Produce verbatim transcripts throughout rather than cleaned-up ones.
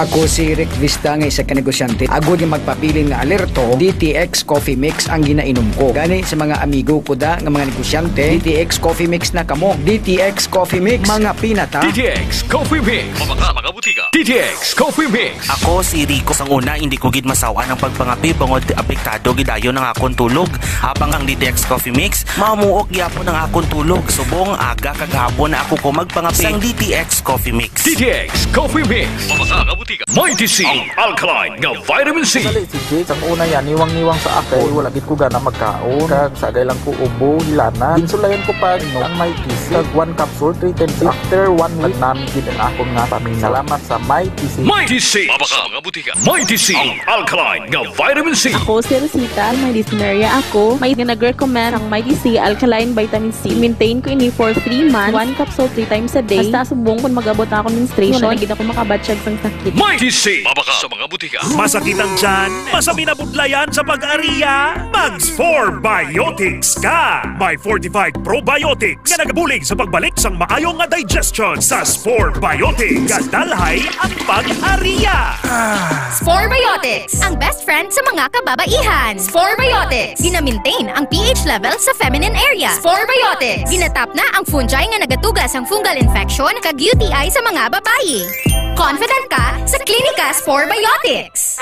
Ako si Rick Vista nga isa ka negosyante. Agod nga magpabilin nga alerto, D T X Coffee Mix ang ginainom ko. Gani sa mga amigo ko da nga mga negosyante, D T X Coffee Mix na kamo. D T X Coffee Mix, mga pinata. D T X Coffee Mix. Mabaka, mga butika. D T X Coffee Mix. Ako si Rico. Sang una, hindi ko gid masawan ang pagpangapi bangod apektado gidayon ang akon tulog. Habang ang D T X Coffee Mix, mamuok gyapon ang akon tulog. Subong aga kag hapon na ako ko magpangapi sang D T X Coffee Mix. D T X Coffee Mix. Mabasa nga butika. Mighty C, ang alkaline nga vitamin C. Sali si Jake, sang una yan, niwang-niwang sa ako. Wala gid ko gana magkaon. Kag sagay lang ko ubo, hilana. Ginsulayan ko pa, no, ang Mighty C. Kag one capsule, three times. After one week, nami gid ang akon nga pamina. Salamat sa Mighty C. Mighty C. Mabasa nga butika. Mighty C, ang alkaline nga vitamin C. Ako si Rosita, may dysmenorrhea ako. May nga nag-recommend ang Mighty C alkaline vitamin C. Maintain ko ini for three months. One capsule three times a day. Hasta subong kung mag-abot na akong menstruation, wala na gid ako makabatyag sang sakit. Mighty C, mabaka sa mga butika. Masakit ang tiyan? Masami na budlayan sa pag-ariya? Mag Spore Biotics ka! May fortified probiotics nga nagabulig sa pagbalik sang maayo nga digestion sa Spore Biotics. Gadalhay ang pag-ariya! Ah. Spore Biotics, ang best friend sa mga kababaihan. Spore Biotics, gina-maintain ang P H level sa feminine area. Spore Biotics, ginatap na ang fungi nga nagatuga sang fungal infection kag U T I sa mga babayi. Confident ka sa Klinika Spore Biotics.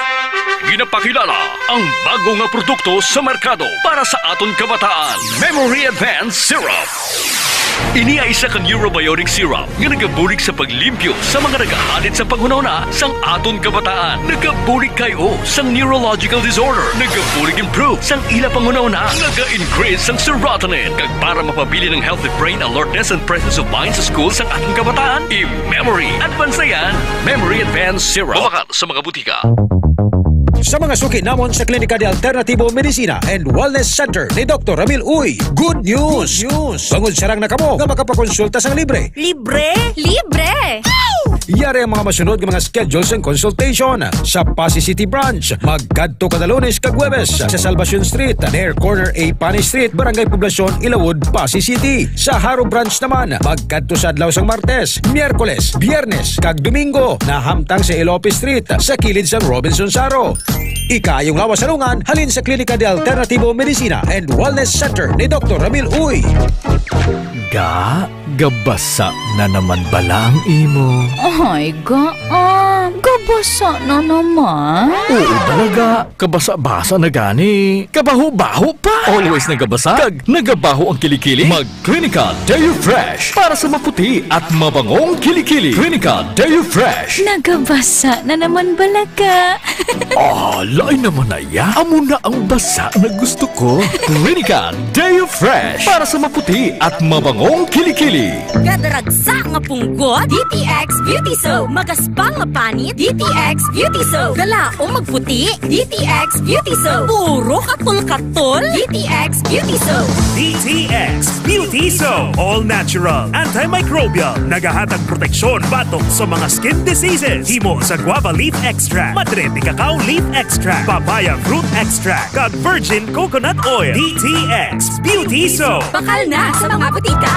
Ginapakilala ang bago nga produkto sa merkado para sa aton kabataan, Memory Advance Syrup. Ini ay isa ka neurobiotic syrup nga nagabulig sa paglimpyo sa mga nagahalit sa panghunahuna sang aton kabataan. Nagabulig kay o sang neurological disorder. Nagabulig improve sang ila panghunahuna. Naga-increase sang serotonin. Kag para mapabilin ang healthy brain alertness and presence of mind sa school sang aton kabataan, i-memory advance na yan. Memory Advance Syrup. Mabakat sa mga butika. Sa mga suki namon sa Klinika de Alternativo Medicina and Wellness Center ni Doktor Ramil Uy, good news! Good news! Bangod sarang na kamo nga makapakonsulta sang libre. Libre? Libre! Yari ang mga masunod nga mga schedule sang consultation. Sa Passi City Branch, magkadto kada Lunes kag Huwebes sa Salvacion Street, near corner A Pani Street, Barangay Poblacion, Ilawod, Passi City. Sa Jaro Branch naman, magkadto sa adlaw sang Martes, Miyerkules, Biyernes, kag Domingo, nahamtang sa Elope Street, sa kilid sang Robinson Jaro. Ikaayong lawas sa lungan, halin sa Klinika de Alternativo Medicina and Wellness Center ni Doktor Ramil Uy. Ga, gabasa na naman bala ang imo? Ay, ga, ah, gabasa na naman. Oo, bala, ga. Kabasa-basa na gani. Kabaho-baho pa. Always nagabasa kag nagabaho ang kilikili. Mag Clinica Deo Fresh para sa maputi at mabangong kilikili. Clinica Deo Fresh. Nagabasa na naman bala ka. Ah, lain naman na ya. Amo na ang basa na gusto ko. Clinica Deo Fresh para sa maputi at mabangong kilikili. Kadaragsa nga punggot, D T X Beauty Soap. Magaspang nga panit, D T X Beauty Soap. Galaom magputi, D T X Beauty Soap. Puro katol-katol, D T X Beauty Soap. D T X Beauty Soap. All natural, antimicrobial. Nagahatag proteksyon batok sa mga skin diseases. Himo sa guava leaf extract, madre de cacao leaf extract, papaya fruit extract, kag virgin coconut oil. D T X Beauty Soap. Bakal na sa mga butika.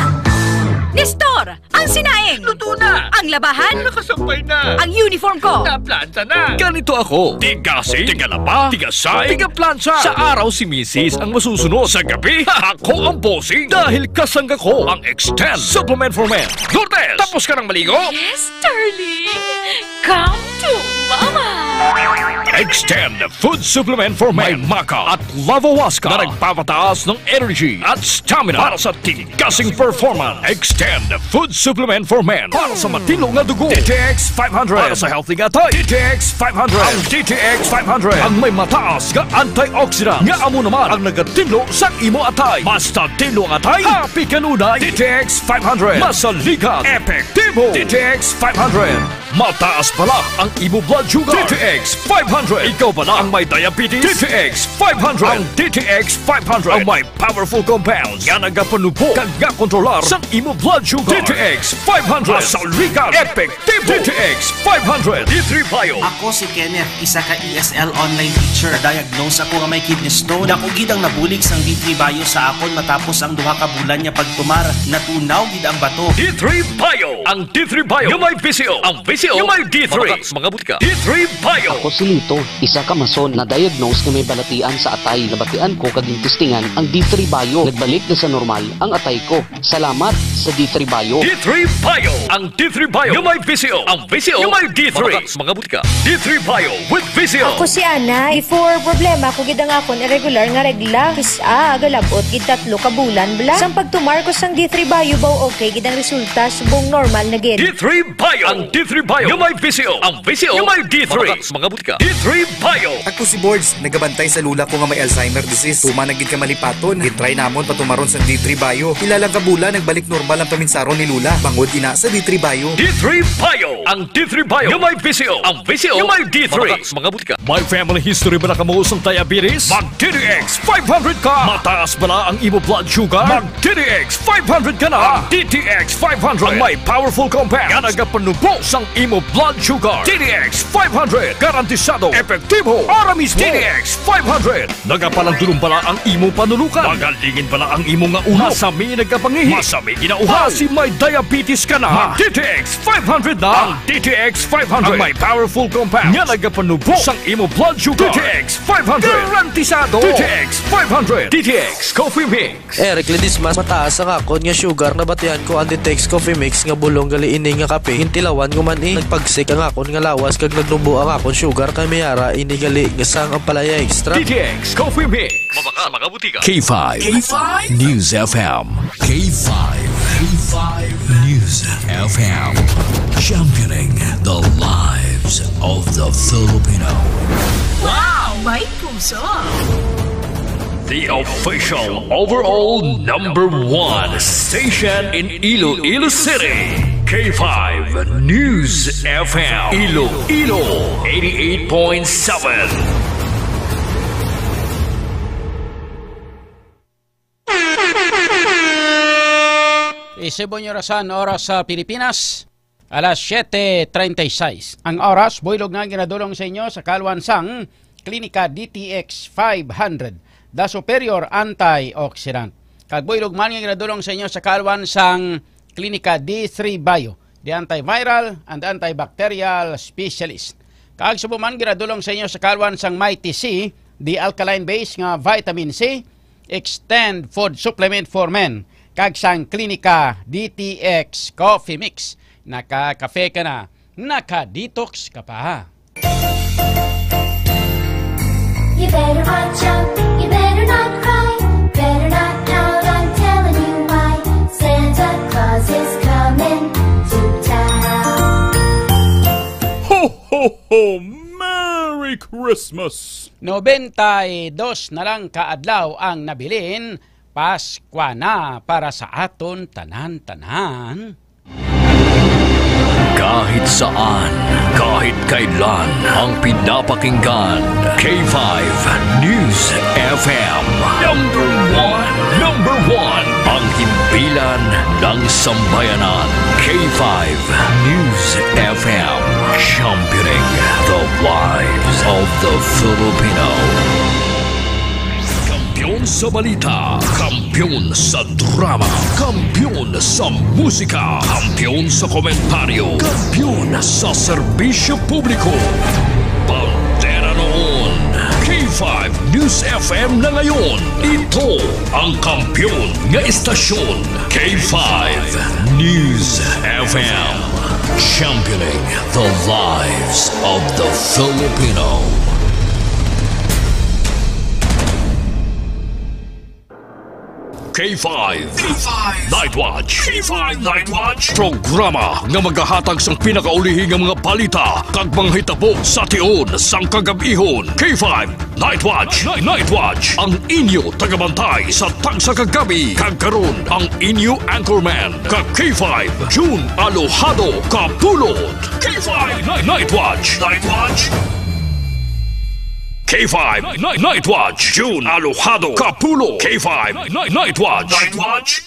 Nestor, ang sinaing. Luto na. Ang labahan. Nakasampay na. Ang uniform ko. Naplanta na. Ganito ako. Tigasing, tigalaba, tigasay, tigaplantsa. Sa araw si misis ang masusunod. Sa gabi, ako ang bossing. Dahil kasangga ko ang Extend Supplement for Men. Lourdes, tapos ka nang maligo? Yes, darling. Come to Mama. Extend Food Supplement for Men. May maca at lavawaska na nagpapataas ng energy at stamina para sa tigasing performance. Extend Food Supplement for Men para sa matinlo nga dugo. D T X five hundred para sa healthy nga atay. D T X five hundred. Ang D T X five hundred ang may mataas nga antioxidant nga amo naman ang nagatinlo sa imo atay. Basta tinlo ang atay, happy kanunay. D T X five hundred. Masaligan. Epektibo. D T X five hundred. Mataas bala ang imo blood sugar. D T X five hundred. Ikaw bala ang may diabetes? D T X five hundred. Ang D T X five hundred ang may powerful compounds nga nagapanubo kag nga kontrolar sa imo blood sugar. D T X five hundred. Masaligan. Epektibo. D T X five hundred. D three Bio. Ako si Kenneth, isa ka E S L online teacher. Diagnose ako nga may kidney stone. Dako gid ang nabulig sang D three Bio sa akon matapos ang duha ka bulan nga pagtumar. Natunaw gid ang bato. D three Bio. Ang D three Bio nga may V C O. Ang V C O nga may D three. Mabakal sa mga butika. D three Bio. Ako si Lito, isa ka mason na diagnose nga may balatian sa atay. Nabatian ko kag gintistingan ang D three Bio. Nagbalik na sa normal ang atay ko. Salamat sa D three Bio. D three Bio. Ang D three Bio nga may V C O. Ang V C O nga may D three. Mabakal sa mga butika. D three Bio with V C O. Ako si Ana. Before, problema ko gid ang akon irregular nga regla. Kis-a, agalabot gid tatlo ka bulan bala. Sang pagtumar ko sang D three Bio, baw okay gid ang resulta, subong normal na gid. D three Bio. Ang D three Bio nga may V C O. Ang V C O nga may D three. Mabakal sa mga butika. D three Bio. Ako si Bords, nagabantay sa lula ko nga may Alzheimer disease. Tuman na gid ka malipaton. Gitry namon patumaron sang D three Bio. Pila lang ka bulan, nagbalik normal ang paminsaron ni lula. Bangod ina sa D three Bio. D three Bio. Ang D three Bio nga may V C O. Ang V C O nga may D three. Mabakal sa mga butika. May family history bala kamo sang diabetes? Mag D T X five hundred ka. Mataas bala ang imo blood sugar? Mag D T X five hundred ka na. Ang D T X five hundred ang may powerful compound nga nagapanubo sang imo blood sugar. D T X five hundred, garantisado, epektibo, ara mismo. D T X five hundred, nagapalandulong bala ang imo panulukan? Magalingin bala ang imo nga ulo? Masami nagkapangihi? Masami ginauhaw? Basi may diabetes ka na? Mag D T X five hundred na. Ang D T X five hundred ang may powerful compound nga nagapanubo sang imo blood sugar. D T X five hundred. Garantisado. D T X five hundred. D T X Coffee Mix. Eric Ledesma, mataas ang akon nga sugar. Nabatian ko ang D T X Coffee Mix nga bulong gali ini nga kape. Gintilawan ko man, eh. Nagpagsik ang akon nga lawas kag nagnubo ang akon sugar, kay may ara ini gali nga sang ampalaya extra. D T X Coffee Mix. Mabakal sa mga butika. K five K five News F M. K five. K five News F M. Championing the lives of the Filipino. Wow! May puso! The official overall number one station in Iloilo City. K five News F M. Iloilo, eighty-eight point seven. Isibon niyo rasan, oras sa Pilipinas, alas siete treinta y seis. Ang oras, buylog nga ginadulong sa inyo sa kalwan sang Klinika D T X five hundred, The Superior Antioxidant. Kag buylog man nga ginadulong sa inyo sa kalwan sang Klinika D three Bio, the antiviral and antibacterial specialist. Kag subong man ginadulong sa inyo sa kalwan sang Mighty C, the alkaline base nga vitamin C, Extend Food Supplement for Men, kag sang Klinika D T X Coffee Mix. Naka-kafe ka na, naka-detox ka pa. You better watch out, you better not cry, better not pout, I'm telling you why. Santa Claus is coming to town. Ho, ho, ho! Merry Christmas! Nobenta y dos na lang ka adlaw ang nabilin, Paskwa na para sa aton tanan-tanan. Kahit saan, kahit kailan, ang pinapakinggan, K five News F M. Number one, number one, ang himpilan ng sambayanan. K five News F M, championing the lives of the Filipino. Kampiyon sa balita, kampiyon sa drama, kampiyon sa musika, kampiyon sa komentaryo, kampiyon sa serbisyo publiko. Bandera noon, K five News F M na ngayon. Ito ang kampiyon nga istasyon, K five News F M. Championing the lives of the Filipino. K five. K five Night Watch. K five Night Watch. Programa nga magahatag sang pinakaulihi nga mga balita kag mga hitabo sa tion sang kagab-ihon. K five Night Watch. Night, Night Watch. Ang inyo tagabantay sa tagsa ka gabi. Kag karon, ang inyo anchorman, ka K five, June Alojado Kapulot. K five Night, Night Watch. Night Watch. K five Night, Night Watch, June Alojado Kapulot. K five Night, Night Watch. Night Watch.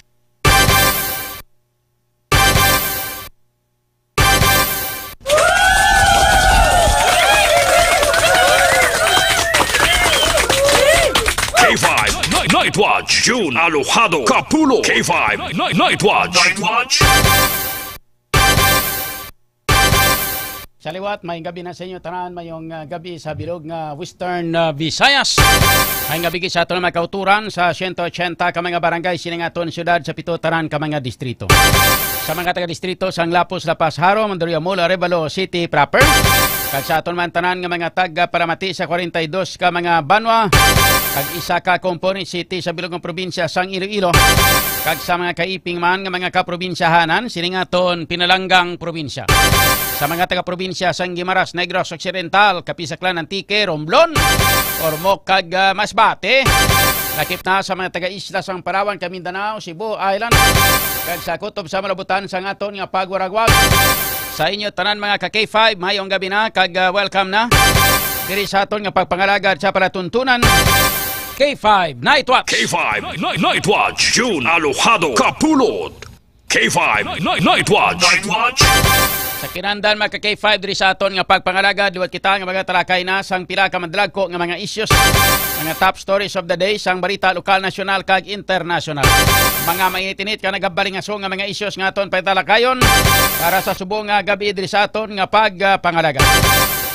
K five Night, Night Watch, June Alojado Kapulot. K five Night, Night Watch. Night Watch. Taliwat, may gabi na sa inyo tanan, mayong ah, gabi sa bilog nga Western ah, Visayas. May gabi sa aton mga kauturan sa siyento ochenta ka mga barangay sining aton syudad sa pito tanan ka mga distrito. Sa mga taga-distrito sang Lapos, La Paz, Jaro, Mandaluyong, Molo, Arevalo City proper. Kag sa aton man tanan nga mga taga-palamati sa kwarenta y dos ka mga banwa, kag isa ka component city sa bilog nga probinsya sang Iloilo. Kag sa mga kaiping man nga mga kaprobinsyahanan sining aton pinalanggang probinsya. Sa mga taga-probinsya sang Guimaras, Negros Occidental, Capiz, Aklan, Antique, Romblon, Ormoc, kag ah, Masbate. Lakip na sa mga taga-isla sang Palawan, kag Mindanao, Cebu Island, kag sa kutob sa malabutan sang aton nga pagwaragwag. Sa inyo tanan mga ka K five, mayong gabi na kag ah, welcome na diri sa aton nga pagpangalagad sa palatuntunan, K five Night Watch. K five Night, Night Watch, June Alojado Kapulot. K five Night, Night Watch. Night Watch. Sa kinandan, mga ka K five, diri sa aton nga pagpangalagad, liwat kita nga mga talakay na sang pila ka madalagko nga mga issues, mga top stories of the day sang balita lokal, nasyonal, kag internasyonal. Mga mainit-init ka nagabalingaso nga mga issues nga aton pagtalakayon para sa subong nga gabi diri sa aton nga pagpangalagad.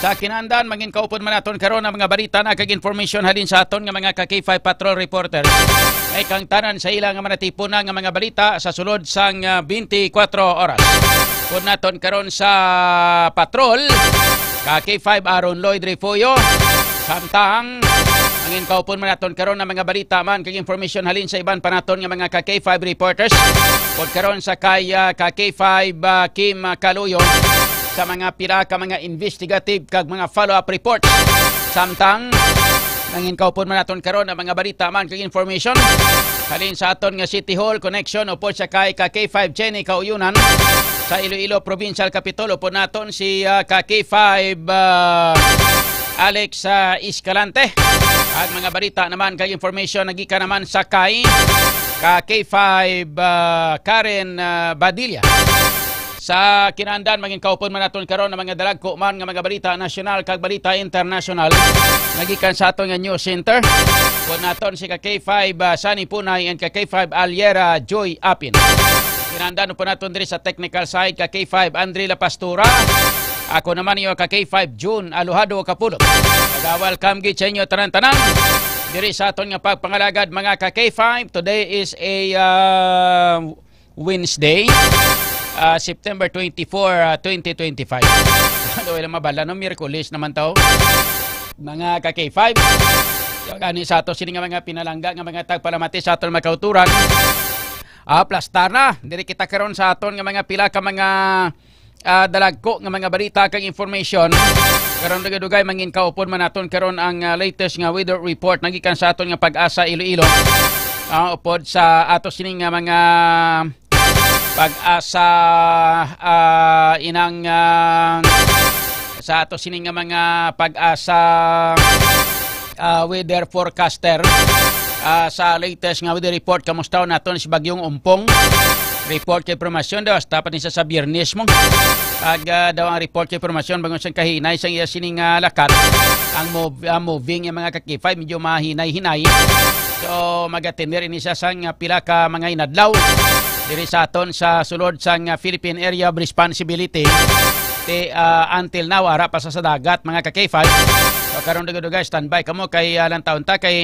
Sa kinandan, mangin kaupod man naton karon ang mga balita na kag information halin sa aton nga mga ka K five patrol reporters. May kangtanan sa ila nga manatipon na nga mga balita sa sulod sang ah, twenty-four oras. Pud naton karon sa patrol, ka K five Aaron Lloyd Refugio. Samtang, mangin kaupod man naton karon ang mga balita man kag information halin sa iban pa naton nga mga ka K five reporters. Pud karon sa kay ah, ka K five ah, Kim ah, Kaluyo sa mga pila ka mga investigative kag mga follow-up reports. Samtang, mangin kaupod man naton karon ang mga balita man kag information halin sa aton nga City Hall connection upod sa kay ka K five Jenny Kauyunan sa Iloilo Provincial Capitol. Upod naton si ah, ka K five ah, Alex ah, Escalante. Ang mga balita naman kag information nagikan naman sa kay ka K five ah, Karen ah, Badilla. Sa kinandan, mangin kaupod man naton karon ang mga dalagko man nga mga balita nasyonal kag balita internasyonal nagikan sa aton nga news center. Pud naton si ka K five ah, Sunny Punay and ka K five Aliera Joy Apin. Kinandan po naton diri sa technical side ka K five Andre La Pastura. Ako naman iyo ka K five June Alojado Kapulot. Nag-welcome gid sa inyo tanan-tanan diri sa aton nga pagpangalagad mga ka K five. Today is a ah, Wednesday, ah, September twenty-four, ah, twenty twenty-five. Ano, wala mabala, no? Miyerkules naman to. Mga ka K five. So, gani sa ato, sini nga mga pinalangga, nga mga tagpalamati sa aton mga kauturan. Ah, plastar na. Diri kita karon sa aton nga mga pila ka mga ah, dalagko nga mga balita kag information. Karon dugay-dugay mangin kaupod man naton karon ang ah, latest nga weather report nagikan sa aton nga Pag-asa Iloilo. Ah, upod sa ato sini nga mga Pag-asa ah, inang ah, sa ato sini nga mga Pag-asa ah, weather forecaster. Ah, sa latest nga weather report, kamusta naton si Bagyong Umpong? Report kay impormasyon daw, hasta pa ni sa, sa Biyernes mo. Ag ah, daw ang report kay impormasyon, bangon siyang kahinay sang iya sining ah, lakat. Ang mov, ah, moving yung mga ka K five, medyo mahinay-hinay. So, mag-atender ini siya sang ah, pila ka mga inadlaw. Diri sa aton sa sulod sang ah, Philippine Area of Responsibility. Ti, ah, until now, ara pa sa, sa dagat, mga ka K five. So, karon dugay-dugay, standby kamo kay ah, lang taon ta kay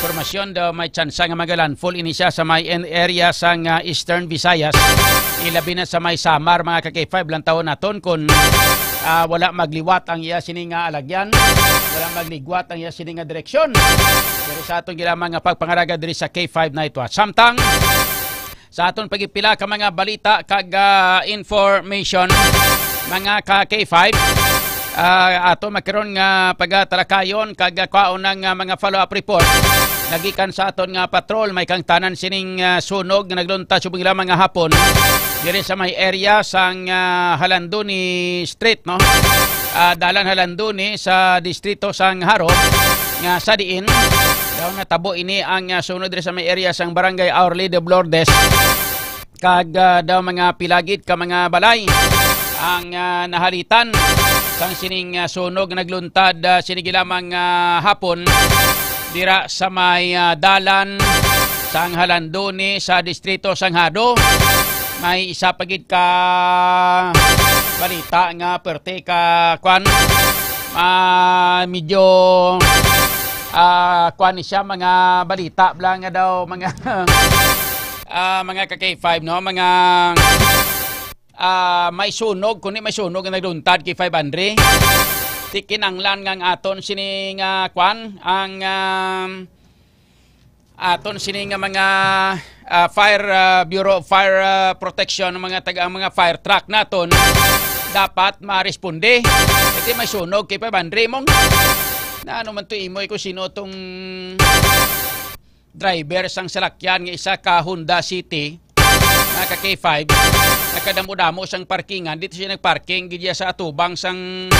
impormasyon daw may tsansa nga magalandfall ini siya sa may en-, area sang ah, Eastern Visayas. Ilabi na sa may Samar, mga ka K five, lang taon naton kung ah, wala magliwat ang iya sini nga alagyan, wala magligwat ang iya sini nga direksyon. Pero sa aton ginamang nga pagpangaraga diri sa K five Night Watch. Samtang sa aton pagipila ka mga balita kag ah, information, mga ka K five, ah, ato magkaron nga pagatalakayon kag ah, kwaon ang ah, mga follow-up report nagikan sa aton nga patrol. May kangtanan sining ah, sunog nga naglunta subong lamang nga hapon diri sa may area sang ah, Halandoni Street, no? Ah, dalan Halandoni sa distrito sang Jaro, nga sa diin daw natabo ini ang ah, sunog diri sa may area sang Barangay Our Lady of Lourdes. Kag ah, daw mga pilagid ka mga balay ang ah, nahalitan sang sining ah, sunog nagluntad ah, sinigi lamang ah, hapon dira sa may ah, dalan sang Halandoni sa distrito sang Jaro. May isa pa gid ka balita nga perte ka, kwan, ah, medyo, ah, kwan ni siya, mga balita bla nga daw, mga, ah, mga ka K five, no? Mga, ah, may sunog, kundi may sunog nga nagluntad kay five hundred. Ti kinanglan nga ang aton sini nga, kwan, ang, ah, aton sini nga mga, ah, fire, ah, Bureau of Fire, ah, Protection, ang mga taga, ang mga fire truck naton dapat maresponde. Iti may sunog kay five hundred mong na ano man to imo, ikaw sino tong driver sang salakyan nga isa ka Honda City, mga ka K five, nagkadamo-damo sang parkingan. Dito siya nagparking gid sa atubang sang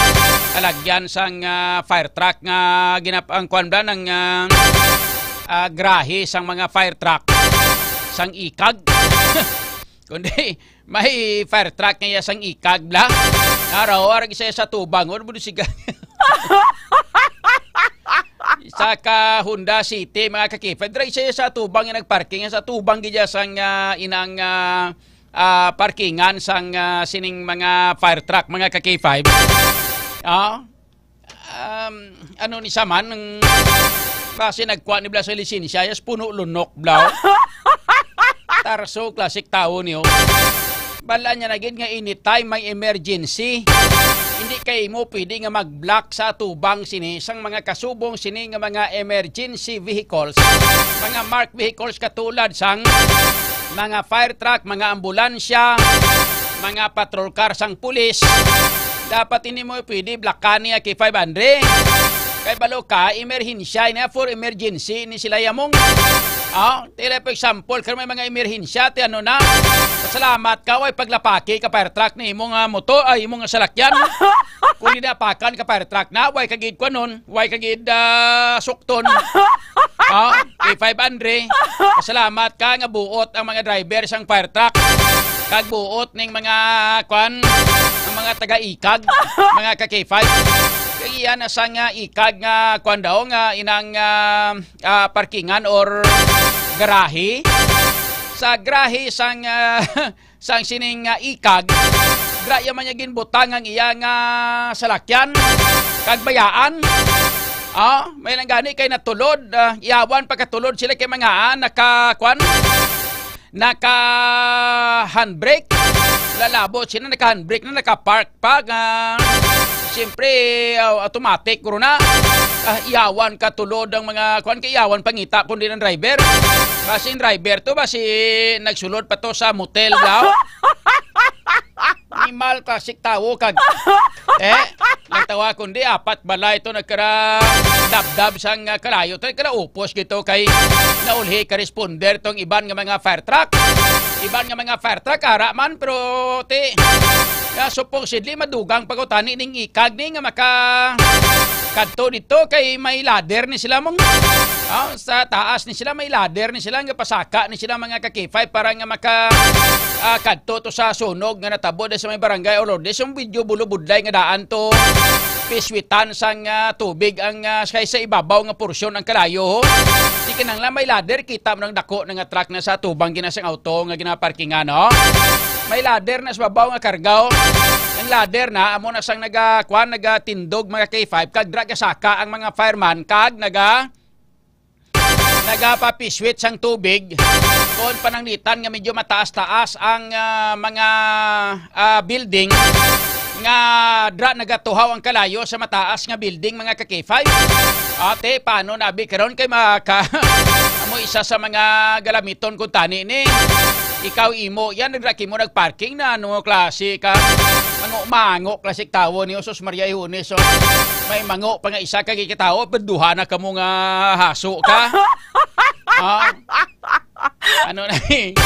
alagyan sang, ah, fire truck nga ginap-, ang kwan bla ng, ah, ah, grahe sang mga fire truck sang ikag. Kundi may fire truck nga iya sang ikag bla. Araw, arag isa sa tubang, or mo siga. Isa ka Honda City, mga ka K five. Dira siya sa tubang nga nagparking, sa tubang gid sang, ah, inang, ah, ah, parkingan sang, ah, sining mga fire truck, mga ka K five. Ah, um, ano ni saman, ang base nagkuha ni bla sa lisensya, yes, puno lunok, bla. Tarso, classic tao niyo. Bala niya na gid nga anytime may emergency, hindi kay mo pwede nga mag-block sa atubang sini sang mga kasubong sini nga mga emergency vehicles, mga marked vehicles katulad sang mga fire truck, mga ambulansya, mga patrol car sang pulis. Dapat hindi mo pwede blockan niya kay five hundred. Kay balo ka, emerhensya niya for emergency ni sila yamong. Ah, tila for example, kung may mga emerhensya, ti ano na, salamat ka, way paglapaki ka fire truck ni imong, ah, motor, ay, imong salakyan. Kung dinapakan ka fire truck na, way kagid kwanon, way kagid, ah, sukton. Ah, kay five hundred, salamat ka nga buot ang mga driver sang fire truck. Kag buot ning mga, kwan, ang mga taga-ikag, mga ka K five. Kay iya na sa nga ikag nga, kwan daw, nga inang, ah, ah, parkingan or garahe. Sa garahe sang, ah, sang sining, ah, ikag, dra ya man niya ginbutang ang iya nga salakyan kag bayaan. Ah, may lang gani kay natulod, ah, iyawan pagkatulod sila kay mga, ah, naka, kwan, naka handbrake. Lalabo sila naka handbrake na naka-park pa nga siyempre, ah, automatic guro na. Ah, iyawan ka tulod ang mga kwan kay iyawan pangita kundi ng driver. Basi ang driver to, basi nagsulod pa to sa motel daw. Animal classic tawo kag, eh, nagtawa kundi apat balay to nagkara dabdab sang, ah, kalayo to, nagkara upos gito kay naulhi ka responder tong iban nga mga fire truck. Iban nga mga fire truck ara man, pero ti, ah, supposedly madugang pagutani ning ikag ni nga maka kadto dito kay may ladder ni sila mong, ah, sa taas ni sila may ladder ni sila nga pasaka ni sila mga ka K five para nga maka, ah, kadto to sa sunog nga natabo dahil sa may barangay Olordes, yung video bulubudlay nga daan to piswitan sang, ah, tubig ang, ah, kay sa ibabaw nga porsyon ang kalayo, ho. Di kinahanglan may ladder, kita mo nang dako na nga truck na sa tubang ginasang auto nga ginaparkingan, no? May ladder na sa babaw nga karga, ho. Ang ladder na, amo na sang naga, kwan, nagatindog mga K five, kag dra gasaka ang mga fireman, kag naga, nagapapiswit sang tubig. Kung pananglitan nga medyo mataas-taas ang, ah, mga, ah, building, nga dra nagatuhaw ang kalayo sa mataas nga building, mga ka K five. Ate, paano na abi karon kay maka-, amo isa sa mga galamiton kung tani ni. Ikaw imo, yan, nagdra kimo nagparking na, ano klase ka? Mango-mango, klase tawo ni Jesus Maria Ihunes, so, may mango pa nga isa ka gikatawo, pero duha na kamo nga haso ka. Ah? Ano na eh?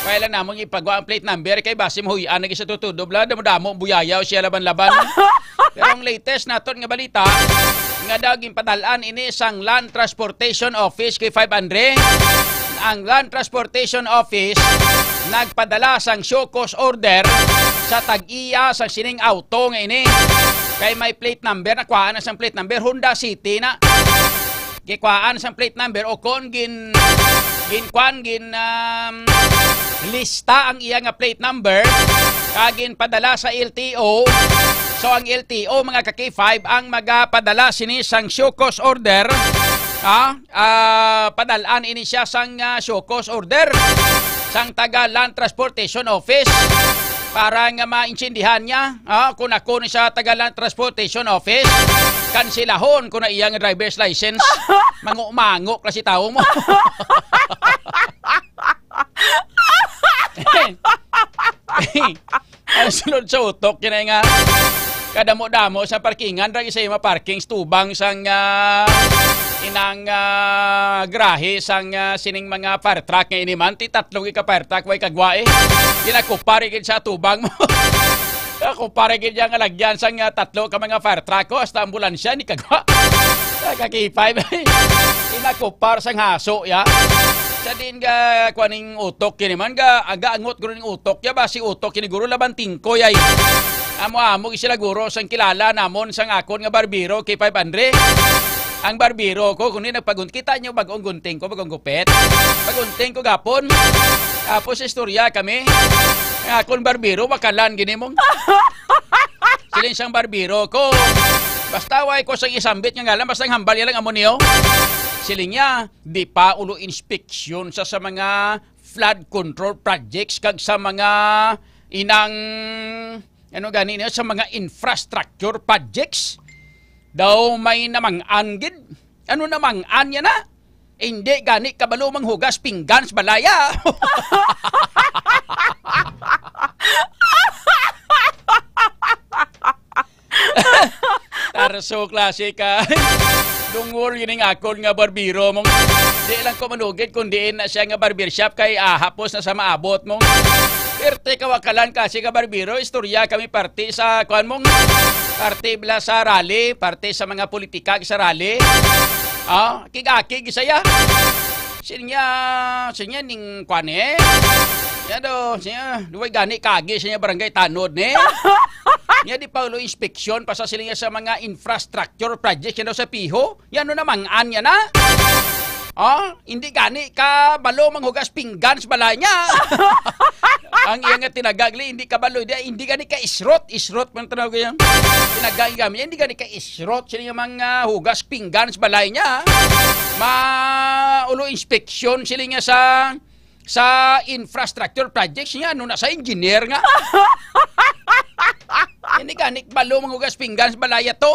Kaya lang namang ipagawa ang plate number kay basi mahuyan lagi sa tutudo. Bla, damo-damo ang buyayaw siya laban-laban. Pero ang latest naton nga balita, nga daw ginpadal-an ini sang Land Transportation Office kay five hundred. Ang Land Transportation Office nagpadala sang show cause order sa tag-iya sa sining auto nga ini. Kay may plate number, nakuhaan na sang plate number, Honda City na. Gikuhaan sang plate number o kon gin-, ginkuan, gin-, um, lista ang iya nga plate number, kag ginpadala sa L T O. So, ang L T O, mga ka-K five, ang magapadala sini sang show cause order, ha? Ah, padal-an ini siya sang, ah, show cause order sang taga Land Transportation Office para nga maintindihan niya, ah, kung ako ni sa taga Land Transportation Office, kansilahon ko na iyang driver's license. Mango-mango klase tawo mo. Ang sulod sa utok, yun ay nga, kadamo-damo sa parkingan, ra isa yung parking sa tubang sang, ah, inang, ah, grahe sang, ah, sining mga fire truck nga ini man, ti tatlong ika fire truck, way kagwa eh. Ginakupari gid sa tubang mo. Ako, pare gid yang lagyan sang, ah, tatlo ka mga fire truck ko, hasta ambulansya ni kagwa. Sa ka-K five, inakupar sang haso, ya. Sa din ga, kuan ning utok, kini man ga, aga angot guro ning utok, ya, basi utok, kini guro laban tingkoy, ay. Amo-amo sila guro sang kilala namon sang akon nga barbero, K five Andre. Ang barbero ko, kundi nagpagun-, kita nyo, bagong gunting ko, bagong gupit. Pagunting ko gapon. Tapos istorya kami. Ang akon barbero, wakalan gini mong. Siling sang barbero ko. Basta way ko sang isambit nga ngalan, basta ang hambal niya lang amo niyo. Siling niya, di pa ulo inspeksyon sa, sa mga flood control projects kag sa mga inang, ano gani niya, sa mga infrastructure projects. Daw may namang-an gid. Ano namang-an niya na? Hindi gani kabalo manghugas pinggan sa balaya. Tarso, klase ka. Dungol yun ang akon nga barbero mong. Di lang ko manugid kung diin na siya nga barbershop kay, ah, hapos na sa maabot mong. Perte ka wakalan kasi ka barbero, istorya kami parte sa kuan mong, parte bala sa rally, parte sa mga politika sa rally. Ah, kig-akig saya. Sinya, sinya ning kuan eh. Sinya do, sinya, duway gani kagi sinya barangay Tanod ni. Niya di pa ulo inspeksyon pa sa sila sa mga infrastructure project siya daw sa Piho. Yan no namang-an niya na. Oh, hindi gani ka balo manghugas pinggan sa balay niya. Ang iya nga tinagagli, hindi ka balo, hindi, hindi gani ka isrot, isrot man tanaw ko yan. Tinagag kami, hindi gani ka isrot, sila yung mga hugas pinggan sa balay niya. Ma, ulo inspeksyon sila nga sa, sa infrastructure projects niya, ano na sa engineer nga. Hindi gani balo manghugas pinggan sa balaya to.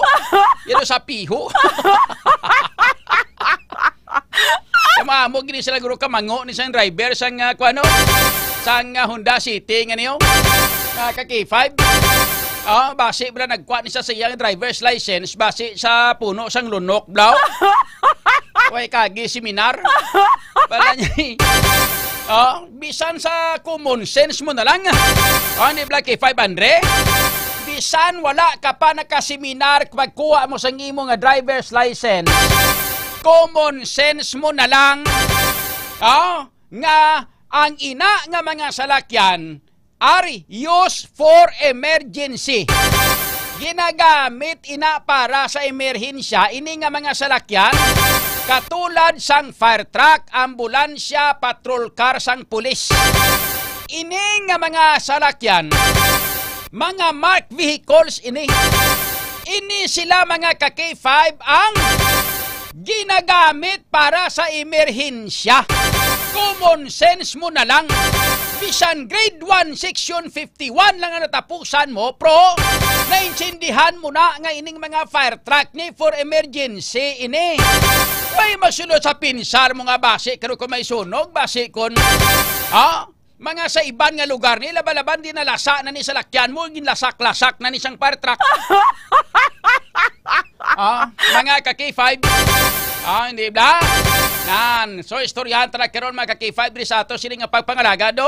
Yan sa Piho. Kamamo gini sila guro kamango ni sang driver sang, ah, kuano? Sang, ah, Honda City nga niyo. Ah, ka K five. Oh, basi bala nagkuha ni sa siyang driver's license, basi sa puno sang lunok, bro. Way kagi seminar. Bala niya. Oh, bisan sa common sense mo na lang. Oh, ni Black K five Andre. Bisan wala ka pa nakaseminar, pagkuha mo sa imo nga driver's license. Common sense mo na lang. Oh, nga ang ina nga mga salakyan are used for emergency. Ginagamit ina para sa emerhensya ini nga mga salakyan, katulad sang fire truck, ambulansya, patrol car sang pulis. Ini nga mga salakyan, mga marked vehicles ini. Ini sila, mga ka K five, ang ginagamit para sa emerhensya. Common sense mo na lang. Bisan grade one, section fifty-one lang ang natapusan mo, pro, naintindihan mo na nga ining mga fire truck ni for emergency ini. May masunod sa pinsar mo nga basi, kano kung may sunog, basi kon, ha? Mga sa iban nga lugar ni, laban-laban, di nalasa na ni salakyan mo, ginlasak-lasak na ni sang fire truck. Ah, mga ka K five. Ah, hindi ba? Nan. So, istoryahan ta na karon, mga ka K five, diri sa ato sini nga pagpangalagad, do.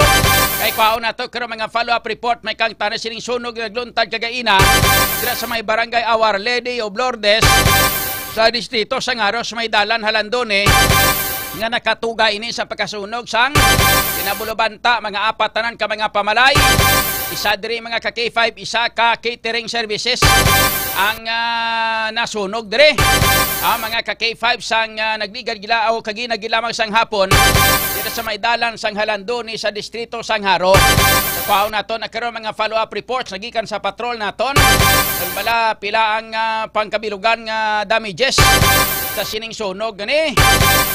Kay kwaon nato karon mga follow-up report, may kang tanan sining sunog nga nagluntad kagaina dira sa may barangay Our Lady of Lourdes, sa distrito sang Aros, may dalan Halandone, nga nakatuga ini sa pagkasunog sang kinabulubanta, mga apat tanan ka mga pamalay. Isa diri, mga ka K five, isa ka catering services ang, ah, nasunog diri. Ah, mga ka K five, sang, ah, nagligad gila o kagina gid lamang sang hapon, dito sa may dalan sang Halandoni sa distrito sang Jaro. Sa kwaon naton na karon mga follow-up reports nagikan sa patrol naton. Kung bala, pila ang, ah, pangkabilugan nga damages sa sining sunog gani.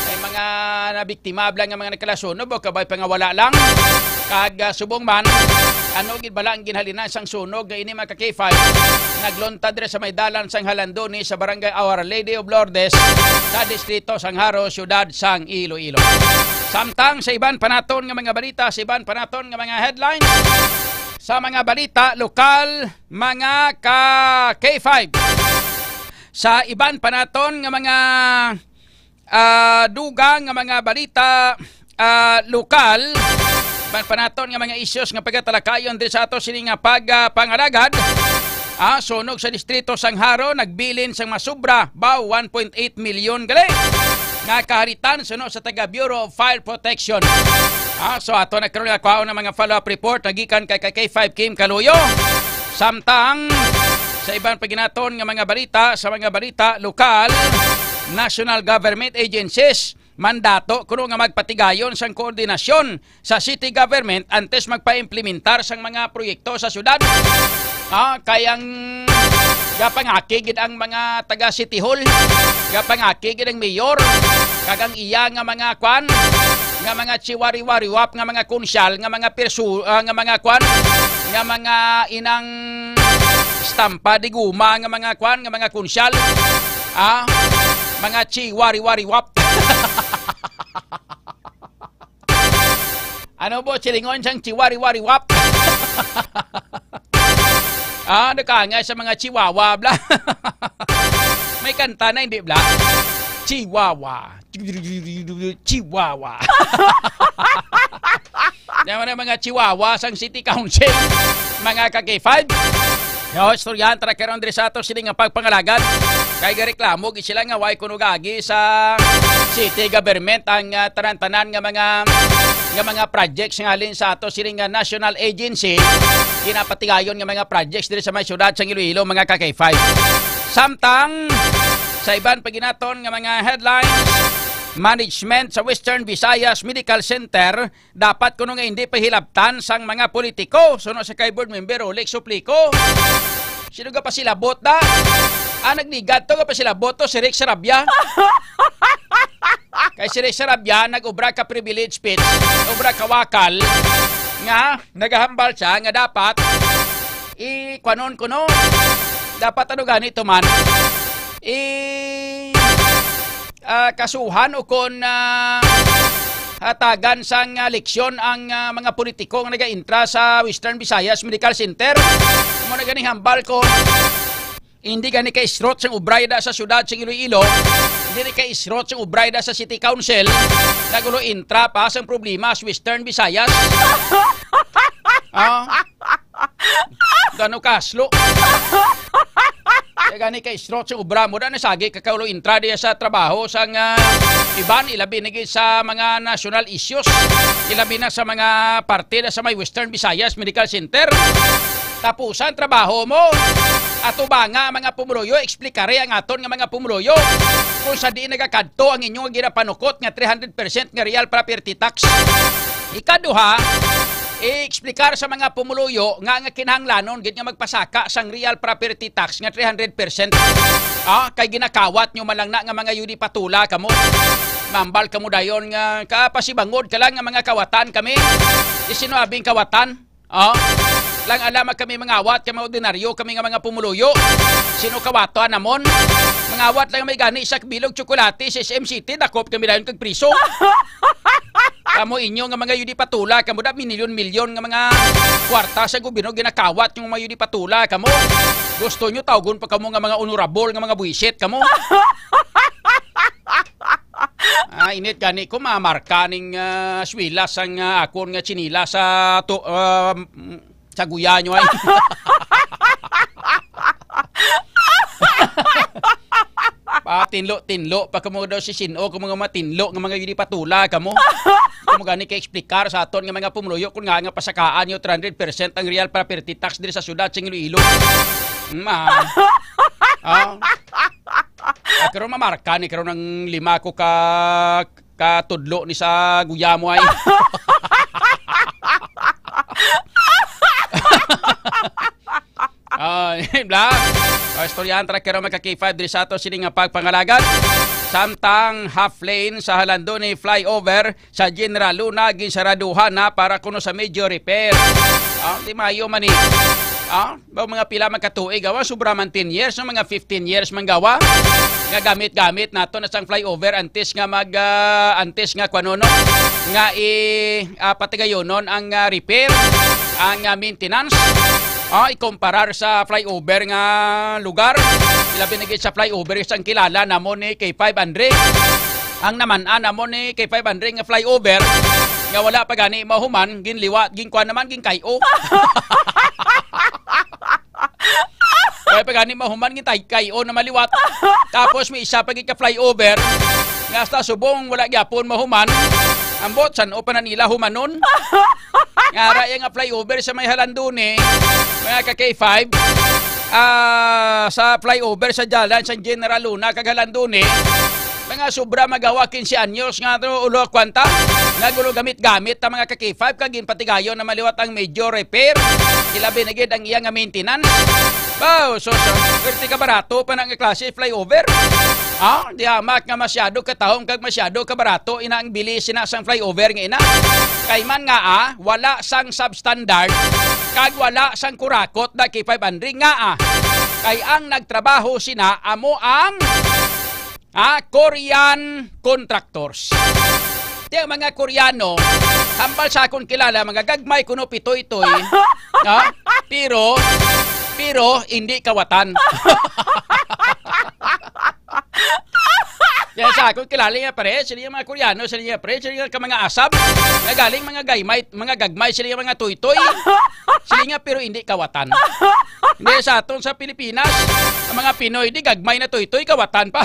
May mga nabiktima bala nga mga nagkalasunog o kabay pa nga wala lang. Kag, ah, subong man, ano gid bala ang ginhalinan sang sunog nga ini mga ka K five? Nagluntad diri sa may dalan sang Halandoni sa barangay Our Lady of Lourdes sa distrito sang Jaro, siyudad sang Iloilo. Samtang sa iban pa naton nga mga balita, sa iban pa naton nga mga headlines, sa mga balita lokal, mga ka K five. Sa iban pa naton nga mga, ah, dugang nga mga balita, ah, lokal, iban pa naton nga mga issues nga pagatalakayon diri sa ato sini nga pagpangalagad. Ah, sunog sa distrito sang Jaro, nagbilin sang masubra, baw one point eight milyon gali nga kaharitan suno sa taga Bureau of Fire Protection. Ah, so ato na karon nga kwaon ang mga follow-up report nagikan kay, kay K five Kim Kaluyo. Samtang sa iban pa ginaton nga mga balita, sa mga balita lokal, national government agencies, mandato kuno nga magpatigayon sang koordinasyon sa city government antes magpaimplementar sang mga proyekto sa syudad. Ah, kay ang gapangaki gid ang mga taga City Hall, gapangaki gid ang mayor, kag ang iya nga mga kwan, nga mga chiwariwariwap, nga mga konsyal, nga mga persu-, ah, nga mga kwan, nga mga inang estampa de guma, nga mga kwan, nga mga konsyal, ah, mga chiwariwariwap. Ano po, silingon sang chiwariwariwap? Ah, nakangay sa mga chihuahua, bla. May kanta na, hindi, bla? Chihuahua. Chihuahua. Naman ang mga chihuahua sang City Council, mga ka K five. Yo, istoryahan ta na karon diri sa ato sini nga pagpangalagad. Kay gareklamo gid sila nga way kuno gagi sa city government ang, ah, tanan-tanan nga mga, nga mga projects nga halin sa ato sini nga national agency. Ginapatigayon nga mga projects diri sa may syudad sang Iloilo, mga ka K five. Samtang sa iban pa ginaton nga mga headlines, management sa Western Visayas Medical Center dapat kuno nga hindi pahilabtan sang mga politiko, suno sa kay Board Member Rolex Suplico. Sino ka pasilabot da? Ah, nagligad to, ka pasilabot to, si Rex Sarabia. Kay si Rex Sarabia, nag-obra ka privilege speech, obra ka wakal, nga nagahambal siya nga dapat i-, kwanon kuno. Dapat ano gani to man? I-, ah, kasuhan o kon, ah, hatagan sang, ah, leksyon ang, ah, mga politiko nga nagaintra sa Western Visayas Medical Center. Mo na ganing hambal ko. Hindi gani ka isrot sang ubray da sa syudad sang Iloilo. Hindi ni ka isrot sang ubray da sa City Council. Nagulo intra pa sang problema sa Western Visayas. Ah. Gano kaslo. Kaya gani kay strot sa obra mo, da nasagi ka kaulo intra diya sa trabaho sang, ah, iban, ilabi na gid sa mga national issues, ilabi na sa mga parte na sa may Western Visayas Medical Center. Tapusan trabaho mo. Atubanga ang mga pumuluyo, eksplikari ang aton nga mga pumuluyo kung sa diin nagakadto ang inyo nga ginapanukot nga three hundred percent nga real property tax. Ikaduha, i-explicar sa mga pumuluyo nga, nga kinahanglanon gid nga magpasaka sang real property tax nga three hundred percent. Ah, kay ginakawat nyo man lang na nga mga yudipatula kamo. Mambal kamo dayon nga kapasibangod ka lang nga mga kawatan kami. Di sino abing kawatan? Oh, lang alam kami mangawat, kami ordinaryo, kami nga mga pumuluyo. Sino kawato namon? Mangawat lang may gani sa bilog tsokolate sa S M City, dakop kami dayon kag priso. Kamo inyo nga mga yudipatula, kamo da minilyon-milyon nga mga kwarta sa gobyerno ginakawat yung mga yudipatula kamo. Gusto nyo tawgon pa kamo nga mga honorable nga mga buwisit kamo. Ah, init gani ko mamarka ning, ah, swilas ang, ah, akon nga tsinila sa to, ah, mm, sa guya nyo ay. Patinlo-tinlo pa kamo daw si Sino, kamo nga matinlo nga mga yudipatula kamo. Kamo gani kay explicar sa aton nga mga pumuluyo kung nga nga pasakaan nyo three hundred percent ang real property tax diri sa syudad sa Iloilo. Mm, ah. Ah. Karon mamarka ni, karon ang lima ko ka, ka tudlo ni sa guyamo ay. Ah, bla. O, istoryahan ta ra karon, mga ka-K five, diri sa ato sini nga pagpangalagad. Samtang half lane sa Jalandoni flyover sa General Luna, ginsaraduhan na para kuno sa major repair. Ah, di maayo man ni. Ah, ba, mga pila man ka tuig, awa, sobra man ten years, no? Mga fifteen years man gawa. Nga gamit-gamit nato na sang flyover antes nga mag, ah, antes nga kuno, no? Nga i, ah, patigayonon ang, ah, repair, ang, ah, maintenance. Ah, ikumparar sa flyover nga lugar. Ilabi na gid sa flyover sang kilala namo ni K five Andre. Ang naman-an namo ni K five Andre nga flyover nga wala pa gani mahuman, ginliwat, ginkuan naman, ginkay-o. Wala pa gani mahuman, gintay-, kay-o na maliwat. Tapos may isa pa gid ka flyover nga hasta subong wala gyapon mahuman. Ambot, san-o pa na nila humanon? Nga ara iya nga flyover sa may Jalandoni, mga ka-K five, ah, sa flyover sa dalan sang General Luna kag Jalandoni, mga sobra magawa quince anyos nga to, ulo kwanta, nga gulo gamit-gamit ta, mga ka-K five, kag ginpatigayon na maliwat ang major repair, ilabi na gid ang iya nga maintenance. Wow, so, so, perti ka barato pa na nga klase flyover. Ah, di hamak nga masyado katahom kag masyado kabarato ina ang bili sina sang flyover nga ina. Kay man nga, ah, wala sang substandard kag wala sang kurakot na K five Andre nga, ah, kay ang nagtrabaho sina amo ang, ah, Korean contractors. Ti ang mga Koreano, hambal sa akon kilala, mga gagmay kuno pitoy-toy, no? Pero, pero hindi kawatan. Kaya sa akon kilala nga pare, sila yung mga Koreano, sila yung pare, sila yung ka mga asab, nga galing mga gaymay, mga gagmay, sila yung mga toy-toy. Sila nga pero hindi kawatan. Hindi sa aton sa Pilipinas, ang mga Pinoy di gagmay na toy-toy, kawatan pa.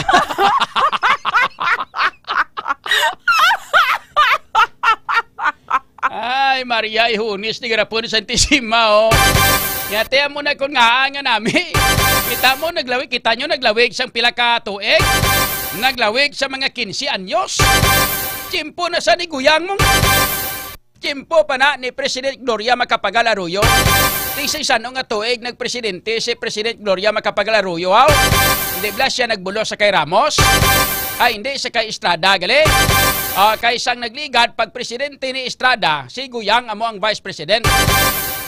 Ay, Maria, ihunis ni garapon sa Santisima, oh. Yate mo na kun nga nga nami. Kita mo, naglawig, kita nyo, naglawig sang pila ka tuig. Naglawig sa mga quince anyos. Tiyempo na sa ni Guyang mong. Tiyempo pa na ni President Gloria Macapagal Arroyo. Ting sa isan nga tuig nagpresidente si President Gloria Macapagal Arroyo, haw? Hindi bala siya nagbulos sa kay Ramos? Ay, hindi, sa kay Estrada, gali? Ah, kay sang nagligad pag presidente ni Estrada, si Guyang amo ang vice president.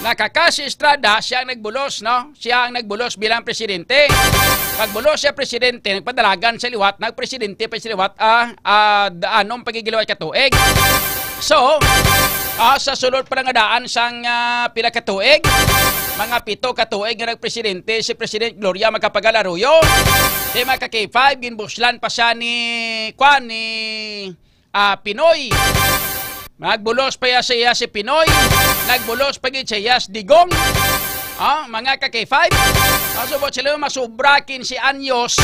Nakaka si Estrada, siya ang nagbulos, no? Siya ang nagbulos bilang presidente. Pagbulos siya presidente, nagpadalagan sa liwat, nagpresidente pa sa liwat, ah, ah, daanom pagigiliwat ka tuig. So, ah, sa sulod pa nga daan sang, ah, pila ka tuig, mga pito ka tuig nga nagpresidente si President Gloria Macapagal Arroyo, di mga ka K five, ginbuslan pa siya ni, kwan, ni, ah, Pinoy. Nagbulos pa iya sa iya si Pinoy, nagbulos pa gid sa iya si Digong. Ah, mga ka K five, masubot sila masubra quince anyos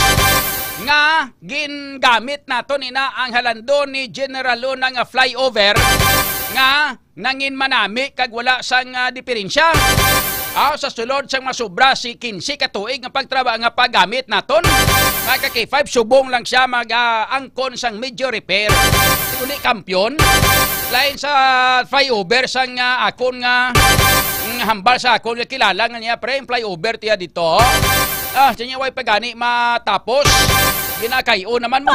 nga gingamit nato nina ang Jalandoni General Luna nga flyover nga nangin manami kag wala sang, ah, diferensya. Ah, sa sulod sang masubra si quince ka tuig nga pagtraba nga paggamit naton, mga ka K five, subong lang siya mag, ah, angkon sang major repair. Kundi kampiyon, lain sa flyover sang, ah, akon nga, mm, hambal sa akon nga kilala nga niya, pre, ang flyover tiya dito. Ah, sa niya way pa gani matapos, ginakay-o naman mo.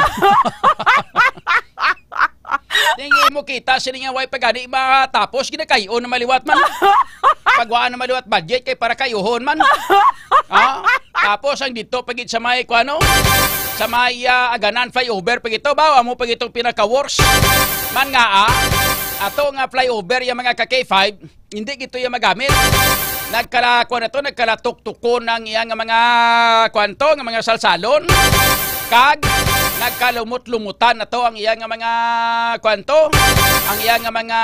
Tingin mo kita, sini nga way pa gani matapos, ginakay-o na maliwat man. Pagwaan na maliwat budget kay para kayuhon man. Ah, tapos ang dito pagid sa may kuano, sa may, ah, Aganan flyover pagito ba, amo pagitong pinaka-worst. Man nga, ah, ato nga flyover yung mga ka K five, hindi gito iya magamit. Nagkala, kuwan na to, nagkalatuktukon ang iya nga mga, kuwan to, nga mga salsalon. Kag nagkalumot-lumutan na to ang iya nga mga, kuwan to, ang iya nga mga,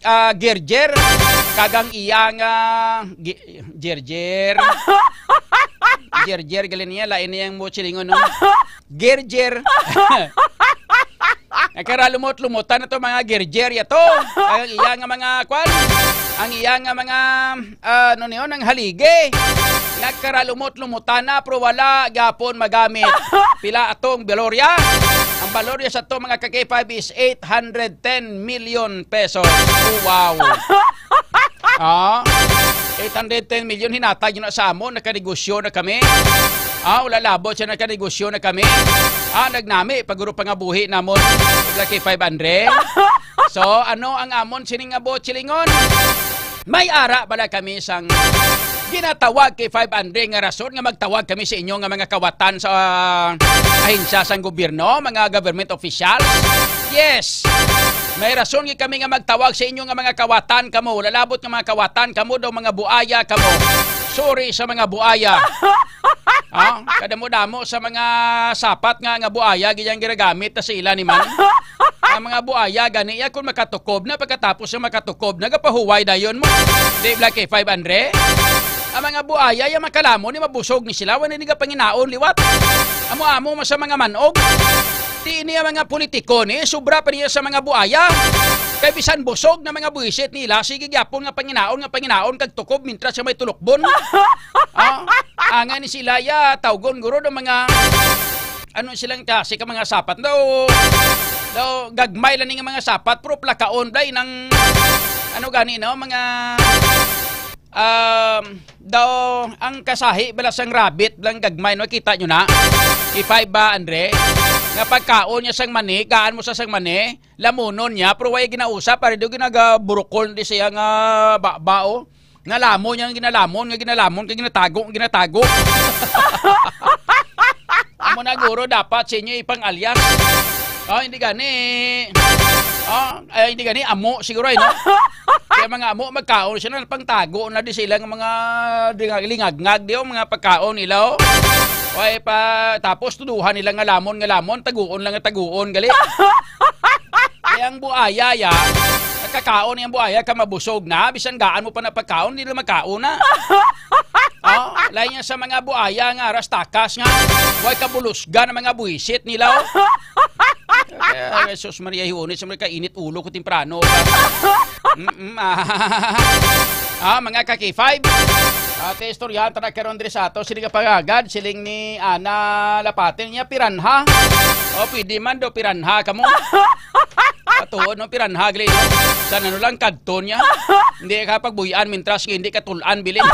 ah, gerger. Kag ang iya nga, gi-, gerger. Gerger, galing niya, lain niya yung mo silingon, no? Gerger. Nagkaralumot-lumutan na to, mga gerger ya to. Ang iya nga mga, kwan, ang iya nga mga, ah, ano niyo, nang haligi. Nagkaralumot-lumutan na, pero wala gyapon magamit. Pila atong balorya? Ang balorya sa to, mga ka-K five, is eight hundred ten million pesos. Oh, wow. Ah, eight hundred ten million, hinatag yun na sa amon, nakanegosyo na kami. Ah, wala labot siya, nakanegosyo na kami. Ah, nagnami, paguro pa nga buhi namon, mga ka-K five, Andre. So, ano ang amon sining nga buot silingon? May ara bala kami sang ginatawag, K five Andre, nga rason nga magtawag kami sa inyo nga mga kawatan sa, ah, ahensya sang gobyerno, mga government officials? Yes. May rason gid kami nga magtawag sa inyo nga mga kawatan kamo. Lalabot nga mga kawatan kamo daw, mga buaya kamo. Sorry sa mga buaya. Ah, kadamo-damo sa mga sapat nga, nga buaya gid ang ginagamit na sa ila ni man. Ang mga buaya gani ya, kung makatukob na, pagkatapos nga makatukob na, gapahuway dayon mo. Di bala, K five Andre? Ang mga buaya ya, makalamon ni, mabusog ni sila, wala ni gapanginaon liwat. Amo-amo man sa mga manog. Di ini ang mga politiko ni, sobra pa niya sa mga buaya. Kay bisan busog na mga buwisit nila, sige gyapon nga panginaon, nga panginaon kag tukob mintras sa may tulukbon. Ah, anga ni sila ya, tawgon guro ang mga, ano silang klase ka mga sapat daw, daw gagmay lang nga mga sapat, pero plakaon, blay, nang, ano gani, no, mga, um, daw, ang kasahi bala sang rabbit lang gagmay, no, kita nyo na? K five ba, Andre? Nga pagkaon niya sang mani, gaan mo sa sang mani, lamunon niya, pero way ginausa, pare, do ginagaburukol di siya nga baba, oh. Nga lamon niya, nga ginalamon, nga ginalamon, nga ginatago, nga ginatago. Amo na, guro, dapat sa inyo ipang-alias. Oh, hindi gani. Oh, ay, hindi gani, amo siguro, eh, no? Kaya mga amo, magkaon siya na, pangtago na di sila nga mga lingag-, lingagngag, di, oh, mga pagkaon nila, oh. Oy, pa, tapos tuduhan nila nga lamon, nga lamon, taguon lang nga taguon, gali. Kaya ang buaya, ya, nakakaon ang buaya ka mabusog na, bisan gaan mo pa na pagkaon, di na magkaon na. Oh, lain niya sa mga buaya nga aras takas nga, way kabulusgan ang mga buwisit nila, oh. Kaya, Jesus Maria, hiunis, sa mga kainit ulo ko temprano. Mm-mm, ah. Ah, mga ka-K five. Ate, istoryahan ta na karon diri sa ato. Sini nga pagagad, siling ni Ana Lapatin niya, piranha. O, pwede man do, piranha kamo. Patuod, no, piranha, gali, no? Sa ano lang, kadto niya. Hindi ka pagbuy-an, mintras nga hindi ka tul-an, bilin.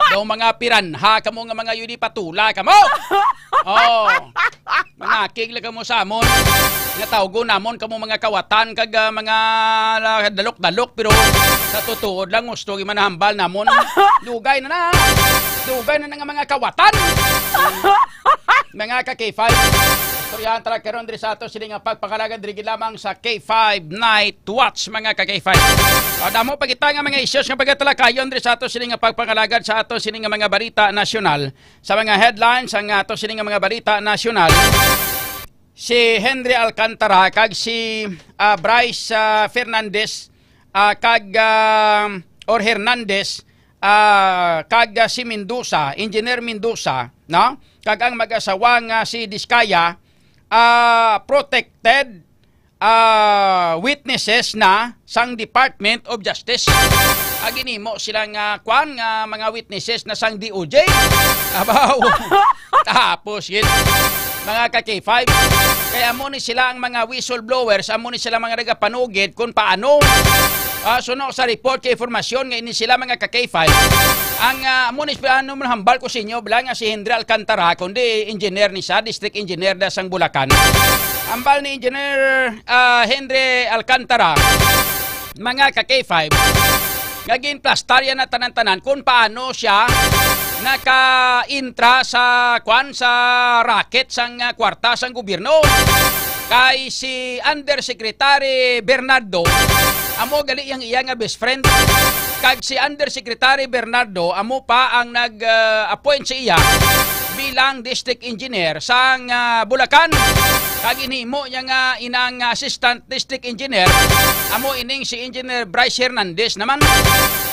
Daw mga piranha kamo nga mga yun, patula kamo. Oh. Mga akig lang kamo sa amon. Nga tawgon namon kamo mga kawatan kag, ah, mga la-, dalok-dalok, pero sa tutuod lang, gusto gyud manahambal namon. Dugay na na. Dugay na na nga mga kawatan. Mga ka-K five. Istoryahan ta lang karon diri sa ato sini nga pagpangalagad diri gid lamang sa K five Night Watch, mga ka-K five. Ah, damo pa kita nga mga issues nga pagatalakayon diri sa ato sini nga pagpangalagad sa ato sini nga mga balita nasyonal. Sa mga headlines, ang ato sini nga mga balita nasyonal, si Henry Alcantara kag si, ah, Bryce, ah, Fernandez, ah, kag, ah, or Hernandez, ah, kag, ah, si Mendoza, Engineer Mendoza, no? Kag ang mag-asawa nga si Discaya, ah, protected, ah, witnesses na sang Department of Justice. Ah, ginhimo sila nga, kwan, nga mga witnesses na sang D O J. Abaw. Tapos, yun, mga ka-K five. Kaya amo ni sila ang mga whistleblowers, amo ni sila mga nagapanugid kung paano. Ah, suno sa report kay informasyon nga ini sila mga ka-K five. Ang, ah, amo ni, ano man hambal ko sa inyo, bala nga si Henry Alcantara, kundi engineer ni sa, district engineer na sang Bulacan. Hambal ni Engineer, ah, Henry Alcantara, mga ka-K five, nga ginplastar yan na tanan-tanan kung paano siya naka-intra sa, kwan, sa racket sang, ah, kwarta sang gobyerno. Kay si Undersecretary Bernardo, amo gali ang iya nga best friend. Kag si Undersecretary Bernardo, amo pa ang nag, ah, appoint sa iya bilang district engineer sang, ah, Bulacan. Kag ginhimo niya nga inang assistant district engineer, amo ining si Engineer Bryce Hernandez naman.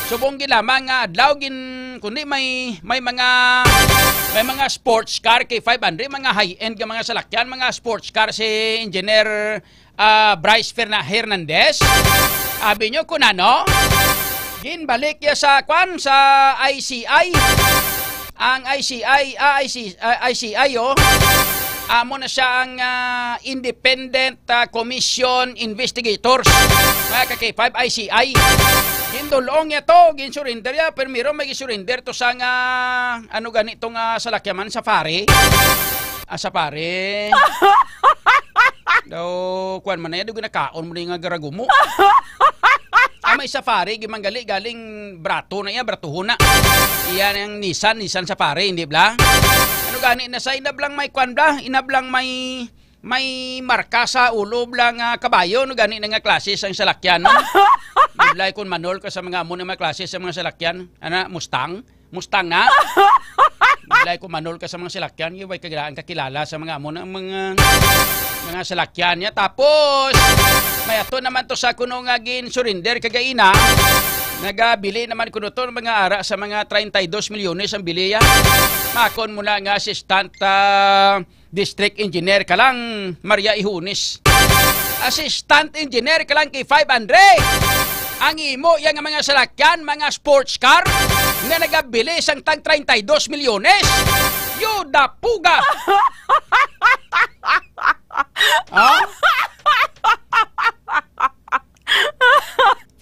Subong gid lamang nga adlaw gin-, kundi may, may mga, may mga sports car kay five hundred, mga high-end nga mga salakyan, mga sports car si Engineer, ah, Bryce Ferna-, Hernandez. Abi nyo kung ano? Ginbalik ya sa, kwan, sa I C I. Ang I C I, ah, I C, ah, I C I, oh. Amo na siya ang, ah, Independent, ah, Commission Investigators. Mga ka-K five, I C I. Gindulong niya to, gin-surrender ya. Primero, may gin-surrender to sa nga, ano gani to nga salakyan man, safari. Ah, safari. Daw, kwan man na yan, daw ginakaon mo na yung nga garagumo. Ah, may safari, gimanggali, galing brato na iya, bratuhon na. Iya ang Nissan, Nissan Safari, hindi bla? Ano gani na sa inablang may kwan bla? Inablang may, may marka sa ulo bla nga kabayo, no gani na nga klase sang salakyan, no? Hindi bla, kung manol ka sa mga amo na mga klase sa mga salakyan, ana, Mustang? Mustang na? Bilay ko manol ka sa mga salakyan, yung way kagilaan kakilala sa mga amo na mga, mga salakyan niya. Tapos, may ato naman to sa kuno nga gin-surrender kagaina. Nagabili naman kuno to ng mga ara sa mga treinta y dos milyones ang bili ya. Makon mo na nga assistant, ah, District Engineer ka lang, Maria Ihunis. Assistant Engineer ka lang kay five hundred. Ang imo yang mga salakyan, mga sports car, nga nagabili sang tag treinta y dos milyones. Yuda puga! Ha?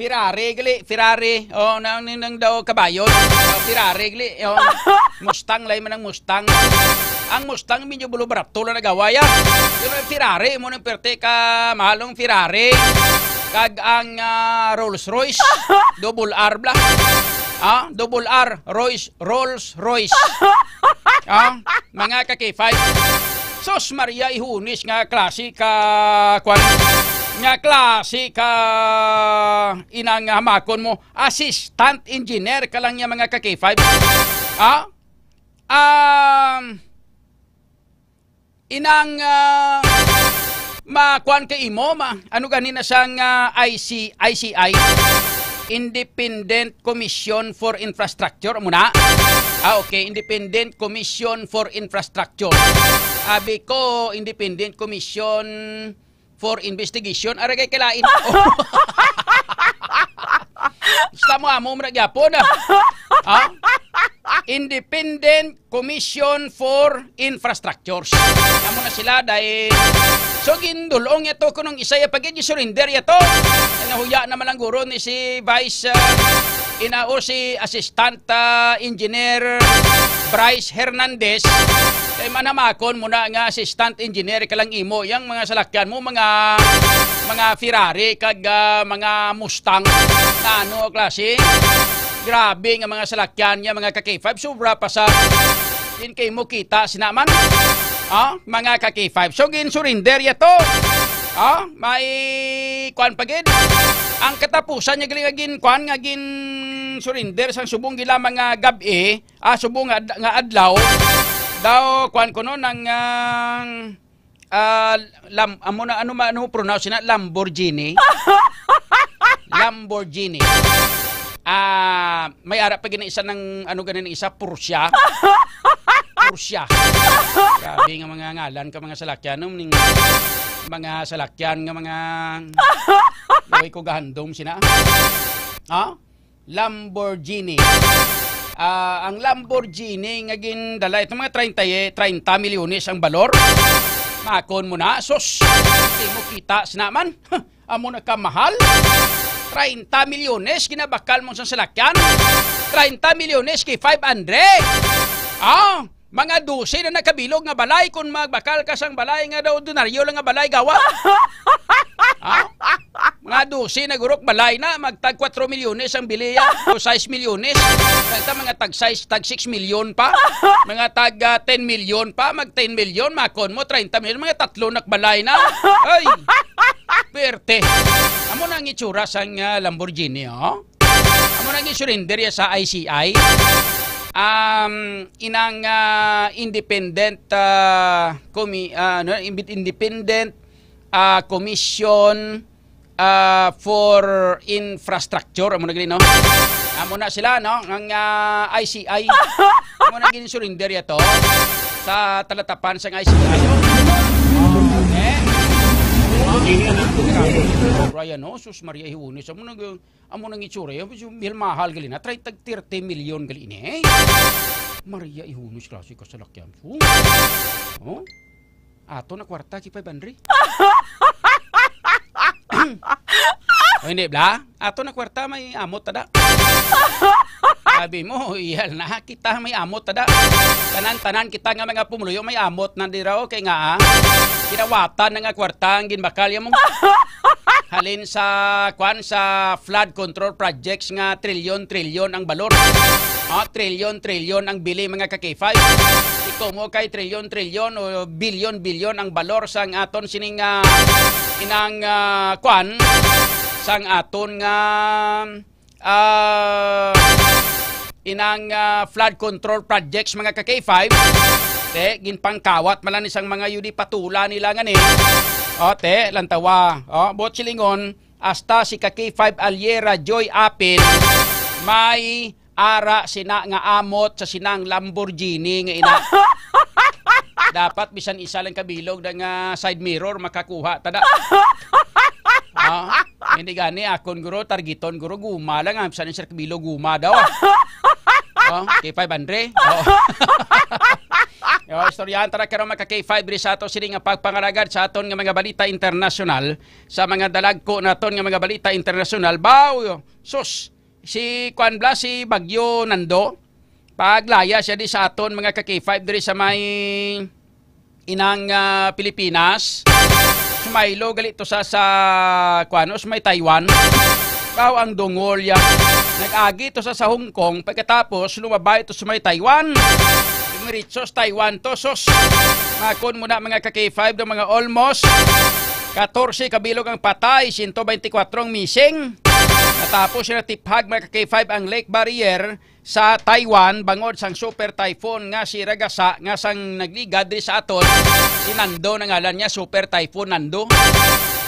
Ferrari, gali, Ferrari. Oh, nang, nang, nang daw kabayo. Oh, Ferrari, gali. Oh, Mustang, lay man ang Mustang. Ang Mustang, medyo bulo barato lang nagawa ya. Pero ang Ferrari, mo nang perte ka, mahalong Ferrari. Kag ang, ah, Rolls Royce, double R bla. Ah, double R, Royce, Rolls Royce. Ah, mga ka-K five. Sus Maria, Ihunis nga klase ka, kwan, nga klase ka inang hamakon mo, assistant engineer ka lang niya, mga ka-K five. Ah? Um, inang, ah, makuan ka imo, ma-, ano gani na sang, ah, I C, I C I? Independent Commission for Infrastructure, amo na? Ah, okay, Independent Commission for Infrastructure. Abi ko, Independent Commission for Investigation, ara kay kalain. Basta mo amo man gyapon, ah. Ha? Independent Commission for Infrastructures. Amo na sila dahil, so, gindulong niya to kunong isa ya pagid, surrender ya to. Nahuya naman lang guro ni si Vice, ah, inao si Assistant, ah, Engineer Bryce Hernandez. Kay manamakon mo na nga assistant engineer ka lang imo, yang mga salakyan mo, mga, mga Ferrari kag, ah, mga Mustang. Na ano klase? Grabe nga mga salakyan niya, mga ka-K five, sobra pa sa din kay mo kita sina man. Ah, mga ka-K five. So, gin-surrender ya to. Ah, may kuan pa gid. Ang katapusan niya gali nga gin kuan nga gin surrender sang subong gila mga gab-i, ah, subong nga ad-, nga adlaw. Daw kuan ko no nang, ah, ah, lam-, amo na, ano ma-, ano pronounce na, Lamborghini? Lamborghini. Ah, may ara pa gani isa ng, ano gani ng isa, Porsche. Porsche. Grabe nga mga ngalan ka, mga salakyan, no? Ning mga salakyan nga mga, luoy ko gahandom sina. Ha? Lamborghini. Ah, ang Lamborghini nga gindala, itong mga treinta, eh, treinta milyones ang balor. Makon mo na, sus. Di mo kita sina man. Amo na kamahal. Treinta milyones ginabakal mo sa salakyan. Treinta milyones kay five hundred. Ah, mga dose na nakabilog nga balay kung magbakal ka sang balay nga daw ordinaryo lang nga balay gawa. Ha? Mga dose na gurok balay na, magtag kwatro milyones ang biliya, o sais milyones. Kaya mga tag sais, tag six milyon pa. Mga tag, ah, ten milyon pa, mag ten milyon, makon mo, treinta milyon, mga tatlo nak balay na. Ay! Perte. Amo na ang itsura sang, ah, Lamborghini, oh. Amo na ang surrender ya sa I C I. Um, inang, ah, independent, ah, commi-, ah, ano, independent, ah, commission, ah, for infrastructure, amo na gani, no? Amo na sila, no? Ang, ah, I C I. Amo na gani surrender ya to sa talatapan sang I C I. Okay. Ryan, no? Sus Maria, ihunis. Amo nang, amo nang itsura. Yan, medyo mahal gali na. Try tag thirty million gali ini, eh. Maria, ihunis, klase ka salakyan. Oh? Oh? Ato na kwarta, K five Andre. O, hindi, bla? Ato na kwarta, may amot, tada. Sabi mo, iyal na, kita may amot, tada. Tanan-tanan kita nga mga pumuluyo, may amot na dira, okay nga, ah. Kinawatan na nga kwarta ang ginbakal mo. Halin sa, kwan, sa flood control projects nga trilyon-trilyon ang balor. Ah, trilyon-trilyon ang bili, mga ka-K five. Ikaw mo kay trilyon-trilyon o bilyon-bilyon ang balor sang aton sining, ah, inang, ah, kwan, sang aton nga, ah, inang, ah, flood control projects, mga ka-K five. Te, ginpangkawat man lang ni sang mga yudi patula nila nga ni. O, te, lantawa. O, buot silingon, hasta si ka-K five Aliera Joy Apil, may ara sina nga amot sa sinang Lamborghini nga ina. Dapat bisan isa lang kabilog na nga side mirror makakuha, tada. Ah, hindi gani, akon guro, targeton guro, guma lang, ah, bisan isa kabilog, guma daw, ah. Oh, K five Andre. Oh. Oh, istoryahan tara karon, mga ka-K five, diri sa ato sini nga pagpangalagad sa aton nga mga balita internasyonal, sa mga dalagko naton nga mga balita internasyonal. Baw, sus, si Kwan Blas, si Bagyo Nando, paglaya siya di sa aton mga ka-K five diri sa may inang, ah, Pilipinas. Sumaylo gali to sa, sa, kuano, sa may Taiwan. Baw ang dungol ya. Nag-agi to sa, sa Hong Kong, pagkatapos lumabay to sa may Taiwan. Dumiretso sa Taiwan to, sus. Makon mo na, mga ka-K five, ng mga almost katorse kabilog ang patay, siyento beintikwatro ang missing. Natapos siya natiphag, mga ka-K five, ang Lake Barrier sa Taiwan bangod sang super typhoon nga si Ragasa, nga sang nagligad diri sa aton, si Nando na ngalan niya, super typhoon Nando.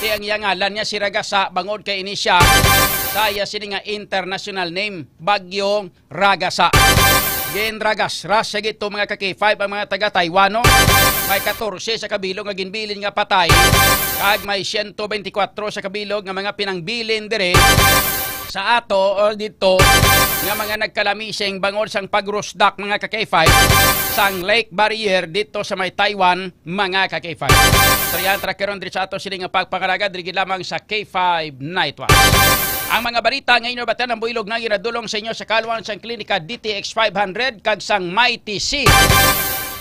Di ang iya ngalan niya si Ragasa bangod kay ini siya sa iya sini nga international name, Bagyong Ragasa. Ginragasras sa gito, mga ka-K five, ang mga taga Taiwan, no? May katorse sa kabilog nga ginbilin nga patay, kag may siyento beintikwatro sa kabilog nga mga pinangbilin diri sa ato o dito nga mga nagkalamising bangod sang pagrusdak, mga ka-K five, sang Lake Barrier dito sa may Taiwan, mga ka-K five. Istoryahan ta karon diri sa ato sini nga pagpangalagad, diri gid lamang sa K five Night Watch. Ang mga balita nga inyo batan ang builog nga ginadulong sa inyo sa kalwan sang Klinika D T X five hundred kag sang Mighty C.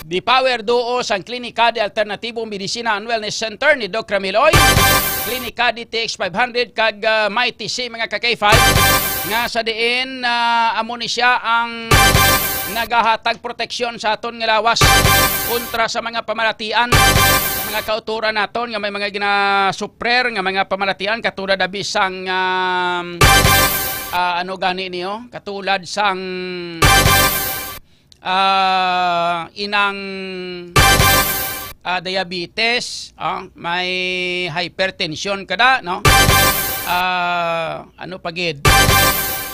Di Power Duo sang Klinika de Alternativo Medicina and Wellness Center ni Doc Ramil Oy. Klinika D T X five hundred kag, ah, Mighty C, mga ka-K five, nga sa diin, ah, amo ni siya ang nagahatag proteksyon sa aton nga lawas kontra sa mga pamalatian, mga kauturan naton nga may mga ginasuprer nga mga pamalatian, katulad na bisang, um, ah, ano gani niyo, katulad sang, ah, inang, ah, diabetes, ah, may hypertension kada, no? Ah, ano pa gid?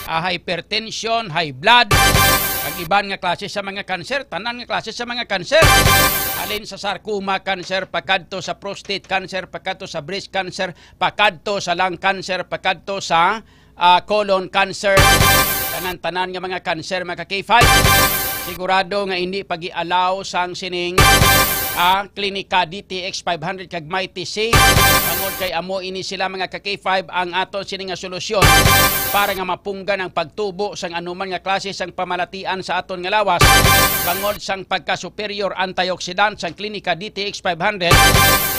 Ah, hypertension, high blood, kag iban nga klase sa mga kanser, tanan nga klase sa mga kanser. Halin sa sarcoma cancer, pakadto sa prostate cancer, pakadto sa breast cancer, pakadto sa lung cancer, pakadto sa, ah, colon cancer, tanan-tanan nga mga cancer, mga ka-K five. Sigurado nga hindi pag-i-allow sang sining, ah, Klinika D T X five hundred kag Mighty C, bangod kay amo ini sila, mga ka-K five, ang aton sini nga solusyon para nga mapunggan ang pagtubo sang anuman nga klase sang pamalatian sa aton nga lawas, bangod sang pagka-superior antioxidant sang Klinika D T X five hundred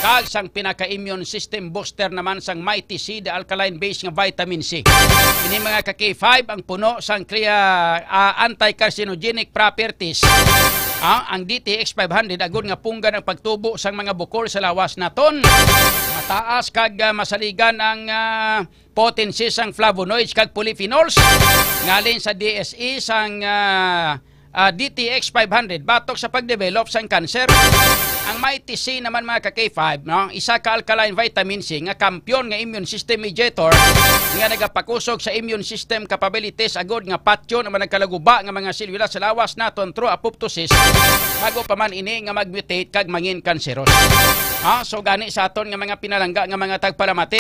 kag sang pinaka-immune system booster naman sang Mighty C, the alkaline base nga vitamin C. Ini, mga ka-K five, ang puno sang kria-, ah, anti-carcinogenic properties. Ah, ang D T X five hundred agod nga punggan ang pagtubo sang mga bukol sa lawas naton. Mataas kag, ah, masaligan ang, ah, potency sang flavonoids kag polyphenols ngalin sa D S E sang, ah, ah, D T X five hundred batok sa pagdevelop sang cancer. Ang Mighty C naman, mga ka-K five, no, isa ka alkaline vitamin C nga kampiyon nga immune system mediator nga nagapakusog sa immune system capabilities agod nga patyon ang mga nagkalaguba nga mga selula sa lawas naton through apoptosis, bago pa man ini nga mag-mutate kag mangin kanseros. Ha? So gani sa aton nga mga pinalangga nga mga tagpalamati,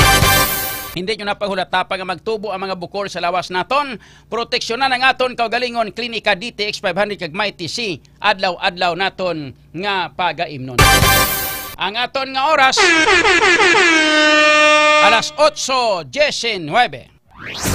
hindi nyo na paghulata pa nga magtubo ang mga bukol sa lawas naton. Proteksyonan ang aton kaugalingon. Klinika D T X five hundred kag Mighty C, adlaw-adlaw naton nga pagaimnon. Ang aton nga oras, alas otso diecinuebe.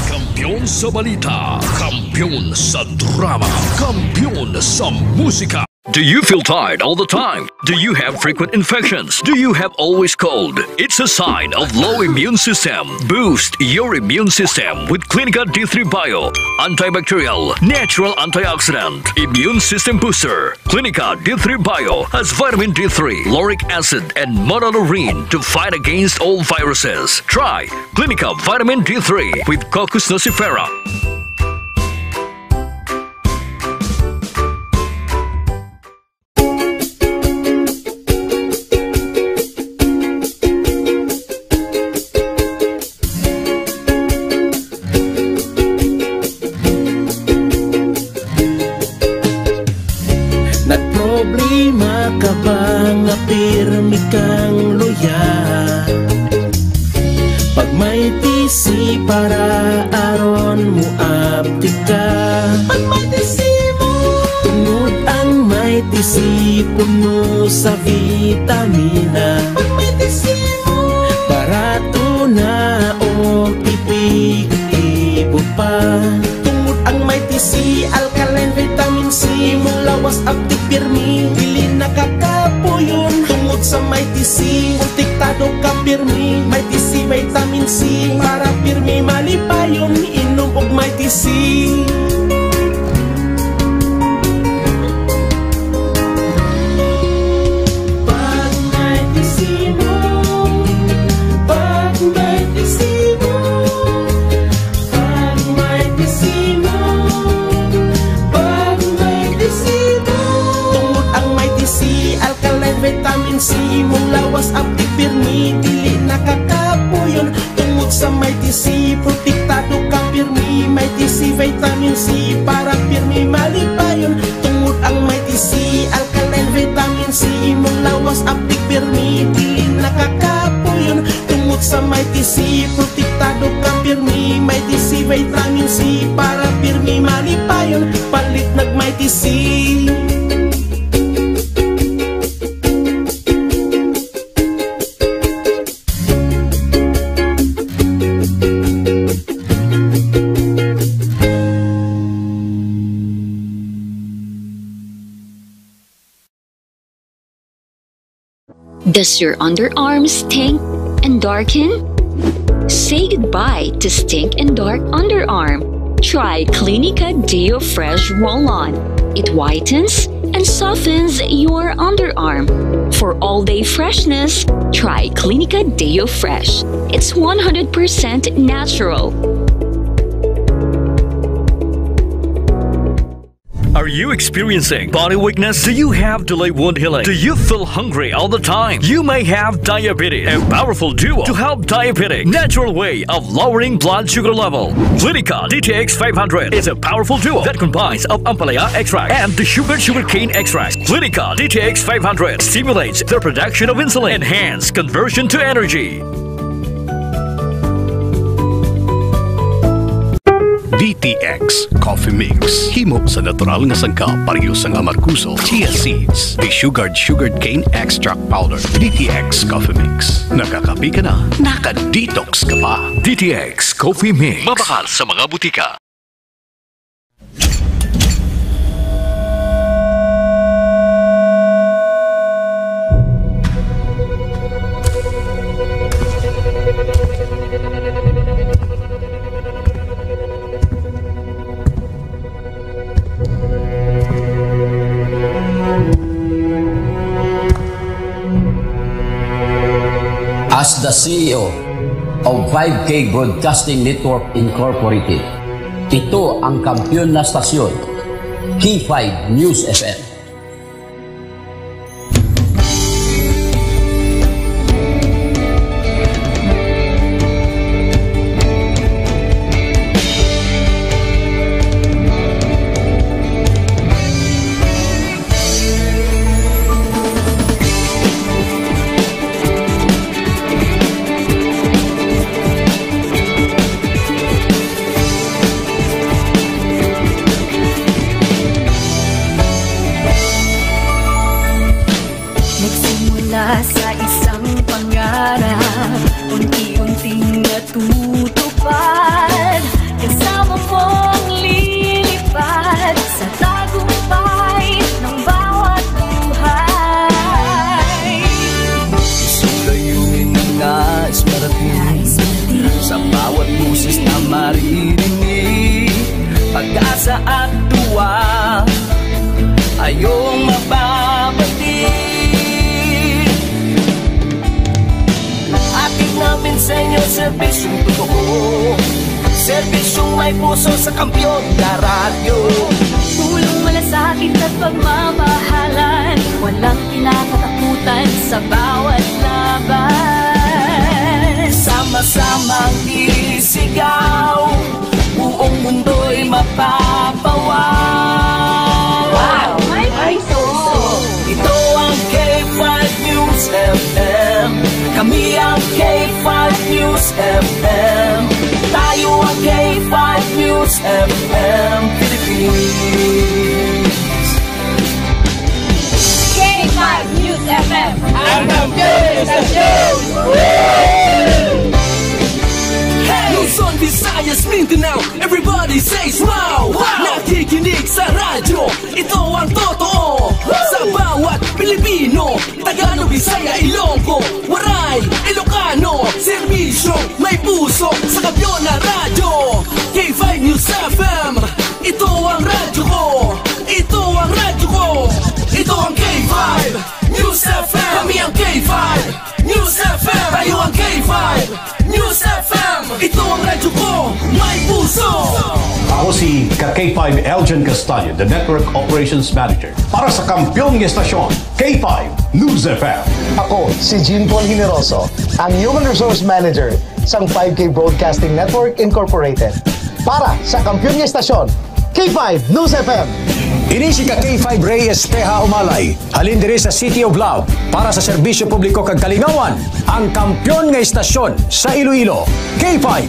Kampiyon sa balita, kampiyon sa drama, kampiyon sa musika. Do you feel tired all the time? Do you have frequent infections? Do you have always cold? It's a sign of low immune system. Boost your immune system with Clinica D three Bio. Antibacterial, natural antioxidant, immune system booster. Clinica D three Bio has vitamin D three, lauric acid, and monolaurin to fight against all viruses. Try Clinica Vitamin D three with Cocos nucifera. Nagproblema ka ba nga pirmi kang luya? Pag may T C para aron mo abtik ka. Pag may T C mo. Tungod ang may T C puno sa vitamina. Pag may T C mo. Barato na o epektibo pa. Tungod ang may T C, alkaline vitamin C, imong lawas abtik pirmi, dili nakakapuyon. Tungod sa may T C, protektado ka pirmi. May T C vitamin C, para pirmi malipayon, inom og may T C. Pag may T C mo, pag may T C mo, pag may T C mo, pag may T C mo. Tungod ang may T C, alkaline vitamin C, imong lawas abtik pirmi, dili nakakapuyon. Tungod sa may T C, protektado ka pirmi, may T C vitamin C, para pirmi malipayon. Tungod ang may T C, alkaline vitamin C, imong lawas abtik pirmi, dili nakakapuyon. Tungod sa may T C, protektado ka pirmi, may T C vitamin C, para pirmi malipayon. Palit nag may T C. Does your underarm stink and darken? Say goodbye to stink and dark underarm. Try Clinica Deo Fresh Roll-On. It whitens and softens your underarm. For all-day freshness, try Clinica Deo Fresh. It's one hundred percent natural. Are you experiencing body weakness? Do you have delayed wound healing? Do you feel hungry all the time? You may have diabetes. A powerful duo to help diabetic. Natural way of lowering blood sugar level. Clinica D T X five hundred is a powerful duo that combines of ampalaya extract and the sugar sugarcane extract. Clinica D T X five hundred stimulates the production of insulin, enhance conversion to energy. D T X Coffee Mix. Himo sa natural nga sangkap, pareho sang amargoso, chia seeds, desugared sugarcane extract powder. D T X Coffee Mix. Nakakape ka na, naka-detox ka pa. D T X Coffee Mix. Mabakal sa mga butika. As the C E O of five K Broadcasting Network Incorporated, ito ang kampiyon na stasyon, K five News F M. Sa isang pangarap, unti-unting natutupad. Kasama mong lilipad sa tagumpay ng bawat buhay. Isang layunin na nais marating. Nais marating. Sa bawat boses na maririnig, pag-asa at tuwa ay iyong mababati. Hatid namin sa inyo serbisyong totoo, serbisyong may puso sa Kampiyon na Radyo. Tulong, malasakit at pagmamahalan, walang kinakatakutan sa bawat laban. Sama-samang isigaw, buong mundo'y mapapawaw. Wow! May puso! Ito ang K five News F M. Kami ang K five News F M. Tayo ang K five News F M Philippines. K five News F M. Ang kampiyon sa show! Luzon, Visayas, Mindanao, everybody says wow! Wow! Nakikinig sa radyo, ito ang totoo. Sa bawat Pilipino, Tagalog, Bisaya, Ilonggo, Waray, Ilocano, serbisyo, may puso, sa Kampiyon na Radyo. K five News F M, ito ang radyo ko. Ito ang radyo ko. Ito ang K five News F M. Kami ang K five News F M. Tayo ang K five News F M. Ito ang radyo ko. May puso. Ako si ka K five Elgin Castaño, the Network Operations Manager para sa kampiyon nga estasyon, K five News F M. Ako si Jean Paul Generoso, ang Human Resource Manager sang five K Broadcasting Network Incorporated. Para sa kampiyon nga estasyon, K five News F M. Ini si ka K five Ray Espeha Umalay, halin diri sa City of Love, para sa serbisyo publiko kag kalingawan, ang kampiyon nga estasyon sa Iloilo, K five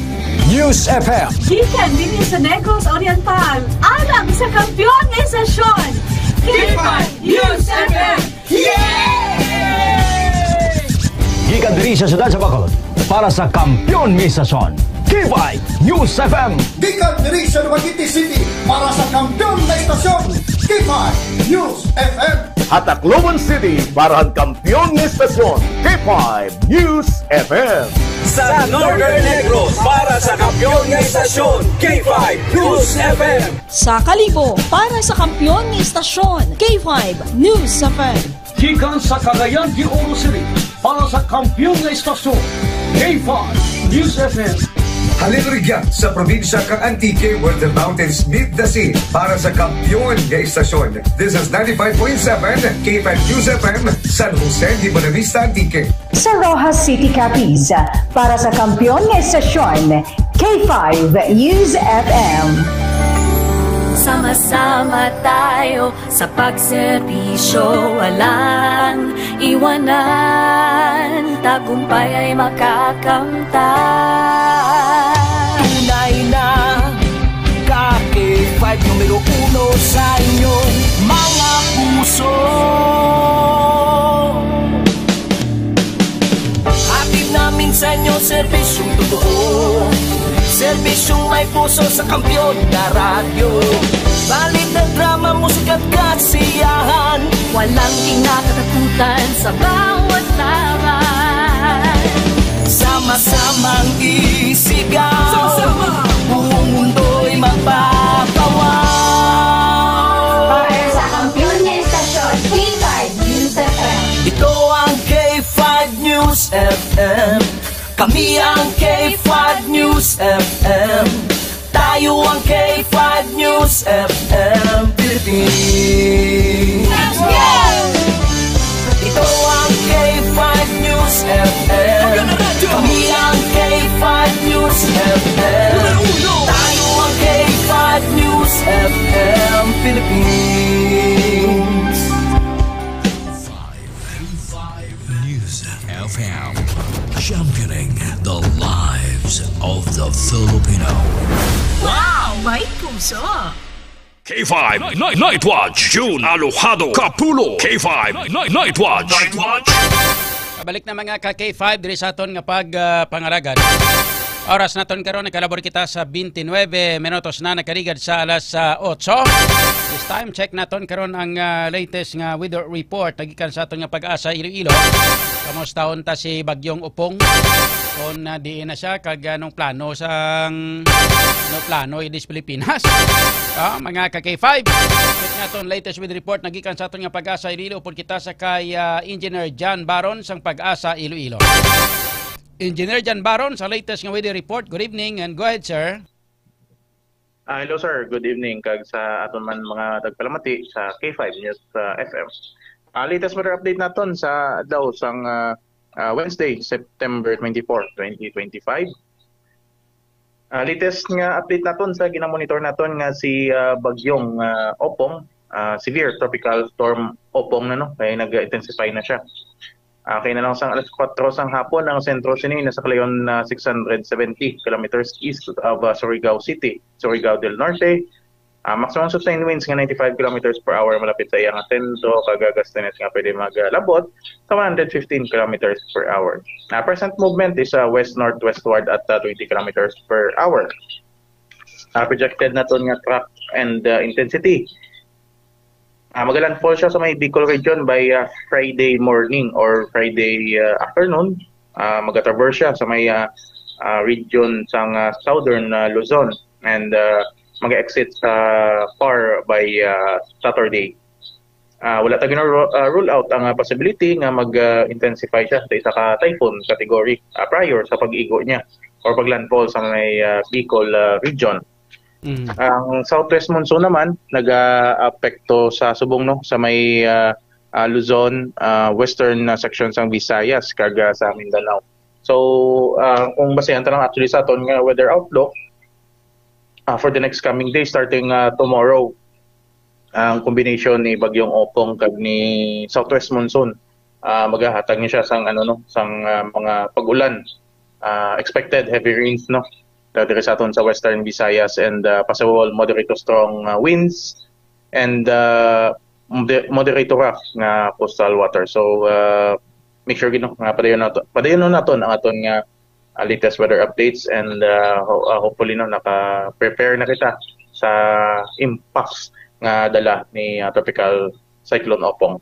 News F M. Gikan dinhi sa Negros Oriental, alang sa kampiyon nga estasyon, K five News F M. Yay! Gikan diri sa siyudad sa Bacolod, para sa kampiyon nga estasyon, K five News F M. Gikan diri sa Dumaguete City, para sa kampiyon nga estasyon, K five News F M. Ha Tacloban City, para sa kampiyon nga estasyon, K five News F M. Sa Northern Negros, para sa kampiyon nga estasyon, K five News F M. Sa Kalibo, para sa kampiyon nga istasyon, K five News F M. Gikan sa Cagayan de Oro City, para sa kampiyon nga istasyon, K five News F M. Halin rugya sa probinsya kang Antique, where the mountains meet the sea, para sa kampiyon nga istasyon. This is ninety-five point seven K five News F M, San Jose de Buenavista, Antique. Sa Roxas City, Capiz, para sa kampiyon nga estasyon, K five News F M. Sama-sama tayo sa pagserbisyo, walang iwanan. Tagumpay ay makakamtan. Tunay na ka K five numero uno sa inyong mga puso. Hatid namin sa inyo serbisyong totoo, serbisyong may puso sa kampiyon na radyo. Balita, drama, musika at kasiyahan, walang kinakatakutan sa bawat laban. Sama-samang isigaw, sama-sama, buong mundo'y mapapawaw. Para sa kampiyon nga estasyon, K five News F M. Ito ang K five News F M. Kami ang K five News F M. Tayo ang K five News F M Philippines. Ito ang K five News F M. Kami ang K five News F M. Tayo ang K five News F M Philippines. News F M, championing the lives of the Filipino. Wow! May puso! K five Night, Night Watch, June Alojado Kapulo. K five Night, Night Watch. Night Watch. Pabalik na, mga ka K five, diri sa aton nga pag, ah, pangaragad. Oras naton karon, nakalabor kita sa twenty-nine minutos na nakaligad sa alas, ah, otso. This time, check naton karon ang, ah, latest nga weather report nagikan sa aton nga Pag-asa Iloilo. Kamusta unta si Bagyong Opong? Kung, ah, diin na siya, kag anong plano sang, ano plano i Pilipinas? Ah, mga ka K five, check naton latest weather report nagikan sa aton nga Pag-asa Iloilo. Upod kita sa kay, ah, Engineer John Baron sang Pag-asa Iloilo. Engineer John Baron sa latest nga weather report. Good evening and go ahead, sir. Ah, hello sir, good evening kag sa aton man mga tagpalamati sa K five News, ah, F M. Ah, latest weather update naton sa adlaw sang, ah, ah, Wednesday, September twenty-four, twenty twenty-five. Ah, latest nga update naton sa ginamonitor naton nga si, ah, Bagyong, ah, Opong, ah, severe tropical storm Opong na, no, kay nag-intensify na siya. Ah, kay na lang sang alas kuwatro sang hapon ang sentro sini nasa kalayon na six hundred seventy kilometers east of, ah, Surigao City, Surigao del Norte. Ah, maximum sustained winds nga ninety-five kilometers per hour malapit sa iya nga sentro, kag gustiness nga pwede maglabot sa one hundred fifteen kilometers per hour. Ah, percent movement is, ah, west-northwestward at, ah, twenty kilometers per hour. Ah, projected naton nga track and, ah, intensity. Ah, magalandfall siya sa may Bicol region by, ah, Friday morning or Friday, ah, afternoon. Ah, magatraverse siya sa may, ah, ah, region sang, ah, southern, ah, Luzon and, ah, mag-exit sa PAR by, ah, Saturday. Ah, wala ta gina-ru-, ah, rule out ang, ah, possibility nga mag, ah, intensify siya sa isa ka typhoon category, ah, prior sa pag-igo niya or paglandfall sa may, ah, Bicol, ah, region. Mm. Ang southwest monsoon naman nagaapekto sa subong, no, sa may, ah, ah, Luzon, ah, western, ah, section sang Visayas kag, ah, sa Mindanao. So, ah, kung basayan ta lang actually sa aton nga weather outlook, ah, for the next coming day, starting, ah, tomorrow, ang combination ni Bagyong Opong kag ni southwest monsoon, ah, magahatag ni siya sang, ano, no, sang, ah, mga pag-ulan. Ah, expected heavy rains, no, diri sa aton sa Western Visayas and, ah, possible moderate to strong, ah, winds and, ah, mode-, moderate to rough nga coastal water. So, ah, make sure gid, no, nga padayon nato, padayon naton ang aton nga, ah, latest weather updates and, ah, ho-, ah, hopefully, no, naka-prepare na kita sa impacts nga dala ni, ah, Tropical Cyclone Opong.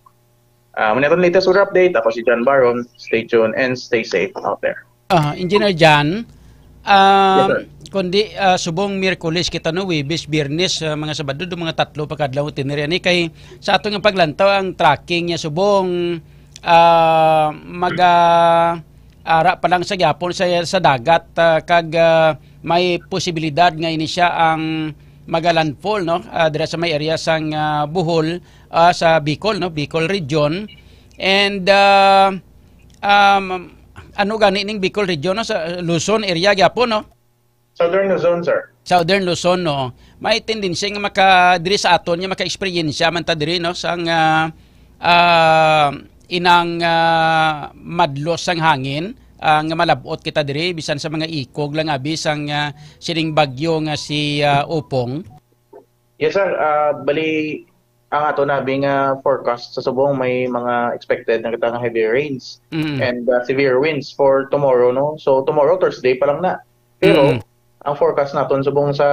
Ah, muna itong latest weather update. Ako si John Baron. Stay tuned and stay safe out there. Ah, Engineer John, ah, Yes, sir. kundi, ah, subong Miyerkules kita, no, Webes, Biyernes, ah, mga Sabado, do mga tatlo pa kadlaw tiniri ani kay sa ato nga paglantaw ang tracking niya subong, ah, maga ara pa lang sa gyapon sa, sa dagat, ah, kag, ah, may posibilidad nga ini siya ang magalandfall, no, ah, dira sa may area sang, ah, Bohol, ah, sa Bicol, no, Bicol region. And, ah, um, ano gani ning Bicol region, no? Sa Luzon area gyapon, no? Southern Luzon, sir. Southern Luzon, no? May tendensya nga maka, diri sa aton nga maka-eksperyensya man ta diri, no? Sang, ah, ah, inang, ah, madlos sang hangin, ah, nga malab-ot kita diri, bisan sa mga ikog lang abi sang, ah, sining bagyo nga si, ah, Opong. Yes, sir. Ah, bali, ang ato na abi nga forecast sa subong may mga expected na kita nga heavy rains Mm. and, ah, severe winds for tomorrow, no? So, tomorrow, Thursday pa lang na. Pero, Mm. ang forecast naton subong sa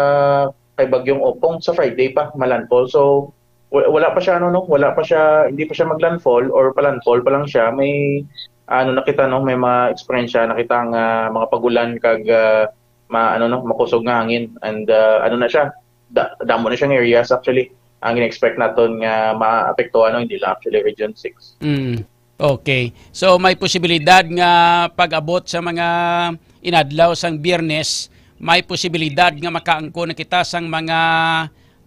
kay Bagyong Opong, sa Friday pa, malandfall. So, wa-, wala pa siya, ano, no? Wala pa siya, hindi pa siya maglandfall or palandfall pa lang siya. May, ano, nakita, no? May mga eksperyensya, nakita nga mga pagulan kag, ah, ma-, ano, no? Makusog nga hangin. And, ah, ano na siya? Da-, damo na siyang areas, actually. Ang in-expect naton nga maapektuhan, no? Hindi lang actually Region six. Mm. Okay. So, may posibilidad nga pag-abot sa mga inadlaw sang Biyernes, may posibilidad nga makaangkon na kita sang mga,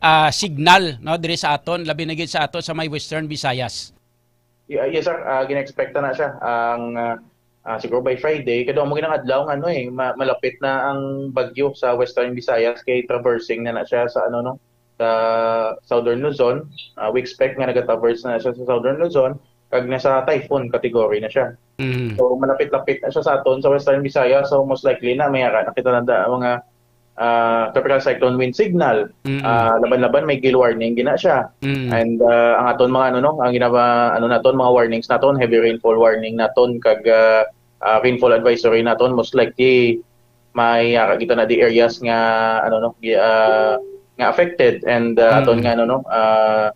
ah, signal, no, diri sa aton, labi na gid sa aton sa may Western Visayas. Y-, yes, sir. Ah, gina-expect na siya. Ang, ah, ah, siguro by Friday, kay amo ginang adlaw nga, ano, eh, ma-, malapit na ang bagyo sa Western Visayas kay traversing na na siya sa, ano, no, sa Southern Luzon. Ah, we expect nga nagatraverse na siya sa Southern Luzon kag nasa typhoon category na siya. Mm. So, malapit-lapit na siya sa aton sa Western Visayas. So, most likely na may ara na kita na da, mga ah, tropical cyclone wind signal. Mm-mm. Ah, laban-laban may gale warning gina siya. Mm. And ah, ang aton mga ano no, ang ginaba ano naton, mga warnings naton, heavy rainfall warning naton kag ah, ah, rainfall advisory naton, most likely may ah, kita na di areas nga ano no, gi- ah, nga affected and ah, aton Mm. nga ano no, ah,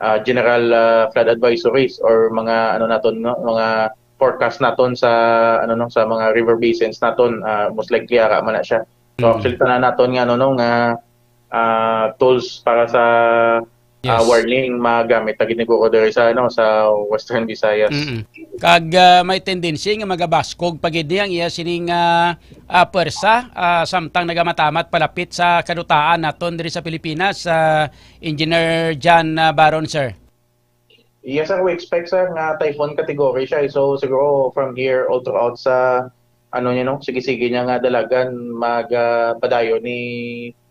ah, general ah, flood advisories or mga ano naton no, mga forecast naton sa ano no, sa mga river basins naton, ah, most likely ara man na siya. So Mm. actually tanan naton nga ano no, nga ah, tools para sa ah, Yes. warning magamit na gid ni Guro diri sa ano, sa Western Visayas. Mm-mm. Kag ah, may tendency nga magabaskog pa gid ni ang iya sining ah, ah, puwersa ah, samtang nagamatamat palapit sa kadutaan naton diri sa Pilipinas, ah, Engineer John ah, Baron, sir. Yes, sir. We expect, sir, nga typhoon category siya. So, siguro from here all throughout sa ano niya, no? Sige-sige niya nga dalagan mag ah, padayon ni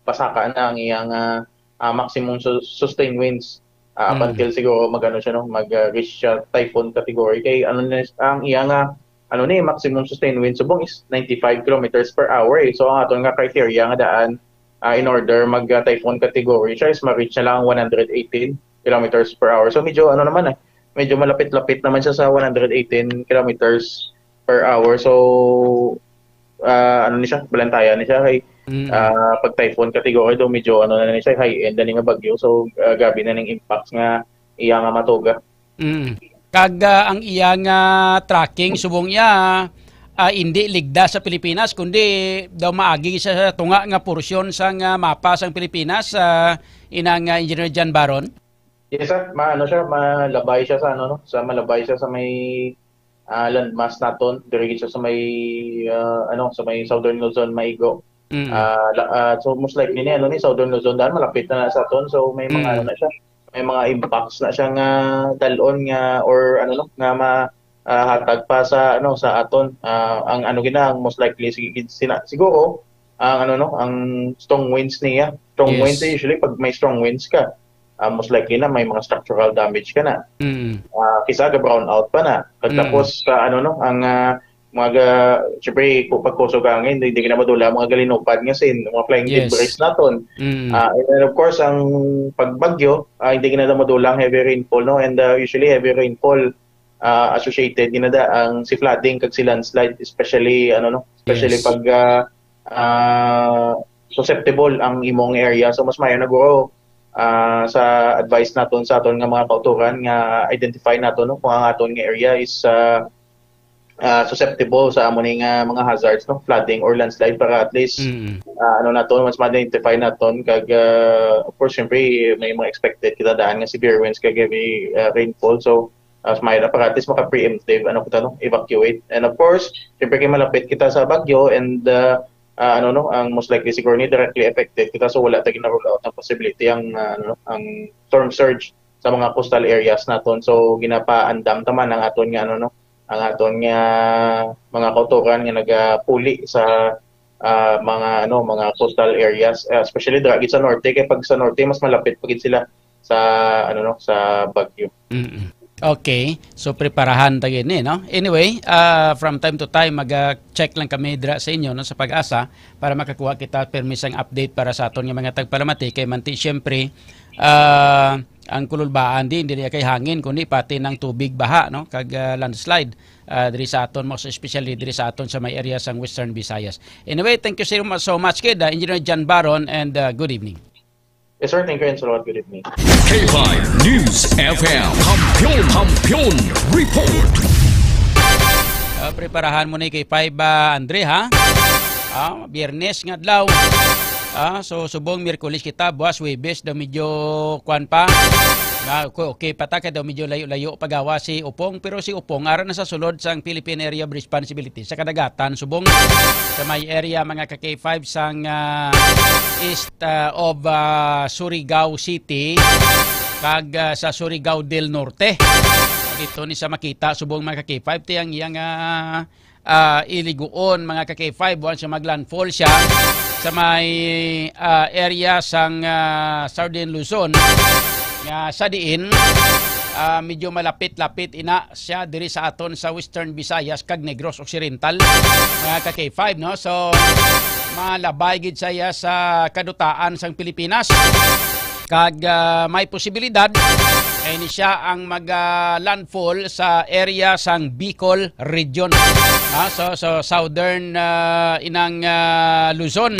pasaka na ang iyang ah, ah, maximum su- sustained winds. Ah, up Mm. until siguro mag ano siya, no? Mag ah, reach siya typhoon category. Kay ano na ang iyang ah, ano ni maximum sustained wind subong is ninety-five kilometers per hour. Eh. So ang aton nga criteria nga daan ah, in order mag ah, typhoon category siya is ma-reach na lang ang one hundred eighteen kilometers per hour. So medyo ano naman eh, medyo malapit-lapit naman siya sa one hundred eighteen kilometers per hour. So ah, ano ni siya, balantayan ni siya kay Mm. ah, pag typhoon category daw medyo ano na ni siya, high end na ni nga bagyo. So ah, grabe na ning impact nga iya nga matuga. Mm. Kag ah, ang iya nga tracking subong iya ah, hindi ligda sa Pilipinas kundi daw maagi sa tunga nga porsyon sang ah, mapa sang Pilipinas, ah, inang ah, Engineer John Baron. Yes, sir. Ma ano siya, malabay siya sa ano no, sa malabay siya sa may ah, landmass naton, diri gid siya sa may ah, ano, sa may Southern Luzon, Maigo. Mm. Ah, la- ah, so most likely ni ano ni Southern Luzon daan malapit na, na sa aton. So may mga Mm. ano na siya. May mga impacts na siya nga dalon nga or ano no, nga ma ah, hatag pa sa ano sa aton. Ah, ang ano gina ang most likely sig- sina, siguro ang ano no, ang strong winds niya. Strong Yes. winds usually pag may strong winds ka, ah, most likely na may mga structural damage ka na. Mm. Ah, kisa ga brown out pa na. Kag Mm. tapos sa ano no, ang ah, mga ga, syempre ku- pag kusog ang hangin, hindi ka na madula ang mga galinupad nga sin, mga flying Yes. debris naton. Mm. Ah, and then of course ang pagbagyo, ah, hindi ka na madula ang heavy rainfall no, and ah, usually heavy rainfall ah, associated gina da ang si flooding kag si landslide, especially ano no, especially Yes. pag ah, ah, susceptible ang imong area. So mas maayo na guro ah, sa advice naton sa aton nga mga kauturan nga identify naton no, kung ang aton nga area is ah, ah, susceptible sa amo ni nga mga hazards no, flooding or landslide, para at least Mm. ah, ano naton, mas ma-identify naton kag ah, of course syempre may mga expected kita daan nga severe winds kag heavy ah, rainfall. So as may na para at least maka-preemptive ano kita no, evacuate. And of course syempre kay malapit kita sa bagyo and ah, ah, ano no, ang most likely siguro ni directly affected kita, so wala ta gina-rule out ang possibility ang ah, ano no, ang storm surge sa mga coastal areas naton. So ginapaandam ta man ang aton nga ano no, ang aton nga mga kauturan nga nagapuli sa ah, mga ano, mga coastal areas, ah, especially dira gid sa norte, kay pag sa norte mas malapit pa gid sila sa ano no, sa bagyo. Mm-mm. Okay. So preparahan ta gid ni, no? Anyway, ah, from time to time mag-check lang kami dira sa inyo no, sa Pag-asa para makakuha kita permi sang update para sa aton nga mga tagpalamati kay manti siyempre ah, ang kululbaan di hindi kay hangin kundi pati ng tubig baha no kag ah, landslide ah, diri sa aton most especially diri sa aton sa may area sang Western Visayas. Anyway, thank you so mu- so much kid ah, Engineer John Baron and ah, good evening. Yes sir, thank you and salamat. Good evening. K five News F M. Kampiyon, Kampiyon Report. Ah, preparahan mo ni kay five ah, Andre ha. Ah, Biyernes nga adlaw. Ah, so subong Miyerkules kita, buwas Huwebes daw medyo kuan pa. Na okay, okay pa ta kay daw medyo layo-layo pagawa si Upong, pero si Upong ara na sa sulod sang Philippine Area of Responsibility sa kadagatan subong sa may area mga ka K five sang ah, east ah, of ah, Surigao City kag ah, sa Surigao del Norte. Dito ni sa makita subong mga ka K five ti ang iyang ah, ah, iliguon mga ka K five once nga maglandfall siya sa may ah, area sang ah, Southern Luzon nga sa diin ah, medyo malapit-lapit ina siya diri sa aton sa Western Visayas kag Negros Occidental mga ka K five no. So malabay gid sa iya sa kadutaan sang Pilipinas. Kag, ah, may posibilidad kay ini siya ang mag, ah, landfall sa area sang Bicol region. Ah, so, so southern, ah, inang, ah, Luzon.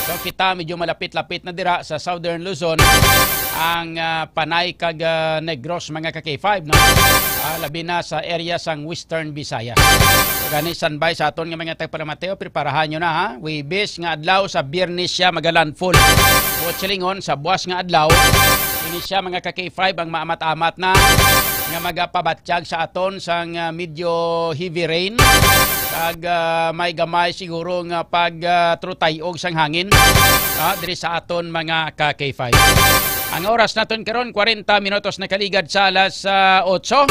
So kita medyo malapit-lapit na dira sa southern Luzon ang, ah, Panay kag, ah, Negros, mga ka K five, no? Ah, labi na sa area sang Western Visayas. Gani, standby sa aton nga mga tagpalamati, o, preparahan nyo na, ha? Huwebes nga adlaw, sa Biyernes siya magalandfall. Buot silingon, sa buwas nga adlaw, ini siya, mga ka K five, ang maamat-amat na nga magapabatyag sa aton sang, ah, medyo heavy rain. Kag, ah, may gamay siguro nga pag, ah, trutay-og sang hangin, ah, diri sa aton, mga ka K five. Ang oras naton karon, kwarenta minutos na kaligad sa alas, ah, otso.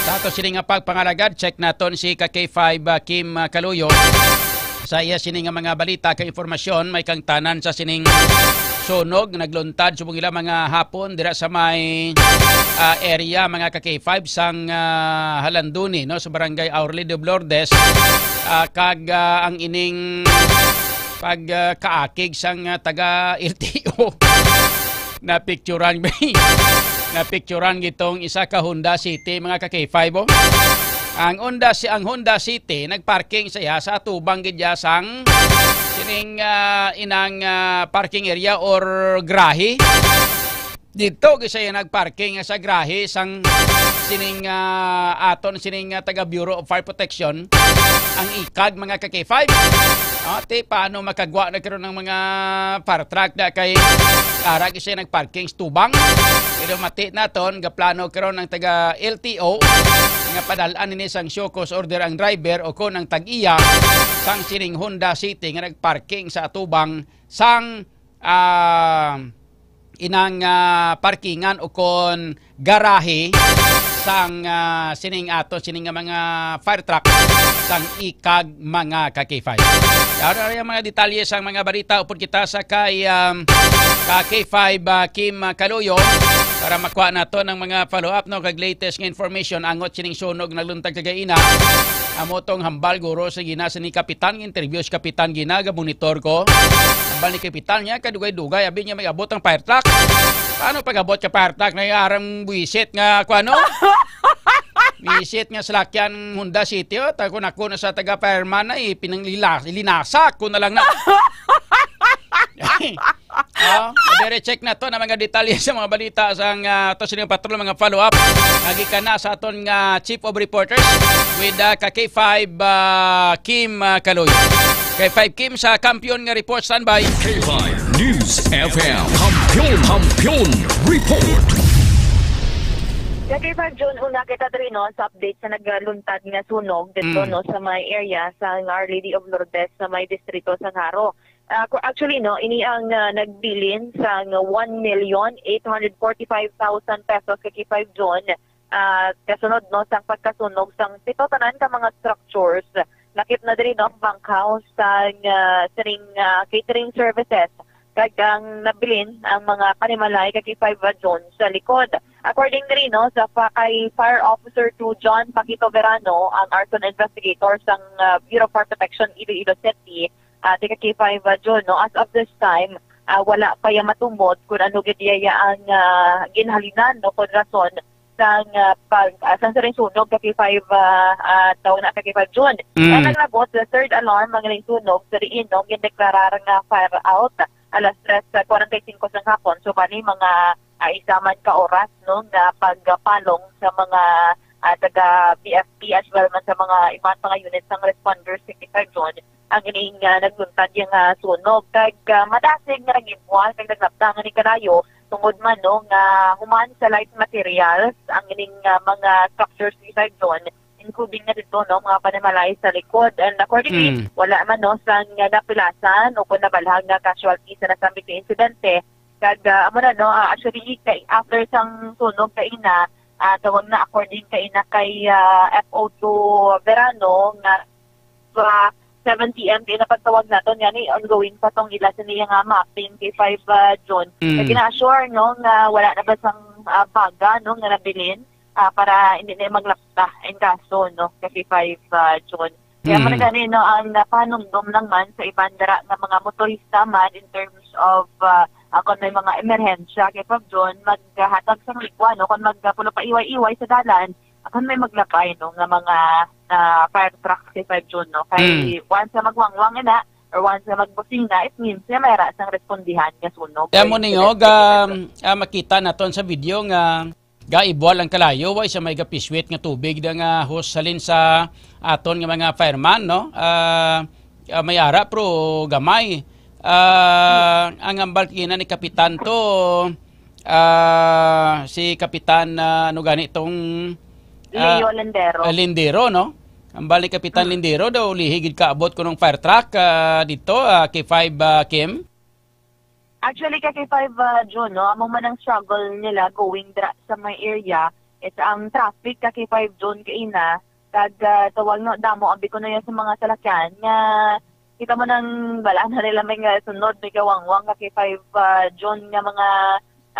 Sa ato sini nga pagpangalagad, check naton si ka K five, ah, Kim, ah, Kaluyo. Sa iya sini nga mga balita kag impormasyon, may kangtanan sa sining sunog nagluntad subong ila mga hapon dira sa may, ah, area, mga ka K five, sang, ah, Halanduni, no, sa barangay Our Lady of Lourdes, ah, kag, ah, ang ining pag, ah, kaakig sang, ah, taga L T O. Napicturan, napicturan gitong isa ka Honda City, mga ka K five, oh. Ang Honda si, ang Honda City nagparking sa iya sa atubang gid iya sang sining, ah, inang, ah, parking area or garahe. Dito gid siya nagparking sa garahe sang sining, ah, aton sining, ah, taga Bureau of Fire Protection, ang ikag, mga ka K five. Ah, ti, paano makagwa na karon ng mga fire truck na kay ara gid siya nagparking sa tubang? Pero mati naton, gaplano karon ang taga L T O nga padalan nini sang show cause order ang driver o kon ang tag-iya sang sining Honda City nga nagparking sa atubang sang, ah, inang, ah, parkingan o kon garahe sang, ah, sining ato, sining nga mga fire truck sang ikag, mga ka K five. Yari ang mga detalye sang mga balita upod kita sa kay, um, ka K five, ah, Kim, ah, Kaluyo para makuha nato ng mga follow-up, no, kag latest nga information angot sining sunog nagluntag kagaina. Amo tong hambal guro sa gina sa ni Kapitan, interview si Kapitan gina, ga-monitor ko. Hambal ni Kapitan niya, kadugay-dugay, abi niya may abot ang fire truck. Paano pag-abot ka fire truck na yung arang buwisit nga, kung ano? Buwisit nga salakyan Honda City, oh, tako na ko na sa taga fireman na, eh, pinanglila-, linasak ko na lang na. Oh, dire check na to na mga detalye sa mga balita sang, ah, to sining patrol, mga follow-up. Nagikan na sa aton nga Chief of Reporters with, ah, ka K five, ah, Kim, ah, Kaloy. K five Kim sa Kampiyon nga Report, standby. K five News F M. Kampiyon, Kampiyon Report. Sa K five June, una kita diri, no, sa update sa nagluntad nga sunog dito, Mm. no, sa may area sa Our Lady of Lourdes sa may distrito sa Jaro. Ah, ku-, actually, no, ini ang, ah, nagbilin sang one million eight hundred forty-five thousand pesos ka K five June, ah, kasunod, no, sang pagkasunog sang pito tanan ka mga structures. Lakip na diri, no, ang bunkhouse sang, ah, sining, ah, catering services, kag ang nabilin ang mga panimalay ka K five June sa likod. According diri, no, sa pa-, kay Fire Officer two John Paquito Verano, ang arson investigator sang, ah, Bureau of Fire Protection Iloilo City, ah, taga K five, ah, June, no? As of this time, ah, wala pa ya matumod kung ano gid iya ang, ah, ginhalinan, no, kung rason sang, ah, pag, ah, sang siring sunog ka K five, ah, ah, tawag na ka K five June. Mm. Ang naglabot sa third alarm ang siring sunog sa diin, no, gindeklarar nga fire out alas tres kwarenta y cinco sang hapon. So, bali, mga, ah, isa man ka oras, no, nga pagpalong sa mga, ah, taga P F P as well man sa mga iban pa nga units sang responders sa K five June ang ining, ah, nagluntad yang, ah, sunog. Kag, ah, madasig nga nagibwal kag naglapta nga ni kalayo tungod man, no, nga human sa light materials ang ining, ah, mga structures ni Sir John, including na dito, no, mga panimalay sa likod. And accordingly, Mm. wala man, no, sang, ah, napilasan o kung nabalhag nga casualty sa nasambit nga insidente. Kag, ah, amo na, no, ah, actually, kay, after sang sunog kaina, ah, tawag na, according kaina kay, ah, F O two Verano, nga, ah, seven P M din napagtawag naton, nga ni ongoing pa tong ila sa niya nga mapping kay five, ah, June. Mm. Kag gina-assure, no, nga wala na ba sang, ah, baga, no, nga nabilin, ah, para hindi na maglapta ang kaso, no, kay five, ah, June. Kaya Mm. man gani, no, ang napanumdom lang man sa iban dira nga mga motorista man in terms of, ah, ah, kung may mga emerhensya, K five John, maghatag sang ligwa, no, kung magpulo pa iway-iway sa dalan, kung may maglabay, no, nga mga, ah, fire trucks, K five John, no, kay Mm. once nga magwangwang ina, or once nga magbusina, it means nga may ra sang respondihan nga sunog. Kaya mo Kay ningo, incident, K five John. Ga, ah, makita naton sa video nga gaibwal ang kalayo, wa siya may gapiswit nga tubig da nga hose halin sa aton nga mga fireman, no? Ah, ah, may ara, pero gamay. Ah, ang hambal kina ni Kapitan to, ah, si Kapitan, ah, ano gani tong, ah, Leo Lendero. Ah, Lendero, no? Hambal ni Kapitan Mm. Lendero daw, lihi gid kaabot ko nung fire truck, ah, dito, ah, K five, ah, Kim. Actually, ka K five, ah, June, no, amo man ang struggle nila going dra sa may area. It's ang traffic ka K five June kaina, kag, ah, tawag no, damo abi ko na yan sa mga salakyan nga kita mo nang bala na nila may nga sunod, may kawangwang ka K five, ah, June nga mga,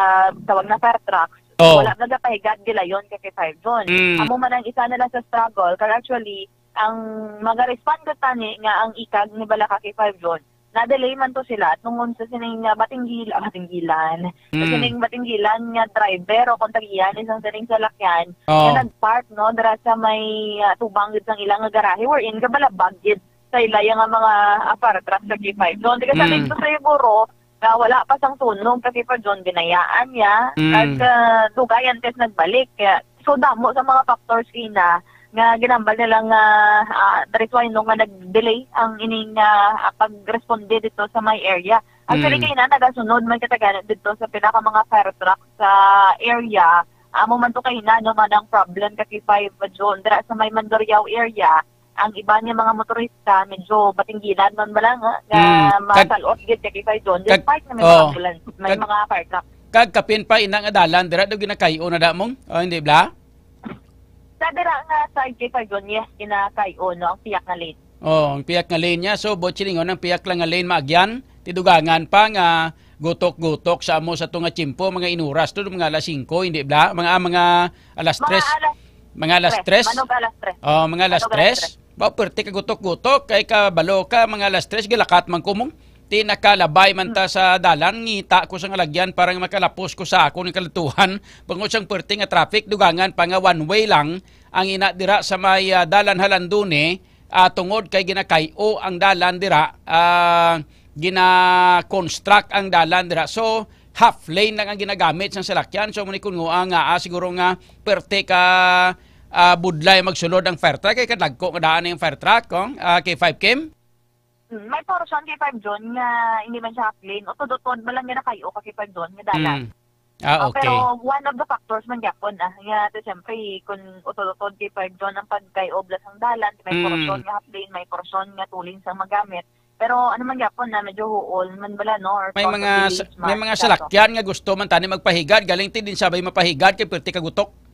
ah, tawag na fire trucks. Oh. Wala nagapahigad gilayon ka K five June. Mm. Amo man ang isa nila sa struggle. Kag actually, ang maga-respond ko tani nga ang ikag ni bala ka K five June, na-delay man to sila tungod sa sining, ah, batinggil-, ah, batinggilan. Sa Mm. sining batinggilan nga driver o kung tagiyan isang sining salakyan Oh. nga nag-park, no, dira sa may, ah, tubang gid sang ilang nga garahe wherein gabalabag gid sa ila nga mga, ah, fire truck sa K five. So, di ka sa Mm. dito sa siguro na wala pa sang sunog ka K five June, binayaan niya. Mm. At, ah, dugayan test nagbalik. Kaya, so, damo sa mga factors kina nga ginambal nila nga, ah, that is why, no, nga nag-delay ang ining, ah, ah, pag-responde dito sa may area. Actually, Mm. kaina nagasunod man kita gani dito sa pinaka mga fire truck sa area. Amo man to kaina, no, man ang problem ka K five June. Dira sa may Mandurriao area, ang iban nga mga motorista, medyo batinggilan man bala nga, nga Mm. Kag-, masalot gid ka K five June. kag-, Despite na may oh. mga ambulance, may Kag-, mga fire truck. Kag kapin pa ina nga dalan, dira daw ginakay-o na damong? Oh, hindi bla? Sa dira nga side K five June, yes, ginakay-o, no, ang piyak nga lane. Oh, ang piyak nga lane niya. So, buot silingon ang piyak lang nga lane maagyan. Tidugangan pa nga gutok-gutok sa amo sa tunga tiyempo, mga inuras to, mga alas singko, hindi bla? Mga, mga alas Mga tres. alas Mga alas tres, tres. Manog alas tres. Oh, mga alas Manog alas tres. tres. Ba, perte ka gutok-gutok, kay kabalo ka, mga alas tres, gilakat man ko mong. Ti nakalabay man ta sa dalan, ngita ko sa ngalagyan para nga makalapos ko sa akon nga kalatuhan. Bangod sang perte nga traffic, dugangan pa nga one way lang ang ina dira sa may, ah, dalan Halandone, ah, tungod kay ginakay-o ang dalan dira, ah, gina-construct ang dalan dira. So, half lane lang ang ginagamit sang salakyan. So, muni kun nga, nga, ah, siguro nga perte ka, ah, budlay magsulod ang fire truck, kay kadagko nga daan ang fire truck, oh, ah, K five Kim? Mm, may portion K five June nga hindi man siya half lane. Utod-utod man lang nga nakayo ka K five June nga dalan. Mm. Ah, Ah, okay. Pero one of the factors man gyapon, ah, nga, to, siyempre, kung utod-utod K five June ang pagkay oblas ang dalan, may Mm. portion nga half lane, may portion nga two lanes ang magamit. Pero ano man gyapon na medyo huol man bala, no? Or May cause of mga delays sa-, may man, mga kaso. salakyan nga gusto man tani magpahigad, galing ti din sabay mapahigad kay perti kagutok.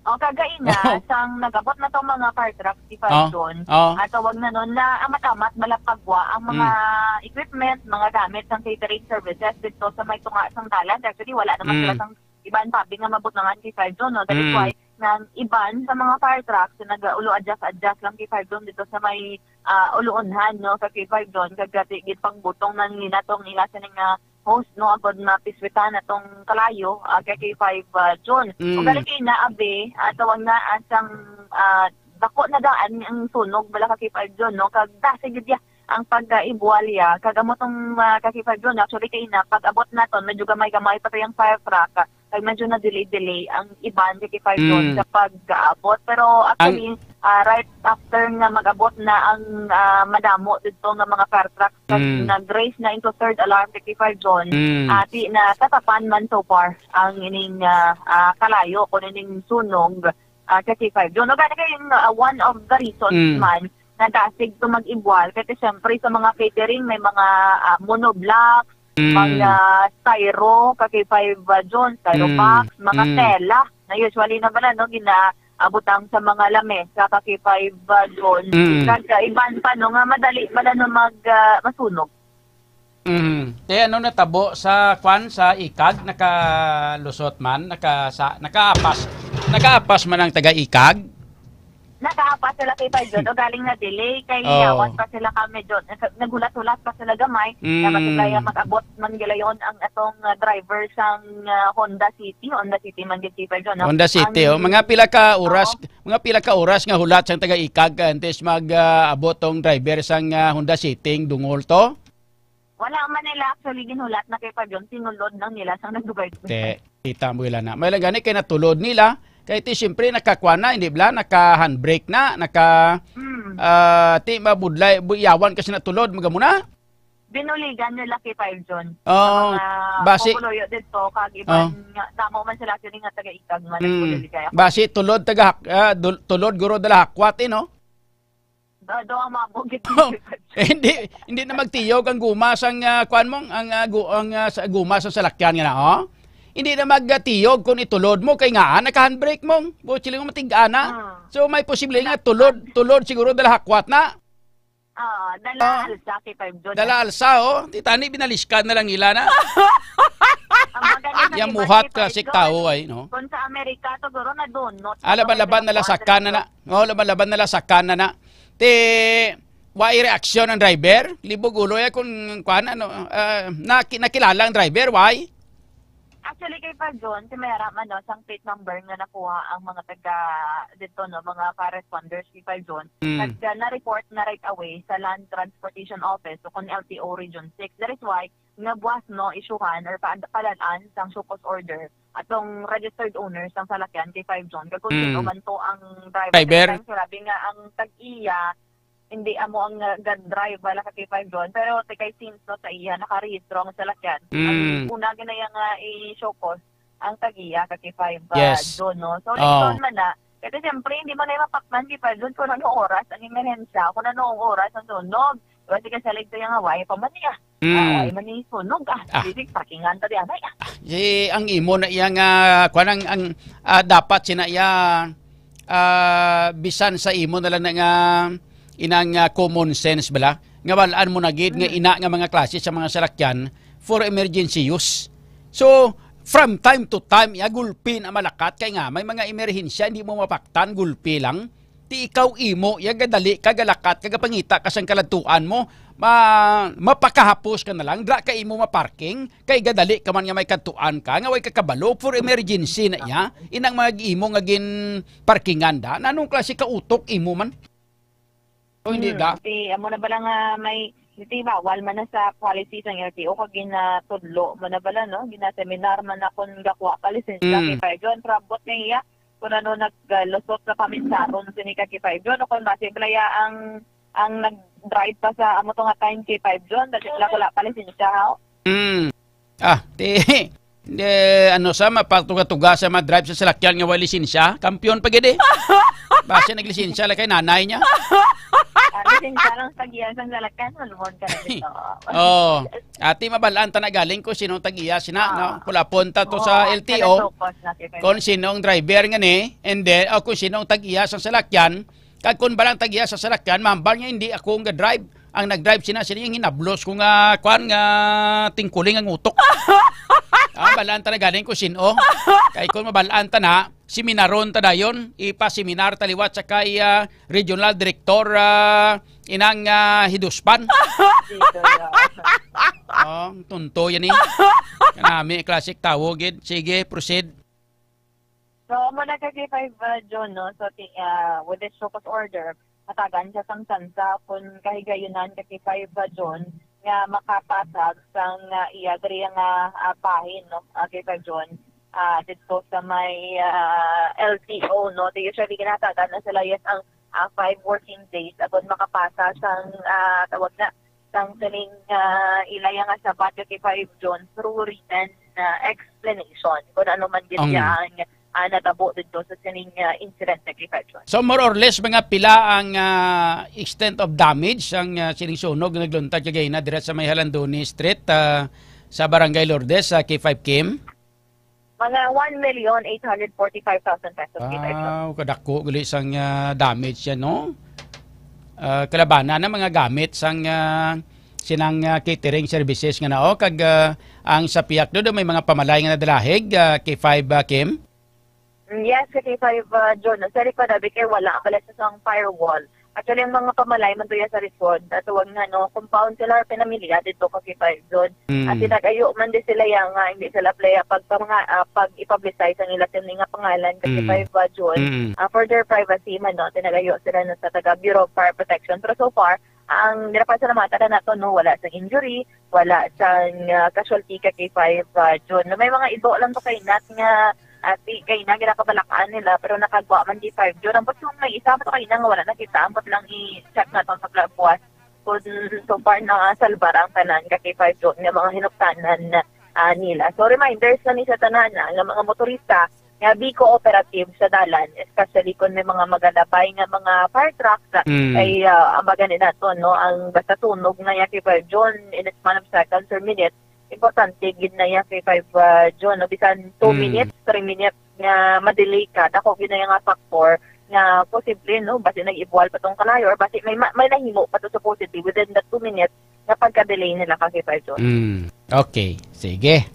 O, kagaina, Oh. sang nag-abot na tong mga fire truck si Oh. Falcon, Oh. ah, tawag na nun, na amat-amat malapagwa ang mga Mm. equipment, mga gamit sang catering services dito sa may tunga sang dalan. Actually, wala naman sila Mm. sang iban pa, abi nga mabutangan kay Falcon, no? That is Mm. why nang iban sa mga fire trucks na nag-ulo adjust-adjust lang kay Falcon dito sa may, ah, uluonhan, no, sa kay Falcon, kag gati gid pangbutong nang nila tong ila sini nga host, no, agod mapiswitan atong kalayo, ah, kay K five, ah, June. Mm. Ug gali kay na, abi, ah, tawag na, ah, sang, ah, dako na daan ang sunog bala ka K five June, no? Kag dasig gid ya ang pag-ibuwalya. Kag amo tong, ah, ka K five June, actually, kay na, pag-abot naton, medyo gamay-gamay pa to yung fire truck, kag medyo na-delay-delay ang iban ka K five June Mm. sa pag-aabot. Pero Ang actually, ah, right after nga mag-abot na ang, ah, madamo dito nga mga fire truck, Kag Mm. nag-raise na into third alarm ka K five June, Mm. ah, di na tatapan man so far ang ining, ah, ah, kalayo kung ining sunog, ah, ka K five June. O gani kay, ah, one of the reasons Mm. man na dasig to mag-ibuwal, kay siyempre sa mga catering may mga, ah, monoblocks, Mm. mga styro ka K five June, styro Mm. box, mga Mm. tela na usually na bala, no, gina-, ah, butang sa mga lamesa ka K five June. Mm. Kag, ah, iban pa, no, nga madali bala, no, mag, ah, masunog. Mm. Te, ano natabo sa kwan, sa ikag? Nakalusot man, naka-, sa, nakaapas, nakaapas man ang taga-ikag? Nakaapa sila kay Five John, o galing na delay, kay Oh. yawan pa sila ka medyo, nag-, naghulat-hulat pa sila gamay, na Mm. masigla mag-abot man gilayon ang atong, ah, driver sang, ah, Honda City, Honda City man gid kay Five John, no? Honda City, Ang oh. Mga pila ka oras, Oo. mga pila ka oras nga hulat sang taga-ikag, ah, antes mag, ah, abot tong driver sang, ah, Honda City, ang dungol to? Wala man nila actually ginhulat na kay Five John, sinulod lang nila sang nag-drive. Te, kita mo ila na. May lang gani kay natulod nila. Kay ti siyempre nakakuha na, hindi bala, naka-handbrake na, naka, Mm. ah, ti mabudlay, bu-, yawan kasi natulod, maga mo na. Binuligan nila kay Five John. Oo, Ang mga basi- pumuluyo dito, kag iban Oh. nga, damo man sila sila nga taga-ikag nga Mm. nagbuliligay ako. Basi tulod taga hak-, ah, dul-, tulod guro dala hakwat, eh, no? Do, do ang mga bukid. Eh, hindi, hindi na magtiyog ang guma sang, ah, kuan mo, ang, ah, gu-, ang, ah, sa guma sa salakyan nga na, oh. Hindi na magtiyog kung itulod mo kay nga, ah, naka-handbrake mo. Buot siling matig-ana. Ah. So, may posible nga tulod, tulod siguro dala hakwat na. Ah, dala Ah. alsa kay Five John. Dala alsa, oh. Ti tani, binaliskan na lang nila na. Ang maganda na Yang iba muhat kay Five classic John. Tao ay, no? Kung sa Amerika, siguro nadunot. Ah, laban-laban Kung na lasakan na na. Oh, laban-laban na lasakan na na. Ti, wa reaksyon ang driver. Libog ulo ya kung kuan, ano, ah, naki-, nakilala ang driver, why? Actually, kay Five John, si Mera man, no, sang plate number nga nakuha ang mga taga dito, no, mga first responders kay Five John. Mm. Nag-, na-report na right away sa Land Transportation Office o kung L T O Region six. That is why nga buwas, no, isyuhan or pa-, padalan sang show cause order atong registered owners sang salakyan kay Five John. Kag kung Mm. sino man to ang driver Driver. Sa time, sinabi nga ang tag-iya, hindi amo ang, uh, ga-drive bala ka kay Five John. Pero ti kay since, no, sa iya nakarehistro ang salakyan. Mm. Ang una ginaya nga i-show cause ang tag-iya ka kay Five, uh, Yes. John, no? So, Oh. Lechon man na. Kasi siyempre, hindi man na mapakman kay Five John kung anong oras ang emerhensya, kung anong oras ang sunog. Diba, sige, sa ligto yung Hawaii pa man niya. Mm. Ah, Hawaii man yung sunog, ah. Ah. Sige, parkingan ta di, anay, ah. Ah, si, ang imo na iya nga, kuwan ang, ang, ah, dapat sina iya, ah, bisan sa imo na lang na nga, inang, ah, common sense bala, nga wal-an mo na gid nga Mm. ina nga mga klase sa mga salakyan for emergency use. So, from time to time, iya gulpi na malakat kay nga may mga emerhensya, hindi mo mapaktan, gulpi lang. Ti ikaw imo, iya gadali ka, galakat ka, gapangita ka sang kaladtuan mo, ma-, mapakahapos ka na lang, dra ka imo maparking, kay gadali ka man nga may kadtuan ka, nga way kakabalo, for emergency na iya, inang mag-imo nga ginparkingan da, nanong klase ka utok imo man? O hindi Hmm, da? Ti, amo na bala nga may, ti bawal man na sa policy sang L T O, kag ginatudlo mo na bala, no? Ginaseminar man na kung gakuha ka lisensya, Hmm. kay Five John, pero ambot na iya, kung ano naglusot sa paminsaron sini ka kay Five John, o kung basi bala iya ang, ang nag-drive pa sa amo to nga time kay Five John, basi bala wala pa lisensya, ha? Mm. Ah, ti, eh, ano sa, mapatuga-tuga sa mga drive sa salakyan nga wala lisensya? Kampiyon pa gid eh. Basi naglisensya lang kay nanay niya. Ah, lisensya lang sa giyan sa salakyan, hulmon ka na dito. Oh, ati mabalaan ta na galing kung sino tag-iya sina, Ah. no? Pulapon ta to Oo, sa L T O. Kung sino ang driver nga ni, and then, o kung sino ang tag-iya sa salakyan, kag kung balang tag-iya sa salakyan, mahambal nga hindi ako ang ga-drive. Ang nag-drive sina, sila yung hinablos ko nga, kwan, nga tingkuling ang utok. Ah, balaan ta na galing ko sino. Kay kung mabalaan ta na, seminaron ta dayon, ipa-seminar ta liwat sa kay, ah, Regional Director, ah, inang, ah, Hiduspan. Dito, yeah. Oh, tunto yan eh. Kanami, classic tawo, gid. Sige, proceed. So, amo na ka kay Five, uh, June, no? So, ti-, uh, with this show cause order, matagan siya sang tsansa kung kahigayunan ka kay Five, uh, June nga makapasag sang, uh, iya diri nga, uh, bahin, no? Uh, kay Five June, uh, dito sa may, uh, L T O, no? Di usually ginatagan na sila, yes, ang, uh, five working days agud makapasa sang, uh, tawag na, sang sining, ah, ilaya nga sabat kay Five June through written, ah, explanation kung ano man gid Ang siya ang, ah, natabo dito sa sining, ah, incident na kay Five June. So, more or less, mga pila ang, ah, extent of damage ang, ah, sining sunog nga nagluntad kagahina dira sa may Halandoni Street, ah, sa Barangay Lourdes, sa K five Kim? Mga one million eight hundred forty-five thousand pesos, K five June. Wow, kadako gali sang, ah, damage yan, no? Ah, kalabanan ang mga gamit sang, ah, sinang, ah, catering services nga nao, kag, ah, ang sa pihak do, do may mga pamalay nga nadalahig, ah, K five, ah, Kim? Mm, yes, ka K five, ah, Jun. Sa likod, abi kay wala ang bala sa isang firewall. Actually, ang mga pamalay man tuya sa likod, ah, tawag nga, no, compound sila or pinamilya dito ka K five, Jun. Mm. At tinagayo man di sila yang, ah, hindi sila playa pag, pag, mga, ah, pag i-publicize ang ila sini nga pangalan ka K five, ah, Jun. Mm. Ah, for their privacy man, no, tinagayo sila na sa taga Bureau of Fire Protection. Pero so far, ang ginapasalamatan na nato, no, wala sang injury, wala sang, ah, casualty ka K five, ah, Jun. No, may mga ido lang to kay Nat nga, ah, si, kay na ginakabalakaan nila, pero nakagwa man K five, Jun. Ang kung may isa pa to kay na nga wala nakita, ambot lang i-check nato sa pla-, buwas kung so far na salbar ang tanan ka K five, Jun, nga mga hinuktanan, ah, nila. So, reminders na ni sa tanan, ah, nga mga motorista, nga be cooperative sa dalan, especially kung may mga magalabay nga mga fire trucks, ah, Mm. ay, ah, ang baga ni nato, no, ang basta sunog na yan kay five June, in a span of seconds or minutes, importante gid na yan kay five, ah, June, no, bisan two Mm. minutes, three minutes nga ma-delay ka, dako gid na yan nga factor nga posible, no, basi nag-ibuwal pa tong kalayo or basi may ma-, may nahimo pa to supposedly within the two minutes nga pagka-delay nila ka kay five June. Mm. Okay, sige.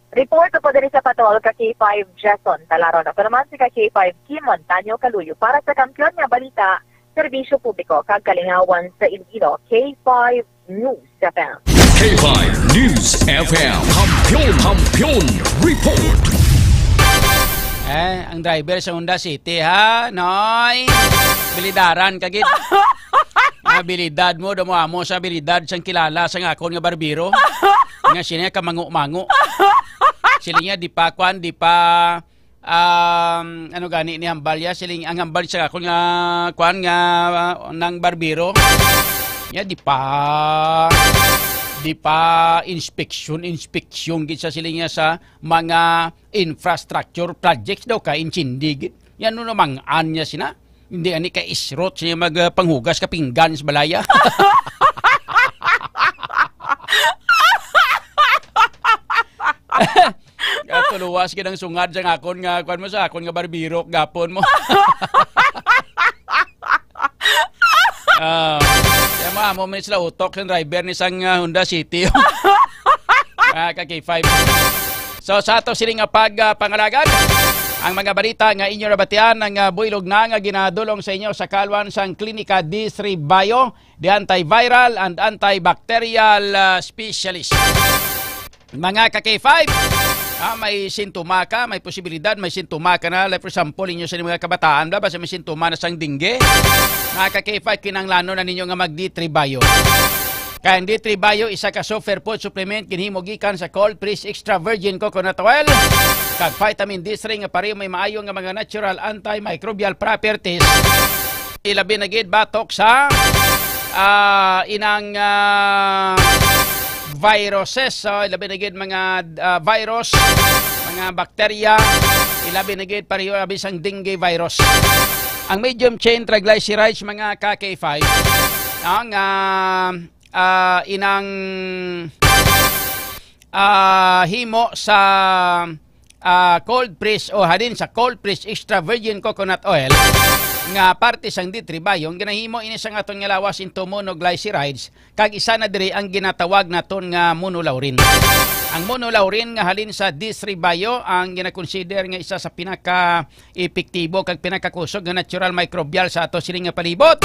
Report po diri sa Patol ka K five Jason Talaron. Ako naman si ka K five Kimon Tanyo Kaluyo para sa Kampiyon nga Balita, Serbisyo Publiko kag Kalingawan sa Iloilo, K five News F M. K five News F M. Kampiyon, Kampiyon Report. Eh, ang driver sa Honda City, ha, Noy? Bilidaran ka gid. Ang abilidad mo, damo amo sa abilidad sang kilala sang akon nga barbero. Nga siya niya kamango-mango. Sila niya, di pa, kwan, di pa, um, ano gani ni hambal ya? Siling, ang hambal sa akon nga, kwan, nga, uh, nang barbero. Ya, di pa, di pa inspeksyon, inspeksyon gid sa siling niya sa mga infrastructure projects daw ka, intindi gid. Yan no namang-an niya sina. Hindi ani ka isrot siya mag, uh, panghugas ka pinggan sa balaya. Katuluwas gid ang sungad sa akon nga, kwan mo sa akon nga barbero gapon mo. Ah, kaya mo, amo man sila utok sa driver ni sang, ah, Honda City. Ah, ka K five. So, sa ato sini nga pag, ah, pangalagad, ang mga balita nga inyo nabatian, ang, ah, buylog na nga ginadulong sa inyo sa kalwan sang Klinika D three Bio, the antiviral and antibacterial, ah, specialist. Mga ka K five, ah, may sintoma ka, may posibilidad, may sintoma ka na. Like, for example, inyo sa mga kabataan, bla, basta may sintoma na sang dengue. Mga ka K five, kinahanglanon na ninyo nga mag D three Bio. Kay ang D three Bio, isa ka superfood supplement, ginhimo gikan sa cold press extra virgin coconut oil, kag vitamin D three nga pareho may maayo nga mga natural antimicrobial properties. Ilabi na gid batok sa, ah, inang, ah, viruses. So, ilabi na gid mga, ah, virus, mga bakterya. Ilabi na gid pareho abi sang dengue virus. Ang medium chain triglycerides, mga ka K five, ang, ah, ah, inang, ah, himo sa, ah, cold press o halin sa cold press extra virgin coconut oil nga parte sang D three Bio, ginahimo ini sang aton nga lawas into monoglycerides, kag isa na diri ang ginatawag naton nga monolaurin. Ang monolaurin nga halin sa D three Bio ang ginakonsider nga isa sa pinaka epektibo kag pinakakusog nga natural microbial sa ato sini nga palibot.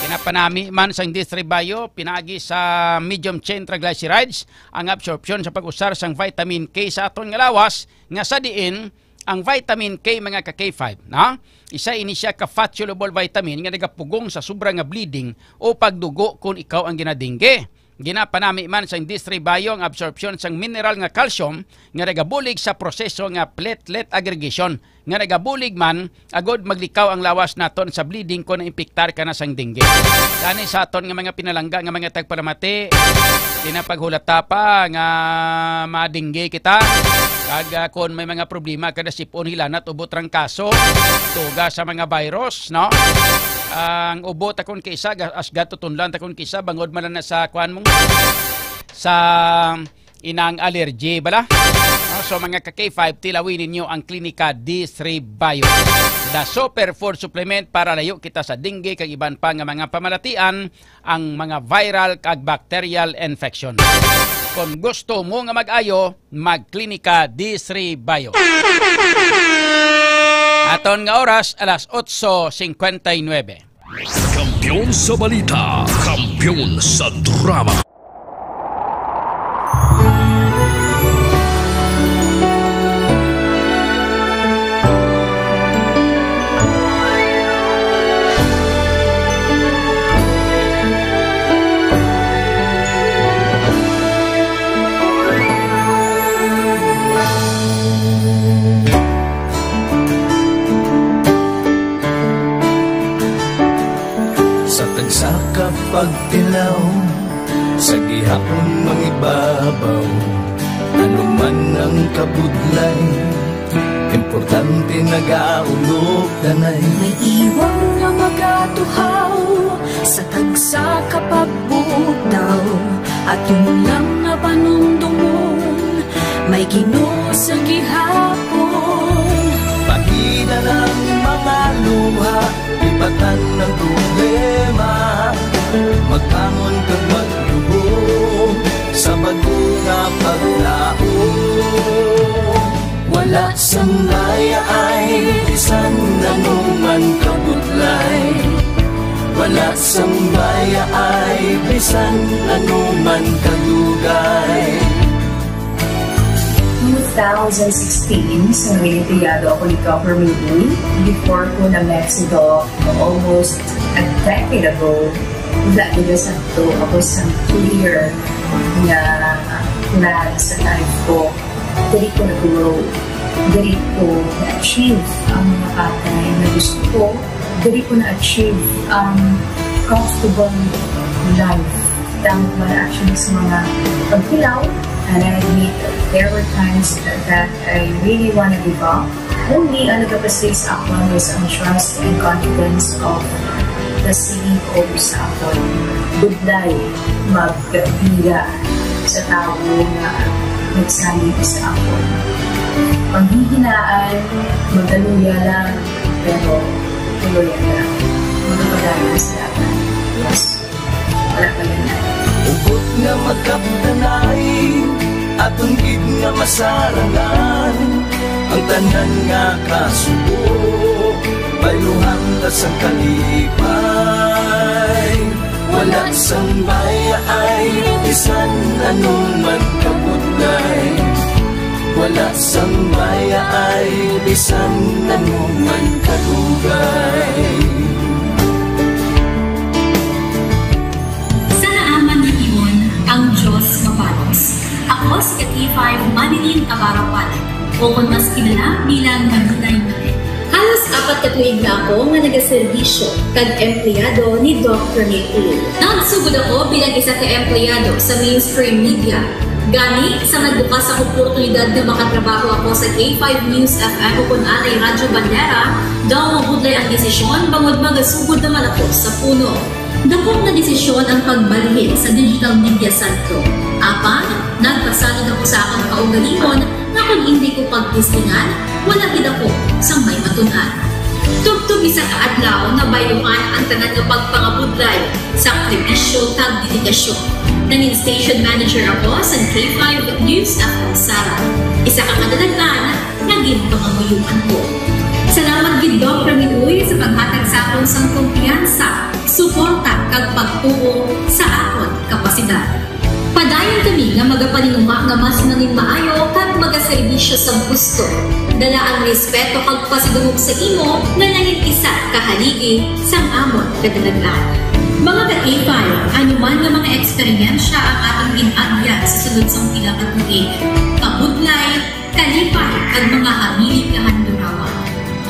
Ginapanami man sang D three Bio pinaagi sa medium chain triglycerides ang absorpsyon sa pag-usar sang vitamin K sa aton nga lawas, nga sa diin ang vitamin K, mga ka K five, na isa ini siya ka fat-soluble vitamin nga nagapugong sa sobra nga bleeding o pagdugo kon ikaw ang ginadingge. Ginapanami man sang D three Bio ang absorpsyon sang mineral nga calcium nga nagabulig sa proseso nga platelet aggregation, nga nagabulig man agod maglikaw ang lawas naton sa bleeding kon naimpiktar ka na sang dengue. Gani sa aton nga mga pinalangga nga mga tagpalamati, di na paghulata pa nga madingge kita. Kag, ah, kon may mga problema ka na sipon, hilanat, ubo, trangkaso, tuga sa mga virus, no? Ang ubo ta kon kaisa, ga-, as gatutunlan ta kon kaisa, bangod man na sa kuan mo, sa inang allergy, bala? No? So, mga ka K five, tilawin ninyo ang Klinika D three Bio, the superfood supplement para layo kita sa dengue kag iban pa nga mga pamalatian, ang mga viral kag bacterial infection. Kung gusto mo nga mag-ayo, mag-Klinika D three Bio. Aton nga oras, alas otso cincuenta y nueve. Kampiyon sa balita, kampiyon sa drama. Sa tagsa ka pagtilaw, sa gihapon mangibabaw, ano man ang kabudlay, importante nagaulog danay. May iwang nga magatuhaw sa tagsa ka pagbugtaw, aton lang nga panumdomon, may Ginoo sa gihapon. Pahina ang mga luha, lipatan ang problema, magbangon kag magdugom sa bag-o nga paglaom. Wala sang mayaay bisan ano man kabudlay, wala sang mayaay bisan ano man kadugay. Two thousand sixteen, sa nangin empleyado ako ni Governor Lee before ko na-met si Doc almost a decade ago. Wala nila sakto ako sa clear nga plan sa life ko. Diri ko nag-grow. Diri ko na-achieve ang mga bagay na gusto ko. Diri ko na-achieve ang comfortable life. Damo ko na-achieve sa mga pagtilaw. And I admit, there were times that I really wanna give up. Only ang nagapastig sa akon was ang trust and confidence of the C E O sa akon. Budlay, magbiya sa tawo nga nagsalig sa akon. Panghihinaan, magaluya lang, pero tuloy lang. Magpadayon sa dalan. Yes. Wala pa yun. Hugot nga magkapdanay, aton gid nga masarangan ang tanan nga kasubo. Bayluhan ta sang kalipay, wala sang mayaay, bisan ano man kabudlay. Wala sang mayaay, bisan ano man kadugay. Sa naaman nga tion, ang Dios mapalos. Ako si ka K five Manilyn Abarapan, o kon mas kilala bilang Manilay Manilyn. Halos apat ka tuig na ako nga nagaserbisyo kag empleyado ni Doc Ramil Uy. Nagsugod ako bilang isa ka empleyado sa mainstream media. Gani, sa nagbukas ang oportunidad nga makatrabaho ako sa K five News F M o kon anay Radyo Bandera, daw mabudlay ang desisyon bangod magasugod naman ako sa puno. Dako nga desisyon ang pagbalhin sa digital media sentro. Apan, nagpasalig ako sa akon kaugalingon nga kon indi ko pagtistingan, wala gid ako sang may matun-an. Tubtob isa ka adlaw, nabayluhan ang tanan nga pagpangabudlay, sakripisyo, kag dedikasyon. Nangin station manager ako sa K five News F M Sara, isa ka kadalagan nga ginpangamuyoan ko. Salamat gid, Doc Ramil Uy, sa paghatag sa akon sang kumpiyansa, suporta, kag pagtuo sa akon kapasidad. Padayon kami nga magapaninguha nga mas nangin maayo kag magaserbisyo sa gusto, dala ang respeto kag pasidungog sa imo nga nangin isa ka haligi sang amon kadalagan. Mga ka-K five, ano man nga mga eksperyensya ang aton gin-agyan sa sulod sang pila ka tuig, kabudlay, kalipay, kag mga hamili kahandurawan.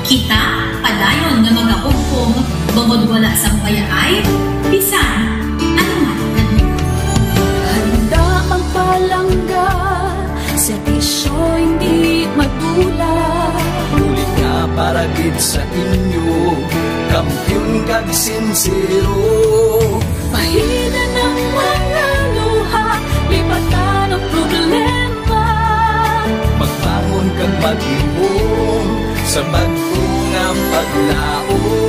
Kita padayon nga magahugpong bangod wala sang bayaay bisan ano man nga lugar. Handa magpalangga, serbisyo hindi madula. Bulig nga para gid sa inyo, kampiyon kag sinsero. Pahina ang mga luha, lipatan ang problema. Magbangon kag mag-ihom sa bag-o nga paglaom.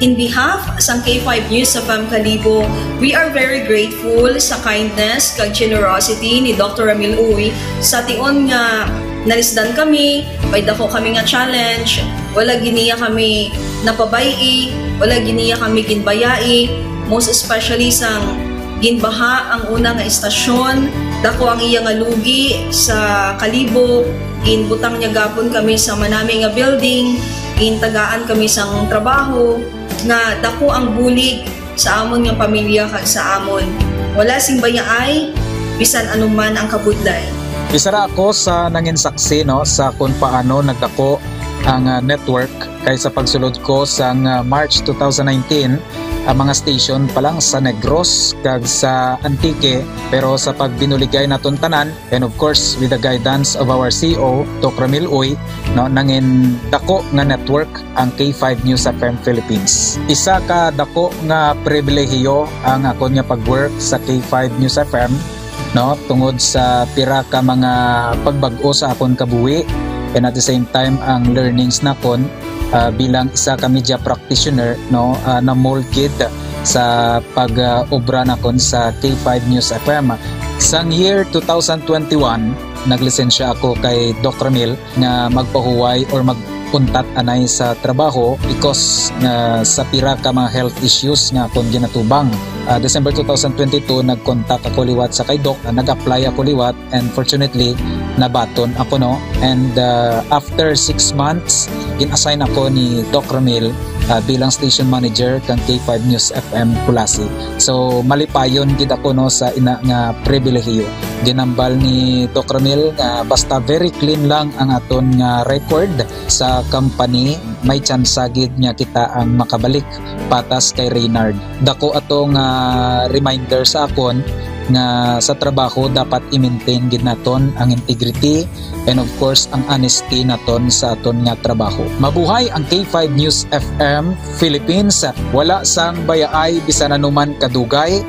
In behalf sang K five News F M Kalibo, we are very grateful sa kindness kag generosity ni Doctor Ramil Uy sa tion nga Nalisdan kami, may dako kami nga challenge, wala gid niya kami napabay-i, wala gid niya kami ginbayai, most especially sang ginbaha ang una nga istasyon, dako ang iya nga lugi sa kalibo, ginbutang niya gapon kami sa manami nga building, gintagaan kami sang trabaho, nga dako ang bulig sa amon nga pamilya kag sa amon. Wala sing bayaay, bisan anuman ang kabudlay. Isa ra ako sa nangin saksi, no, sa kung paano nagdako ang, ah, network, kay sa pagsulod ko sang, ah, March two thousand nineteen, ang mga station pa lang sa Negros kag sa Antique, pero sa pagbinuligay naton tanan, and of course, with the guidance of our C E O, Doc Ramil Uy, no, nangin dako nga network ang K five News F M Philippines. Isa ka dako nga pribilehiyo ang akon nga pag-work sa K five News F M, no, tungod sa pira ka mga pagbag-o sa akon kabuhi, and at the same time ang learnings nakon, ah, bilang isa ka media practitioner, no, ah, na-mold gid sa pag, ah, obra nakon sa K five News F M. Sang year two thousand twenty-one, naglisensya ako kay Doc Ramil nga magpahuway or mag-untat anay sa trabaho because nga sa pira ka mga health issues nga akon ginatubang. Ah, December two thousand twenty-two, nag-contact ako liwat sa kay Doc, ah, nag-apply ako liwat, and fortunately, nabaton ako, no? And, ah, after six months, gin-assign ako ni Doc Ramil, ah, bilang station manager kang K five News F M Culasi. So, malipayon gid ako, no, sa ina nga pribilehiyo. Ginambal ni Doc Ramil nga basta very clean lang ang aton nga record sa company, may tsansa gid nga kita ang makabalik patas kay Reynard. Dako ato nga reminder sa akon nga sa trabaho dapat i-maintain gid naton ang integrity and of course ang honesty naton sa aton nga trabaho. Mabuhay ang K five News F M Philippines. Wala sang bayaay bisan anuman kadugay,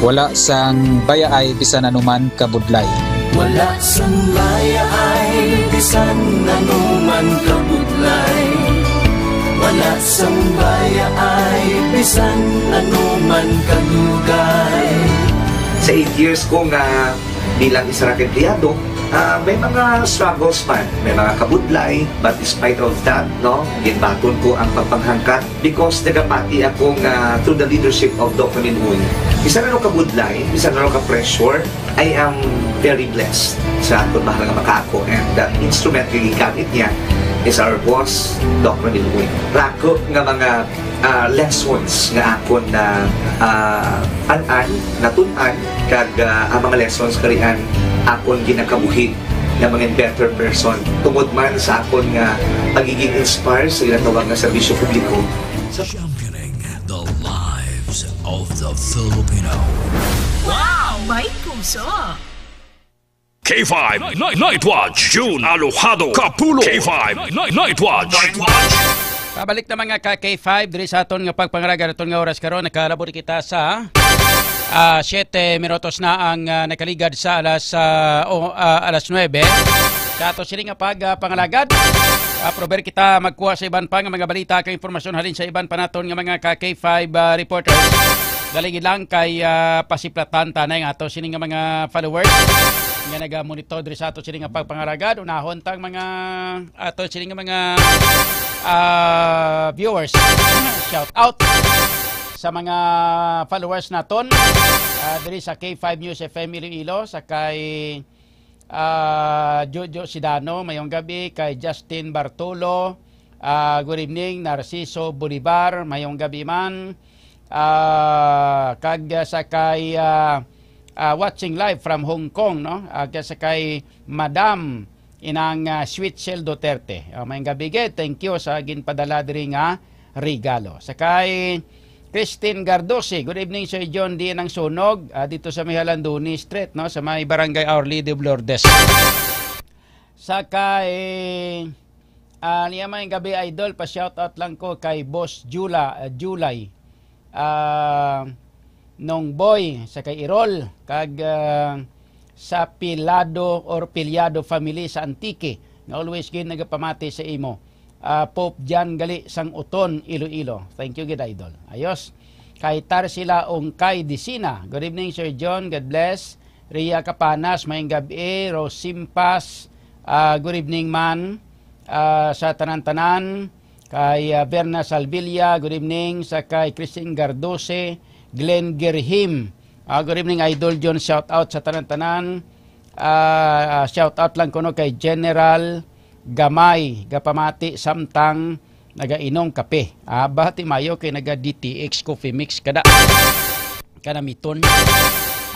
wala sang bayaay bisan anuman kabudlay. Wala sang bayaay bisan anuman kabudlay. Wala sang bayaay bisan anuman kadugay. Sa eight years ko nga bilang isa ra ka empleyado, ah, may mga struggles man, may mga kabudlay, but despite of that, no, ginbaton ko ang pagpanghangkat because nagapati ako nga through the leadership of Doc Ramil Uy, bisan ano kabudlay, bisan ano ka pressure, I am very blessed sa akon mahal nga makaako, and the instrument nga gigamit niya is our boss, Doc Ramil Uy. Rako nga mga, ah, lessons nga akon na, ah, an-an, natun-an, kag, ah, ang mga lessons karian akon ginakabuhi nga mga better person tungod man sa akon nga pagiging inspire sa ginatawag nga serbisyo publiko. Sa Championing the lives of the Filipino. Wow! May puso! K five Night, Night Watch, June Alojado Kapulo. K five Night, Night Watch. Pabalik na, mga ka K five, diri sa aton nga pagpangalaga, aton nga oras karon, nakalabot kita sa, ah, siyete minutos na ang, ah, nakaligad sa alas, ah, o, ah, alas nuebe. Sa ato sini nga pag, ah, pangalagad, ah, prober kita magkuha sa iban pa nga mga balita kag impormasyon halin sa iban pa naton nga mga ka K five, ah, reporters. Dali gid lang kay, ah, pasiplatan ta na ang ato sini nga mga followers nga naga-monitor diri sa ato sini nga pagpangalagad. Unahon tang mga ato sini nga mga, ah, viewers. Shout out sa mga followers naton, ah, diri sa K five News F M Iloilo, sa kay, ah, Jojo Sidano, mayong gabi, kay Justin Bartolo, ah, good evening, Narciso Bolivar, mayong gabi man. Ah, kag, ah, sa kay, ah, ah, watching live from Hong Kong, no? Ah, kag sa kay Madam Inang, ah, Sweet Shell Duterte. Ah, mayong gabi gid. Thank you sa ginpadala diri nga regalo. Sa kay Christine Gardosi, good evening, Sir John. Diin ang sunog? Ah, dito sa may Halandoni Street, no? Sa may Barangay Our Lady of Lourdes. Sa kay, ah, niya, mayong gabi, idol, pa-shoutout lang ko kay Boss Jula, ah, Julay, ah, Nong Boy, sa kay Irol, kag, ah, sa Pilado or Pilyado family sa Antique, nga always gid nagapamati sa imo. Ah, Pope John gali sang Uton, Iloilo. Thank you gid, idol. Ayos. Kay Tarsila Ongkay Disina. Good evening, Sir John. God bless. Ria Capanas, mayong gabi. Rose Simpas, Ah, good evening man, ah, sa tanan-tanan. Kay, ah, Verna Salvilla, good evening. Sa kay Christine Gardose, Glenn Gerhim. Ah, good evening, Idol John. Shout out sa tanan-tanan. Ah, ah, shout out lang kuno kay General Gamay, gapamati samtang nagainom kape. Ah, bati mayo kay naga D T X Coffee Mix kada kanamiton.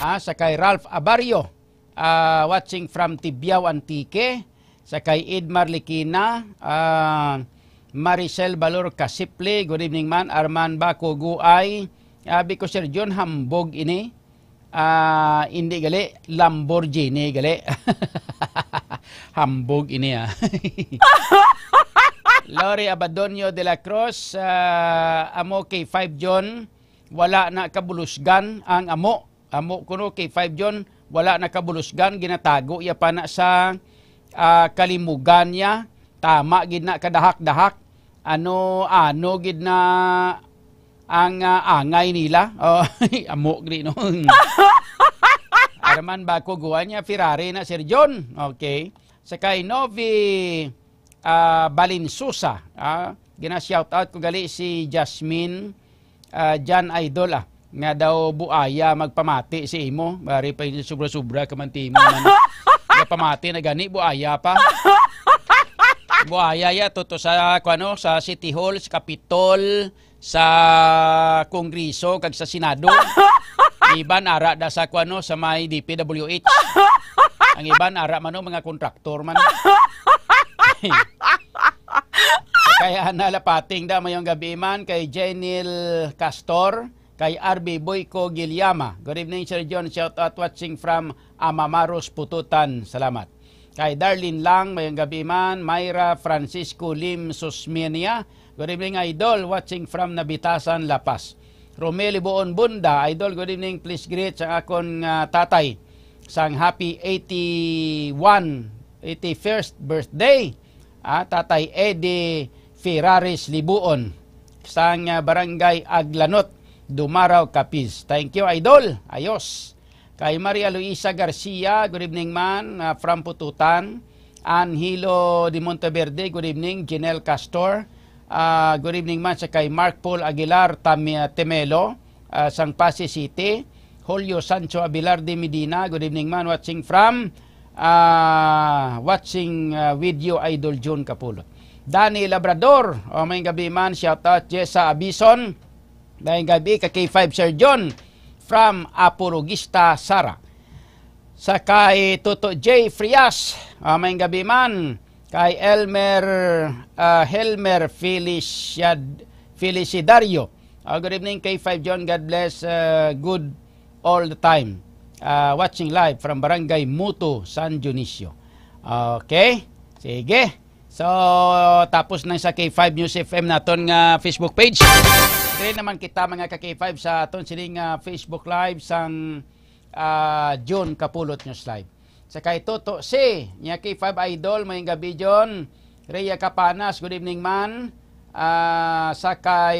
Ah, sa kay Ralph Abario, ah, watching from Tibiao, Antique. Sa kay Edmar Likina, ah, Maricel Balor Kasiple, good evening man. Arman Bako Guay, abi ko, Sir John, hambog ini. Ah, hindi gali, Lamborghini gali. Hambog ini, ah. Lori Abadonio de la Cruz, ah, amo kay five John, wala na kabulusgan ang amo. Amo kuno kay five John, wala na kabulusgan, ginatago ya pa na sa, ah, kalimugan niya. Tama gid na kadahak-dahak. Ano, ano gid na ang, ah, angay nila. Oh, amo gid, no? Arman Bako Guay niya, Ferrari na, Sir John. Okay. Sa kay Novi, ah, Balinsusa, ah, gina-shout out ko gali si Jasmine, ah, Jan Idol, ah, nga daw buaya magpamati si imo. Bari pa yung sobra-sobra ka man timo man. Nga pamati na gani, buaya pa. Buaya ya, to, to sa, kuano, sa City Hall, sa Capitol, sa Kongreso, kag sa Senado. Iban ara da sa, kuano, sa may D P W H. Ang iban ara man, no, mga kontraktor man. Kay Ana Lapating da, mayong gabi man, kay Jenil Castor, kay R B Boyco Guillama. Good evening, Sir John. Shout out watching from Amamaros, Pututan. Salamat. Kay Darlene Lang, mayong gabi man. Myra Francisco Lim Susminia. Good evening, Idol. Watching from Nabitasan, La Paz. Romel Ibuon Bunda, Idol, good evening. Please greet sa akon nga tatay sang happy eighty-one, eighty-first birthday. Ah, Tatay Eddie Ferraris Libuon, sang, ah, Barangay Aglanot, Dumaraw, Capiz. Thank you, Idol. Ayos. Kay Maria Luisa Garcia, good evening man, ah, from Pututan. Angelo de Monteverde, good evening. Janelle Castor, ah, good evening man sa kay Mark Paul Aguilar Tam-, Temelo, ah, sang Passi City. Julio Sancho Abilarde Medina, good evening man, watching from, ah, watching, ah, with you, Idol June Capulot. Danny Labrador, oh, may gabi man, shout out. Jessa Abison, may gabi ka K five Sir John from Apologista, Sara. Sa kay Toto J Frias, ah, may gabi man. Kay Elmer, ah, Helmer Feliciad-, Felicidario. Ah, good evening, K five John. God bless, ah, good all the time. Ah, watching live from Barangay Muto, San Dionisio. Okay. Sige. So, tapos na sa K five News F M naton nga Facebook page. Diri naman kita, mga ka K five, sa aton sining, ah, Facebook Live sang, ah, June Kapulot News Live. Sa kay Toto C, niya K five Idol, may gabi, John. Rhea Capanas, good evening man. Ah, sa kay,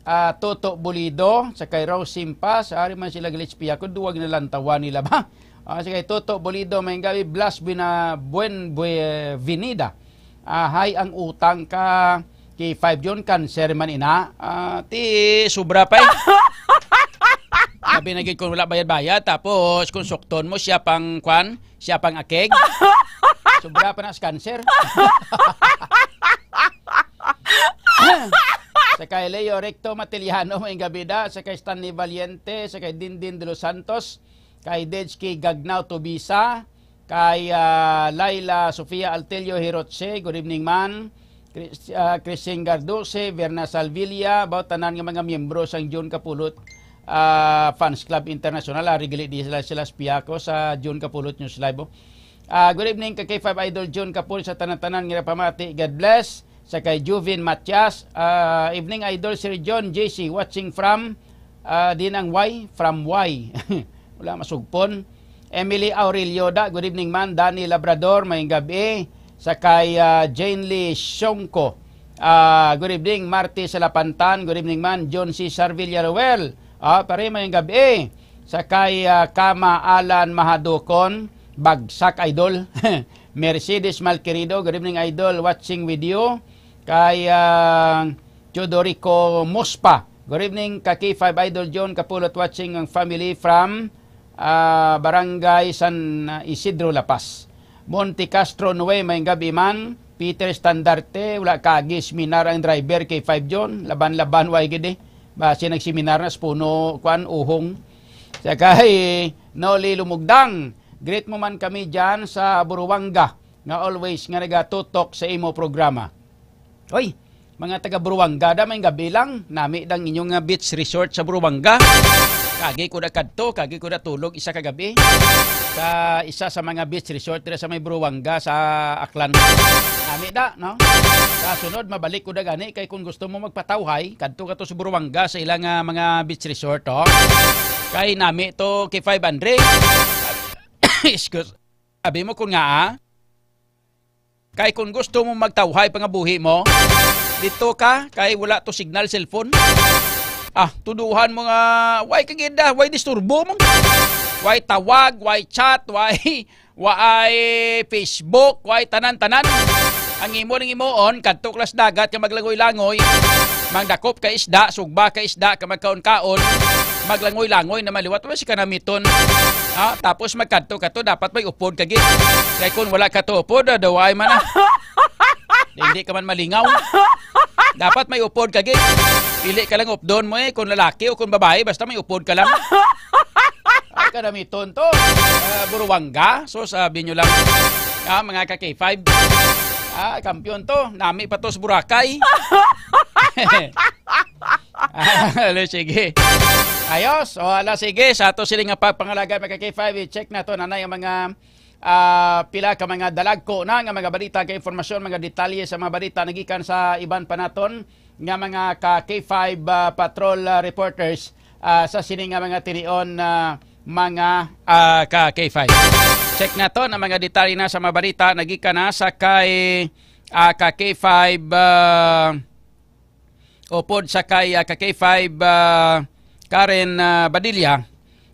ah, Toto Bulido, sa kay Rose Simpas, ari man sila glitch piya ko, duwag na lantawan nila ba? Ah, sa kay Toto Bulido, may gabi, Blas Bina-, Buen Bue-, Vinida. Ah, hay, ang utang ka K five John, cancer man ina. Ah, ti sobra pa eh. Sabi na gid kung wala bayad-bayad, tapos kung sukton mo siya pang kwan, siya pang akig. Sobra pa na sa cancer. Sa kay Leo Recto Matiliano, may gabi da. Sa kay Stanley Valiente, sa kay Dindin de los Santos, kay Dejki Gagnao Tubisa, kay, ah, Laila Sofia Altelio Hirotse, good evening man. Chris-, ah, Christine Gardose, Verna Salvilla, about tanan nga mga miyembro sang June Kapulot, ah, Fans Club International, ari gali di sila, sila spiako sa June Kapulot News Live, oh. Ah, good evening kay K five Idol June Kapulot sa tanan-tanan nga pamati. God bless. Sa kay Juvin Matias, ah, evening Idol Sir John, J C, watching from, ah, din ang Y, from Y. Wala masugpon. Emily Aurelio da, good evening man. Danny Labrador, may gabi. Sa kay, ah, Jane Lee Shongko, ah, good evening. Marty Salapantan, good evening man. John Cesar Villaruel, ah, pare, may gabi. Sa kay, ah, Kama Alan Mahadukon, bagsak Idol. Mercedes Malquerido, good evening, Idol. Watching with you. Kay, ah, Teodorico Mospa, good evening, ka K five Idol John Kapulot, watching ang family from, ah, Barangay San Isidro, La Paz. Monte Castro, Nue, may gabi man. Peter Standarte, wala kagi seminar ang driver, K five John. Laban-laban, way gid eh. Basi nagseminar na sa puno, kwan, uhong. Sa kay Noli Lumugdang, greet mo man kami dyan sa Buruanga, nga always nga nagatutok sa imo programa. Oy, mga taga Buruanga, da may gabi lang, nami dang inyong, ah, beach resort sa Buruanga. Kagi ko da kadto, kagi ko da tulog isa ka gabi sa isa sa mga beach resort dira sa may Buruanga sa Aklan. Nami da, no? Sa sunod, mabalik ko da gani, kay kung gusto mo magpatawhay, kadto ka to sa Buruanga sa ilang, ah, mga beach resort, oh. Kay nami to, K five Andre. Excuse. Abi mo kun nga, ah? Kay kung gusto mo magtawhay pa nga buhi mo, dito ka, kay wala to signal cellphone. Ah, tuduhan mo nga, way kagida, way disturbo mo. Way tawag, way chat, way, way Facebook, way tanan-tanan. Ang imo ning imoon, kadto ka sa dagat nga maglangoy-langoy, mangdakop ka isda, sugba ka isda, ka magkaon-kaon, maglangoy-langoy na maliwat, wala si kanamiton. Ha? Tapos magkadto ka to, dapat may upod ka gid. Kay kung wala ka to upod, ah, daway man na. Hindi ka man malingaw. Dapat may upod ka gid. Pili ka lang updon mo eh, kung lalaki o kung babae, basta may upod ka lang. Ay, kanamiton to. Ah, Buruanga. So, sabi nyo lang, ah, mga ka K five. Ah, kampiyon to. Nami pa to sa Boracay. Ala, sige. Ayos. O, ala, sige. Sa ato sila nga pagpangalaga, mga ka K five, i-check na to. Nanay ang mga, ah, pila ka mga dalagko na nga mga balita, ka impormasyon, mga detalye sa mga balita nagikan sa iban pa naton nga mga ka K five, ah, patrol, ah, reporters, ah, sa sini nga mga tinion, ah, mga, ah, ka K five. Check naton ang mga detalye na sa mga balita nagikan na sa kay, ah, ka K five, ah, upod sa kay, ah, ka K five, ah, Karen, ah, Badilla.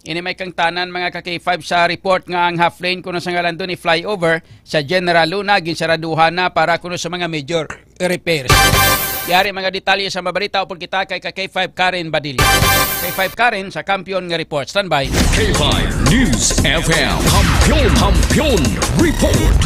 Ini may kangtanan, mga ka K five, sa report nga ang half lane kuno sa ngalan ni flyover sa General Luna ginsaraduhan na para kuno sa mga major repairs. Yari mga detalye sa mabalita upod kita kay ka K five Karen Badilla. K five Karen sa Kampiyon nga Report. Standby. K five News F M. Kampiyon, Kampiyon Report.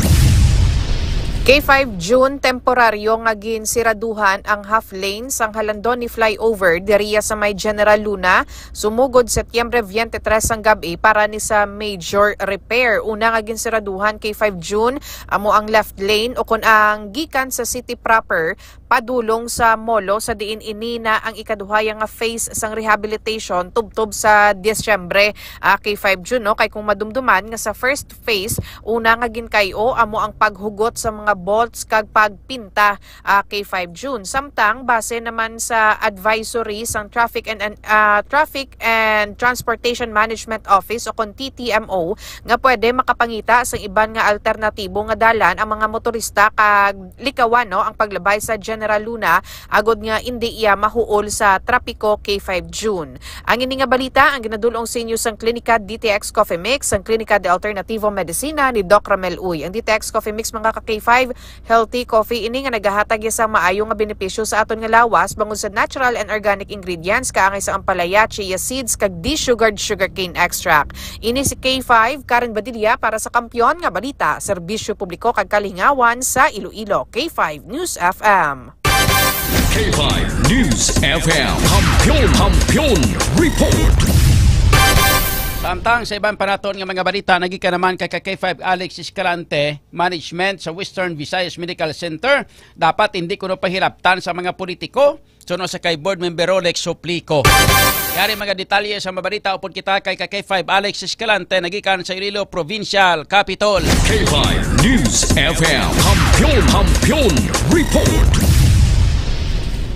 K five June, temporaryo nga ginsiraduhan ang half lane sang Halandoni flyover diriya sa may General Luna, sumugod Setyembre twenty-three sang gab-i para ni sa major repair. Una nga ginsiraduhan, K five June, amo ang left lane o kon ang gikan sa city proper padulong sa Molo, sa diin ini na ang ikaduhaya nga phase sang rehabilitation tubtob sa Disyembre, ah, K five June, no? Kay kung madumduman nga sa first phase, una nga ginkay-o amo ang paghugot sa mga bolts kag pagpinta, ah, K five June. Samtang base naman sa advisory sang Traffic and, and, ah, Traffic and Transportation Management Office o kon T T M O, nga pwede makapangita sang iban nga alternatibo nga dalan ang mga motorista kag likawan, no, ang paglabay sa General Luna agod nga indi iya mahuol sa trapiko, K five June. Ang ini nga balita ang ginadul-ong sa inyo sang Klinika D T X Coffee Mix, ang Klinika de Alternativo Medicina ni Doc Ramel Uy. Ang D T X Coffee Mix, mga ka K five, healthy coffee ini nga nagahatag iya sang maayo nga benepisyo sa aton nga lawas bangod sa natural and organic ingredients kaangay sa ampalaya, chia seeds, kag desugared sugarcane extract. Ini si K five, Karen Badilla para sa Kampiyon nga Balita, Serbisyo Publiko kag Kalingawan sa Iloilo, K five News F M. K five News F M. Kampiyon, Kampiyon Report. Samtang sa iban pa naton nga mga balita, nagikan naman kay ka K five Alex Escalante, management sa Western Visayas Medical Center, dapat hindi kuno pahiraptan sa mga politiko, suno sa kay Board Member Rolex Suplico. Yari mga detalye sa mabalita upod kita kay ka K five Alex Escalante, nagikan sa Iloilo Provincial Capitol. K five News F M. Kampiyon, Kampiyon Report.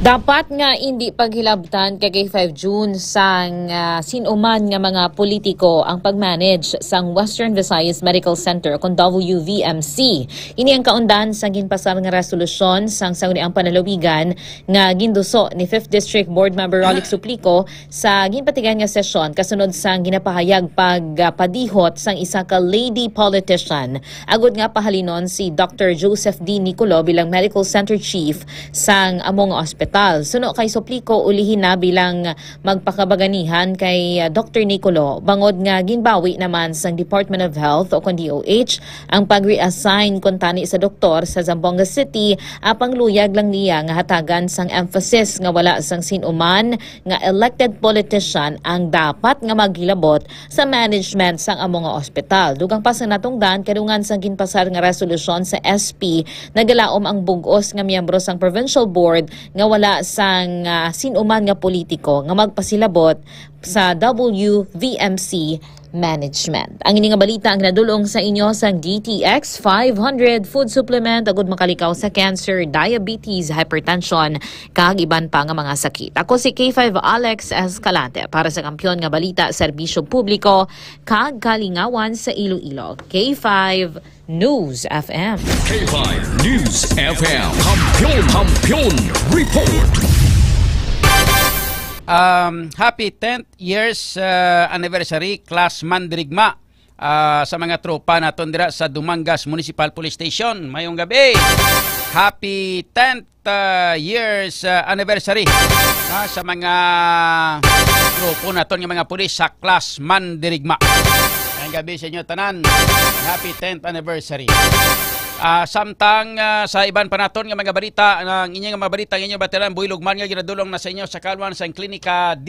Dapat nga indi paghilabtan kay K five June sang, ah, sin-o man nga mga politiko ang pag-manage sang Western Visayas Medical Center kon W V M C. Ini ang kaundan sang ginpasar nga resolusyon sang Sangguniang Panlalawigan nga ginduso ni Fifth District Board Member Rolex Suplico sa ginpatigayon nga sesyon kasunod sang ginapahayag pagpadihot sang isa ka lady politician agud nga pahalinon si Doctor Joseph D. Nicolo bilang Medical Center Chief sang amo nga ospital. Suno kay Suplico, ulihi na bilang magpakabaganihan kay, ah, Doctor Nicolo bangod nga ginbawi naman sang Department of Health o kon D O H ang pag-reassign kuntani sa doktor sa Zamboanga City, apang luyag lang niya nga hatagan sang emphasis nga wala sang sin-uman nga elected politician ang dapat nga maghilabot sa management sang amo nga ospital. Dugang pa sa natungdan, kadungan sang ginpasar nga resolusyon sa S P, nagalaom ang bug-os nga miyembro sang provincial board nga wala sang, ah, sin-uman nga politiko nga magpasilabot sa W V M C management. Ang ini nga balita ang nadulong sa inyo sang D T X five hundred food supplement agud makalikaw sa cancer, diabetes, hypertension, kag iban pa nga mga sakit. Ako si K five Alex Escalante para sa Kampiyon nga Balita, Serbisyo Publiko, kag Kalingawan sa Iloilo. K five News F M. K five News F M. Kampiyon, Kampiyon Report. Um, happy tenth years, uh, anniversary, Class Mandirigma, uh, sa mga tropa naton dira sa Dumangas Municipal Police Station. Mayong gabi. Happy tenth, uh, years, uh, anniversary, ah, sa mga grupo naton nga mga pulis sa Class Mandirigma. Mayong gabi sa inyo tanan. Happy tenth anniversary. Ah, samtang, ah, sa iban pa naton nga mga balita, ang inyo nga mga balita, ang inyo batiran, buylog man nga ginadulong na sa inyo sa kalwan sang Klinika D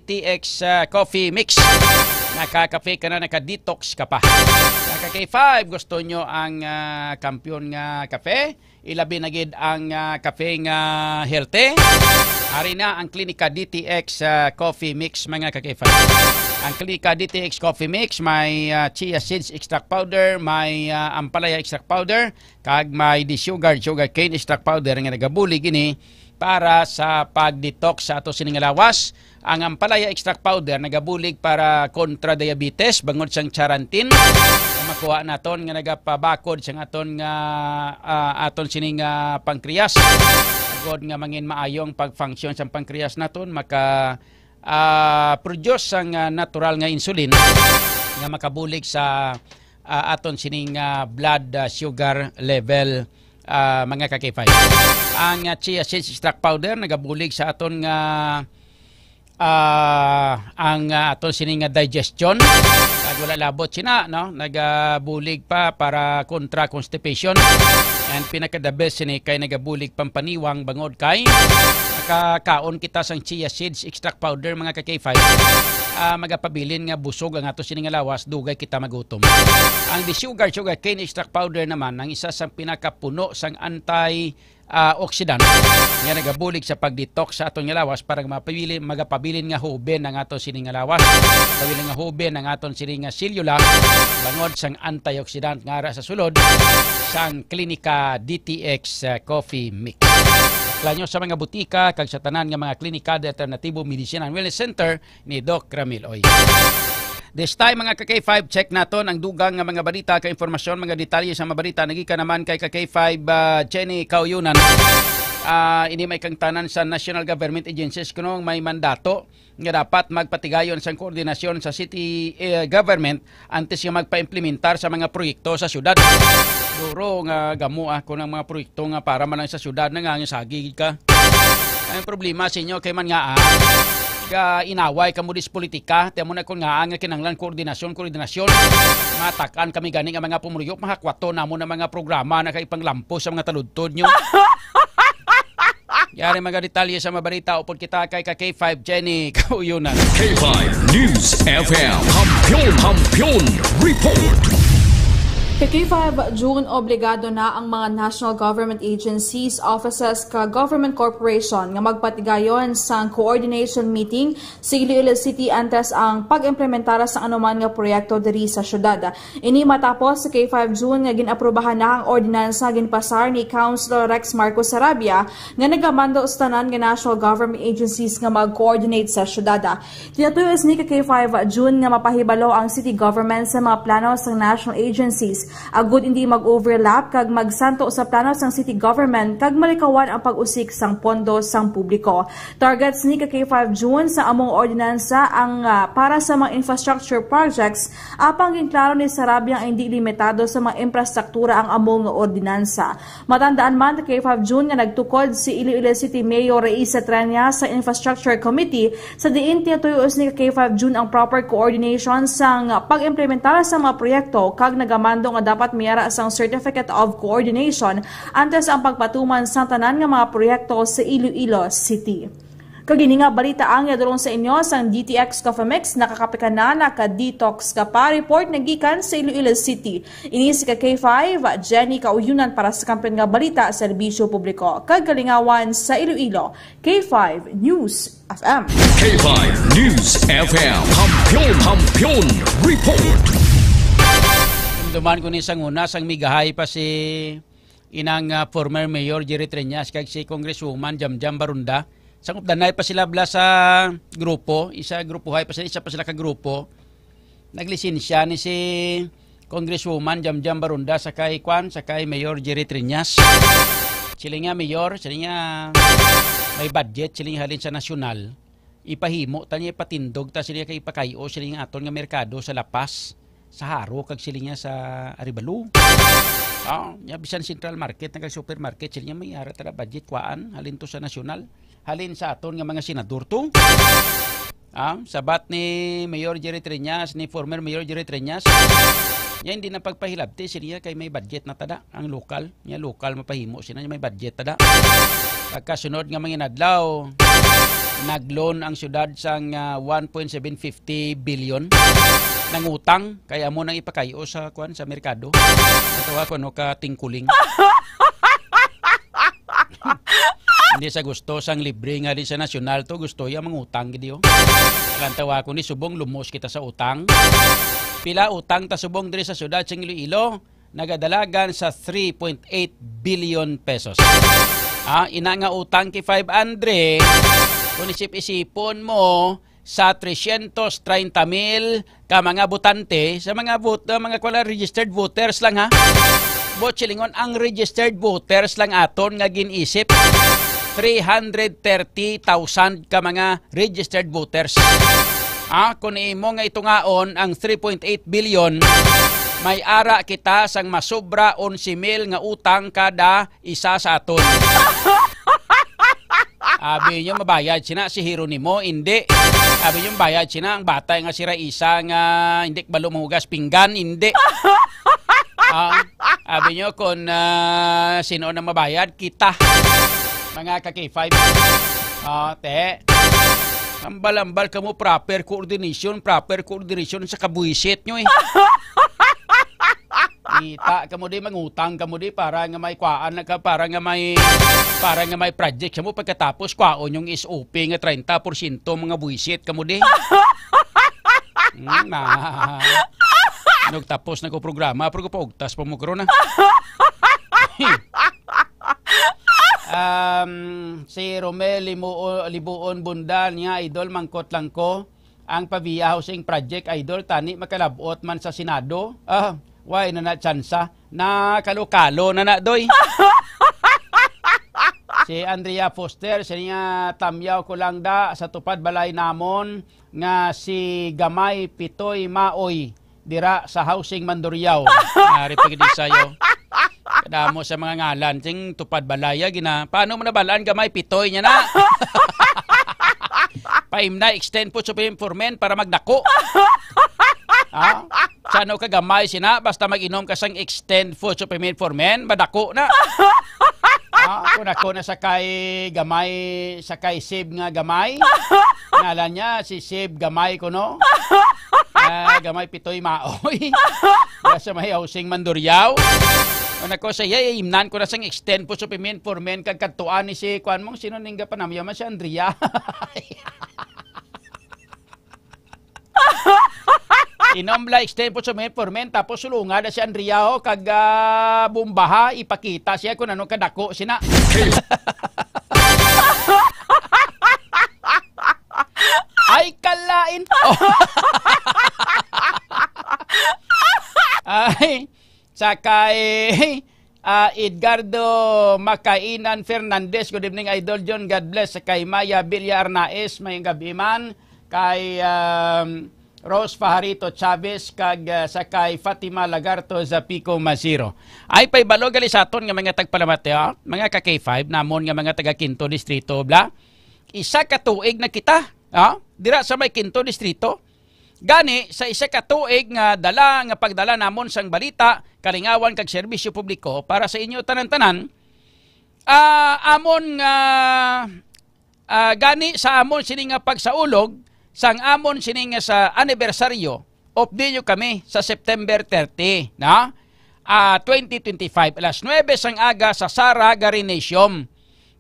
T X, ah, Coffee Mix. Nakakape ka na, naka-detox ka pa. Naka K five, gusto nyo ang, ah, kampiyon nga kape? Ilabi na gid ang, ah, kape nga healthy? Ari na ang Klinika D T X, ah, Coffee Mix, mga ka-K five. Ang Klinika D T X Coffee Mix may, ah, chia seeds extract powder, may, ah, ampalaya extract powder, kag may desugared sugarcane extract powder nga nagabulig ini para sa pag-detox sa ato sini nga lawas. Ang ampalaya extract powder nagabulig para kontra diabetes bangod sang charantin nga makuha naton nga nagapabakod sang aton nga, ah, aton sini nga pancreas. Agod nga mangin maayong pag-function sang pancreas naton, maka, ah, produce sang, ah, natural nga insulin nga makabulig sa, ah, aton sining, ah, blood, ah, sugar level, ah, mga ka-K five. Ang, ah, chia seeds extract powder nagabulig sa aton nga, ah, ang, ah, aton sini nga digestion. Kag wala labot sina, no? Nagabulig pa para kontra constipation. And pinaka the best sini kay nagabulig pampaniwang bangod kay nakakaon kita sang chia seeds extract powder, mga ka-K five. Ah, magapabilin nga busog ang ato sini nga lawas, dugay kita magutom. Ang desugared sugarcane extract powder naman ang isa sa pinakapuno sang anti, ah, oxidant nga nagabulig sa pag-detox sa aton nga lawas para mapabilin, magapabilin nga huben ang aton sini nga lawas. Pabilin nga huben ang aton sini nga selula bangod sang antioxidant nga ara sa sulod sang Klinika D T X, ah, Coffee Mix. Klanyo sa mga butika kag sa tanan nga mga klinika de alternatibo, medicine and wellness center ni Doc Ramil Oy. This time, mga ka-K five, check naton ang dugang nga mga balita kag impormasyon, mga detalye sa mga balita. Nagikan naman kay ka-K five, ah, Jenny Kauyunan. Ah, ini may kangtanan sa national government agencies kuno may mandato nga dapat magpatigayon sang koordinasyon sa city, eh, government antes nga magpaimplementar sa mga proyekto sa syudad. Duro nga gamo, ah, kung ang mga proyekto nga para man lang sa syudad, nangangisagi ka. Ang problema sa inyo kay man nga, ah, ga inaway kamo dis politika, ti amo na kon nga, ah, nga kinahanglan koordinasyon, koordinasyon. Matak-an kami gani nga mga pumuluyok, mahakwaton namon ang mga programa na kay panglampos sa mga taludtod nyo. Yari mga detalye sa mga balita, upod kita kay ka K five Jenny Kauyonan. K five News F M. Kampiyon, Kampiyon Report. Kay five June, obligado na ang mga national government agencies, offices, ka government corporation nga magpatigayon sang coordination meeting sa Iloilo City antes ang pag-implementar sa anuman nga proyekto diri sa syudad. Ini matapos sa kay five June nga gin-aprubahan na ang ordinansa ginpasar ni Councilor Rex Marcos Sarabia nga nagamando sa tanan nga national government agencies nga mag-coordinate sa syudad. Tinatuyo sini ka kay five June nga mapahibalo ang city government sa mga plano sang national agencies, agud hindi mag-overlap kag magsanto sa plano sang city government kag malikawan ang pag-usik sang pondo sang publiko. Target sini ka kay five June sa among ordinansa ang, ah, para sa mga infrastructure projects, apang ginklaro ni Sarabia nga hindi limitado sa mga infrastruktura ang among ordinansa. Matandaan man, kay five June nga nagtukod si Iloilo City Mayor Raisa Treñas sa Infrastructure Committee, sa diin tinatuyo sini ka kay five June ang proper coordination sang pag-implementar sa mga proyekto kag nagamando nga dapat may ara sang Certificate of Coordination antes ang pagpatuman sang tanan nga mga proyekto sa Iloilo City. Kag ini nga balita ang yadulong sa inyo sang D T X Coffee Mix, nakakape ka na, naka-detox ka pa. Report nagikan sa Iloilo City. Ini si ka K five, Jenny Kauyunan para sa Kampiyon nga Balita, Serbisyo Publiko, kag Kalingawan sa Iloilo, K five News F M. K five News F M. Kampiyon, Kampiyon Report. Dumduman ko ni sang una, sang migahay pa si inang, ah, former Mayor Jerry Treñas kag si Congresswoman Jamjam Barunda. Sang updanay pa sila bala sa grupo, isa grupohay pa sila, isa pa sila ka grupo. Naglisensya ni si Congresswoman Jamjam Barunda sa kay kwan, sa kay Mayor Jerry Treñas. Sila nga mayor, sila nga may budget, sila nga halin sa nasyonal. Ipahimo ta niya, ipatindog ta sila kay ipakayo sila nga aton nga merkado sa La Paz, sa Jaro, kag sila nga sa Arevalo. Ah, nya bisan Central Market, nag supermarket, sila nga may ara ta na budget, kuan, halin to sa nasyonal. Halin sa aton nga mga senador to. Ah, sabat ni Mayor Jerry Treñas, ni former Mayor Jerry Treñas, nya hindi na pagpahilabti sila kay may budget na tada ang lokal. Nya lokal mapahimo sila, nya may budget tada. Pagkasunod nga mga inadlaw, nag-loan ang syudad sang, ah, one point seven fifty billion. Nangutang, kay amo nang ipakayo sa, kuan, sa merkado. Natawa ko, ano, ka tingkuling. Hindi sa gusto sang libre nga di sa nasyonal to, gusto iya mangutang gid, oh. Kalantawa ko ni subong lumos kita sa utang. Pila utang ta subong diri sa syudad sa Iloilo? Nagadalagan sa three point eight billion pesos. Ah, ina nga utang kay five Andre, kung isip-isipon mo, sa trescientos treinta mil ka mga botante, sa mga vote, uh, mga, kuwan lang, registered voters lang, ha? Buot silingon, ang registered voters lang aton nga gin-isip, three hundred thirty thousand ka mga registered voters. Ah, kung imo nga itungaon ang three point eight billion, may ara kita sang masobra onse mil nga utang kada isa sa aton. Abi nyo, mabayad sina si Jeronimo? Hindi. Abi nyo, mabayad sina ang bata nga si Raisa nga hindi kabalo manghugas pinggan? Hindi. Ah, abi nyo kung, ah, sino na mabayad? Kita. Mga ka-K five. Ah, te. Ambal-ambal kamo, proper coordination, proper coordination sa kabuisit nyo, eh. Kita kamo di, mangutang kamo di para nga may kuan na ka, para nga may, para nga may project sa mo, pagkatapos kwaon yung S O P nga treinta porsyento mga buwisit kamo di. Hmm, na. Nagtapos na ko programa, pero ko paugtas pa mo karon, ah. Um, si Romel Limu-, Libuon Bundal niya, idol, mangkot lang ko. Ang Pavia Housing Project, idol, tani makalabot man sa Senado. Ah, why na na tsansa? Nakalokalo na na, doy. Si Andrea Foster, siya nga, "Tamyaw ko lang da sa tupad balay namon nga si Gamay Pitoy Maoy dira sa Housing Mandurriao." Ari pa gid sayo. Kadamo sa mga ngalan, sing tupad balaya, gina, paano mo nabalaan Gamay Pitoy niya na? Paimna, extend po Supreme Foreman para magdako. Ha? Sa ano ka gamay sina, basta mag-inom ka sang extend food supplement for men, madako na. Ha? Kung ako na sa kay gamay, sa kay Sib nga gamay, ngalan niya si Sib Gamay ko, no? Ah, gamay pitoy maoy. Sa may housing Mandurriao. Ano ko sa iya, imnan ko na sang extend po sa payment for men kag kadtuan ni si kuan mong sino ning gapanamya man si Andrea. Inom la extend po sa payment for men tapos sulunga na si Andrea ho kag ah, bombaha ipakita siya kung ano kadako sina. Ay, kalain. Ay, sa kay ah, Edgardo Makainan Fernandez, good evening, Idol John. God bless. Sa kay Maya Villa Arnaez, may gabi man. Kay um, Rose Fajarito Chavez, kag ah, sa kay Fatima Lagarto Zapico Masiro. Ay, paibalo gali sa aton nga mga tagpalamati, ha? Mga ka K five namon nga mga taga Quinto Distrito, bla? Isa ka tuig na kita, ha? Dira sa may Quinto Distrito. Gani, sa isa ka tuig nga dala nga pagdala namon sang balita, kalingawan kag serbisyo publiko para sa inyo tanan-tanan, ah, amon nga, ah, gani sa amon sini nga pagsaulog, sang amon sini nga sa anibersaryo, update nyo kami sa September thirty, na? Ah, twenty twenty-five, alas nuebe sang aga sa Sara Garinesium.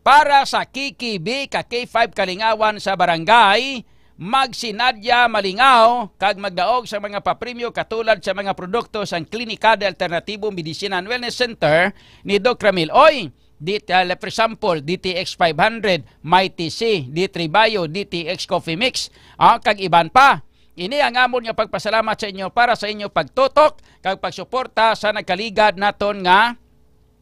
Para sa K K B ka K five kalingawan sa barangay, magsinadya malingaw kag magdaog sa mga papremyo katulad sa mga produkto sang Klinika de Alternatibo Medicina and Wellness Center ni Doc Ramil Oy, D T, ah, for example, D T X five hundred, Mighty C, D three Bio, D T X Coffee Mix, ah, kag iban pa. Ini ang amon nga pagpasalamat sa inyo para sa inyo pagtutok kag pagsuporta sa nagkaligad naton nga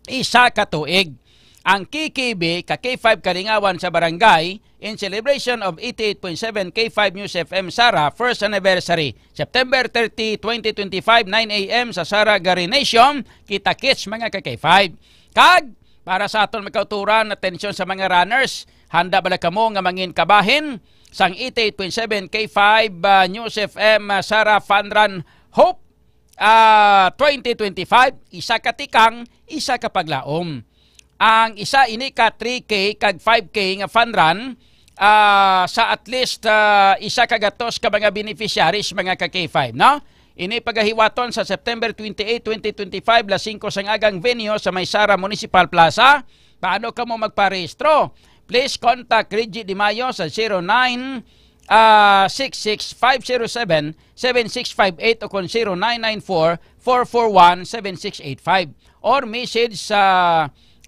isa ka tuig. Ang K K B ka K five Kalingawan sa Barangay in celebration of eighty-eight point seven K five News F M Sara first anniversary, September thirty, twenty twenty-five, nine a m sa Sara Garinesium, kita-kits mga ka K five. Kag para sa aton magkauturan, atensyon sa mga runners, handa bala kamo nga mangin kabahin sang eighty-eight point seven K five, ah, News F M, ah, Sara Fun Run Hope ah, twenty twenty-five, isa ka tikang, isa ka paglaom. Ang isa ini ka three K kag five K nga fund run, ah, sa at least, ah, isa ka gatos ka mga beneficiaries, mga ka K five, no? Ini pagahiwaton sa September twenty-eight, twenty twenty-five, alas singko sang agang venue sa may Sara Municipal Plaza. Paano kamo magparehistro? Please contact Reggie Di Mayo sa zero nine, ah, six six five zero seven, seven six five eight o kon zero nine nine four, four four one, seven six eight five, or message sa,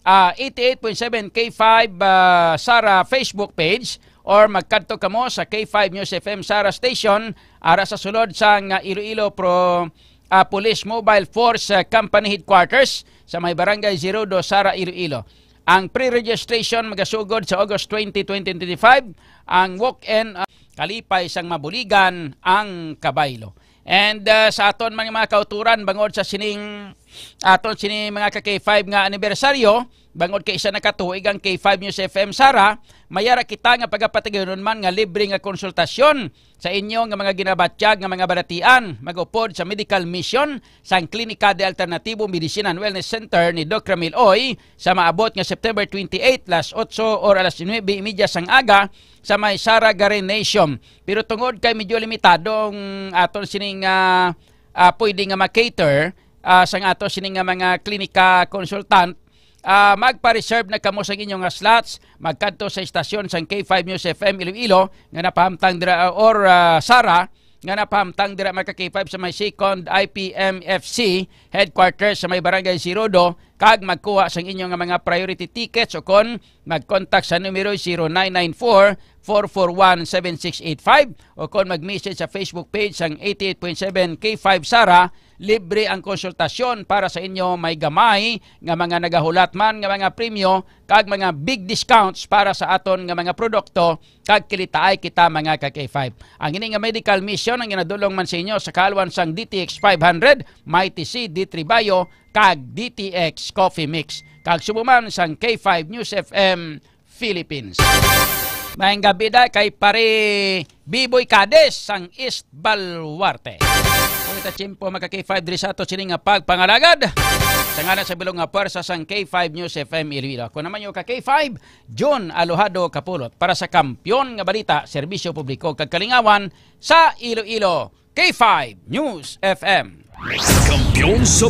ah, eighty-eight point seven K five, ah, Sara Facebook page, or magkadto kamo sa K five News F M Sara Station, ara sa sulod sang, ah, Iloilo Pro, ah, Police Mobile Force, ah, Company Headquarters sa may Barangay Zero Dos, Sara, Iloilo. Ang pre-registration magasugod sa August twenty, twenty twenty-five, ang walk-in, ah, kalipay sang mabuligan ang kabaylo. And, ah, sa aton mga, mga kauturan, bangod sa sining, aton sini mga ka K five nga anibersaryo, bangod kay isa na ka tuig ang K five News F M Sara, mayara kita nga pagapatigayon man nga libre nga konsultasyon sa inyo nga mga ginabatyag nga mga balatian, mag-upod sa medical mission sang Klinika de Alternatibo Medicine and Wellness Center ni Doc Ramil Oy sa maabot nga September twenty-eight, alas otso or alas nuebe y media sang aga sa may Sara Garinesium. Pero tungod kay medyo limitado ang aton sining, ah, ah, pwede nga ma-cater, ah, sang ato sining nga mga klinika consultant, ah, magpa-reserve na kamo sa inyo nga slots, magkadto sa istasyon sang K five News F M Iloilo nga napahamtang dira, or, ah, Sara, nga napahamtang dira, mga ka K five, sa may second I P M F C headquarters sa may Barangay Sirodo, kag magkuha sang inyo nga mga priority tickets o kon mag-contact sa numero zero nine nine four, four four one, seven six eight five o kon mag-message sa Facebook page sang eighty-eight point seven K five Sara. Libre ang konsultasyon para sa inyo may gamay nga mga nagahulat man nga mga premyo kag mga big discounts para sa aton nga mga produkto, kag kilitaay kita, mga ka K five. Ang ini nga medical mission ang ginadulong man sa inyo sa kaalwan sang D T X five hundred, Mighty C, D three Bio, kag D T X Coffee Mix. Kag subong man sang K five News F M Philippines. Maayong gabi da kay pare Biboy Cades sang East Baluarte. Kung ita tiyempo, mga ka K five, diri sa ato sini nga pagpangalagad. Sa ngalan sa bilog nga pwersa sang K five News F M Iloilo, ako naman yung ka K five, John Alojado Kapulot, para sa Kampiyon nga Balita, Serbisyo Publiko kag Kalingawan sa Iloilo, K five News F M. Kampiyon sa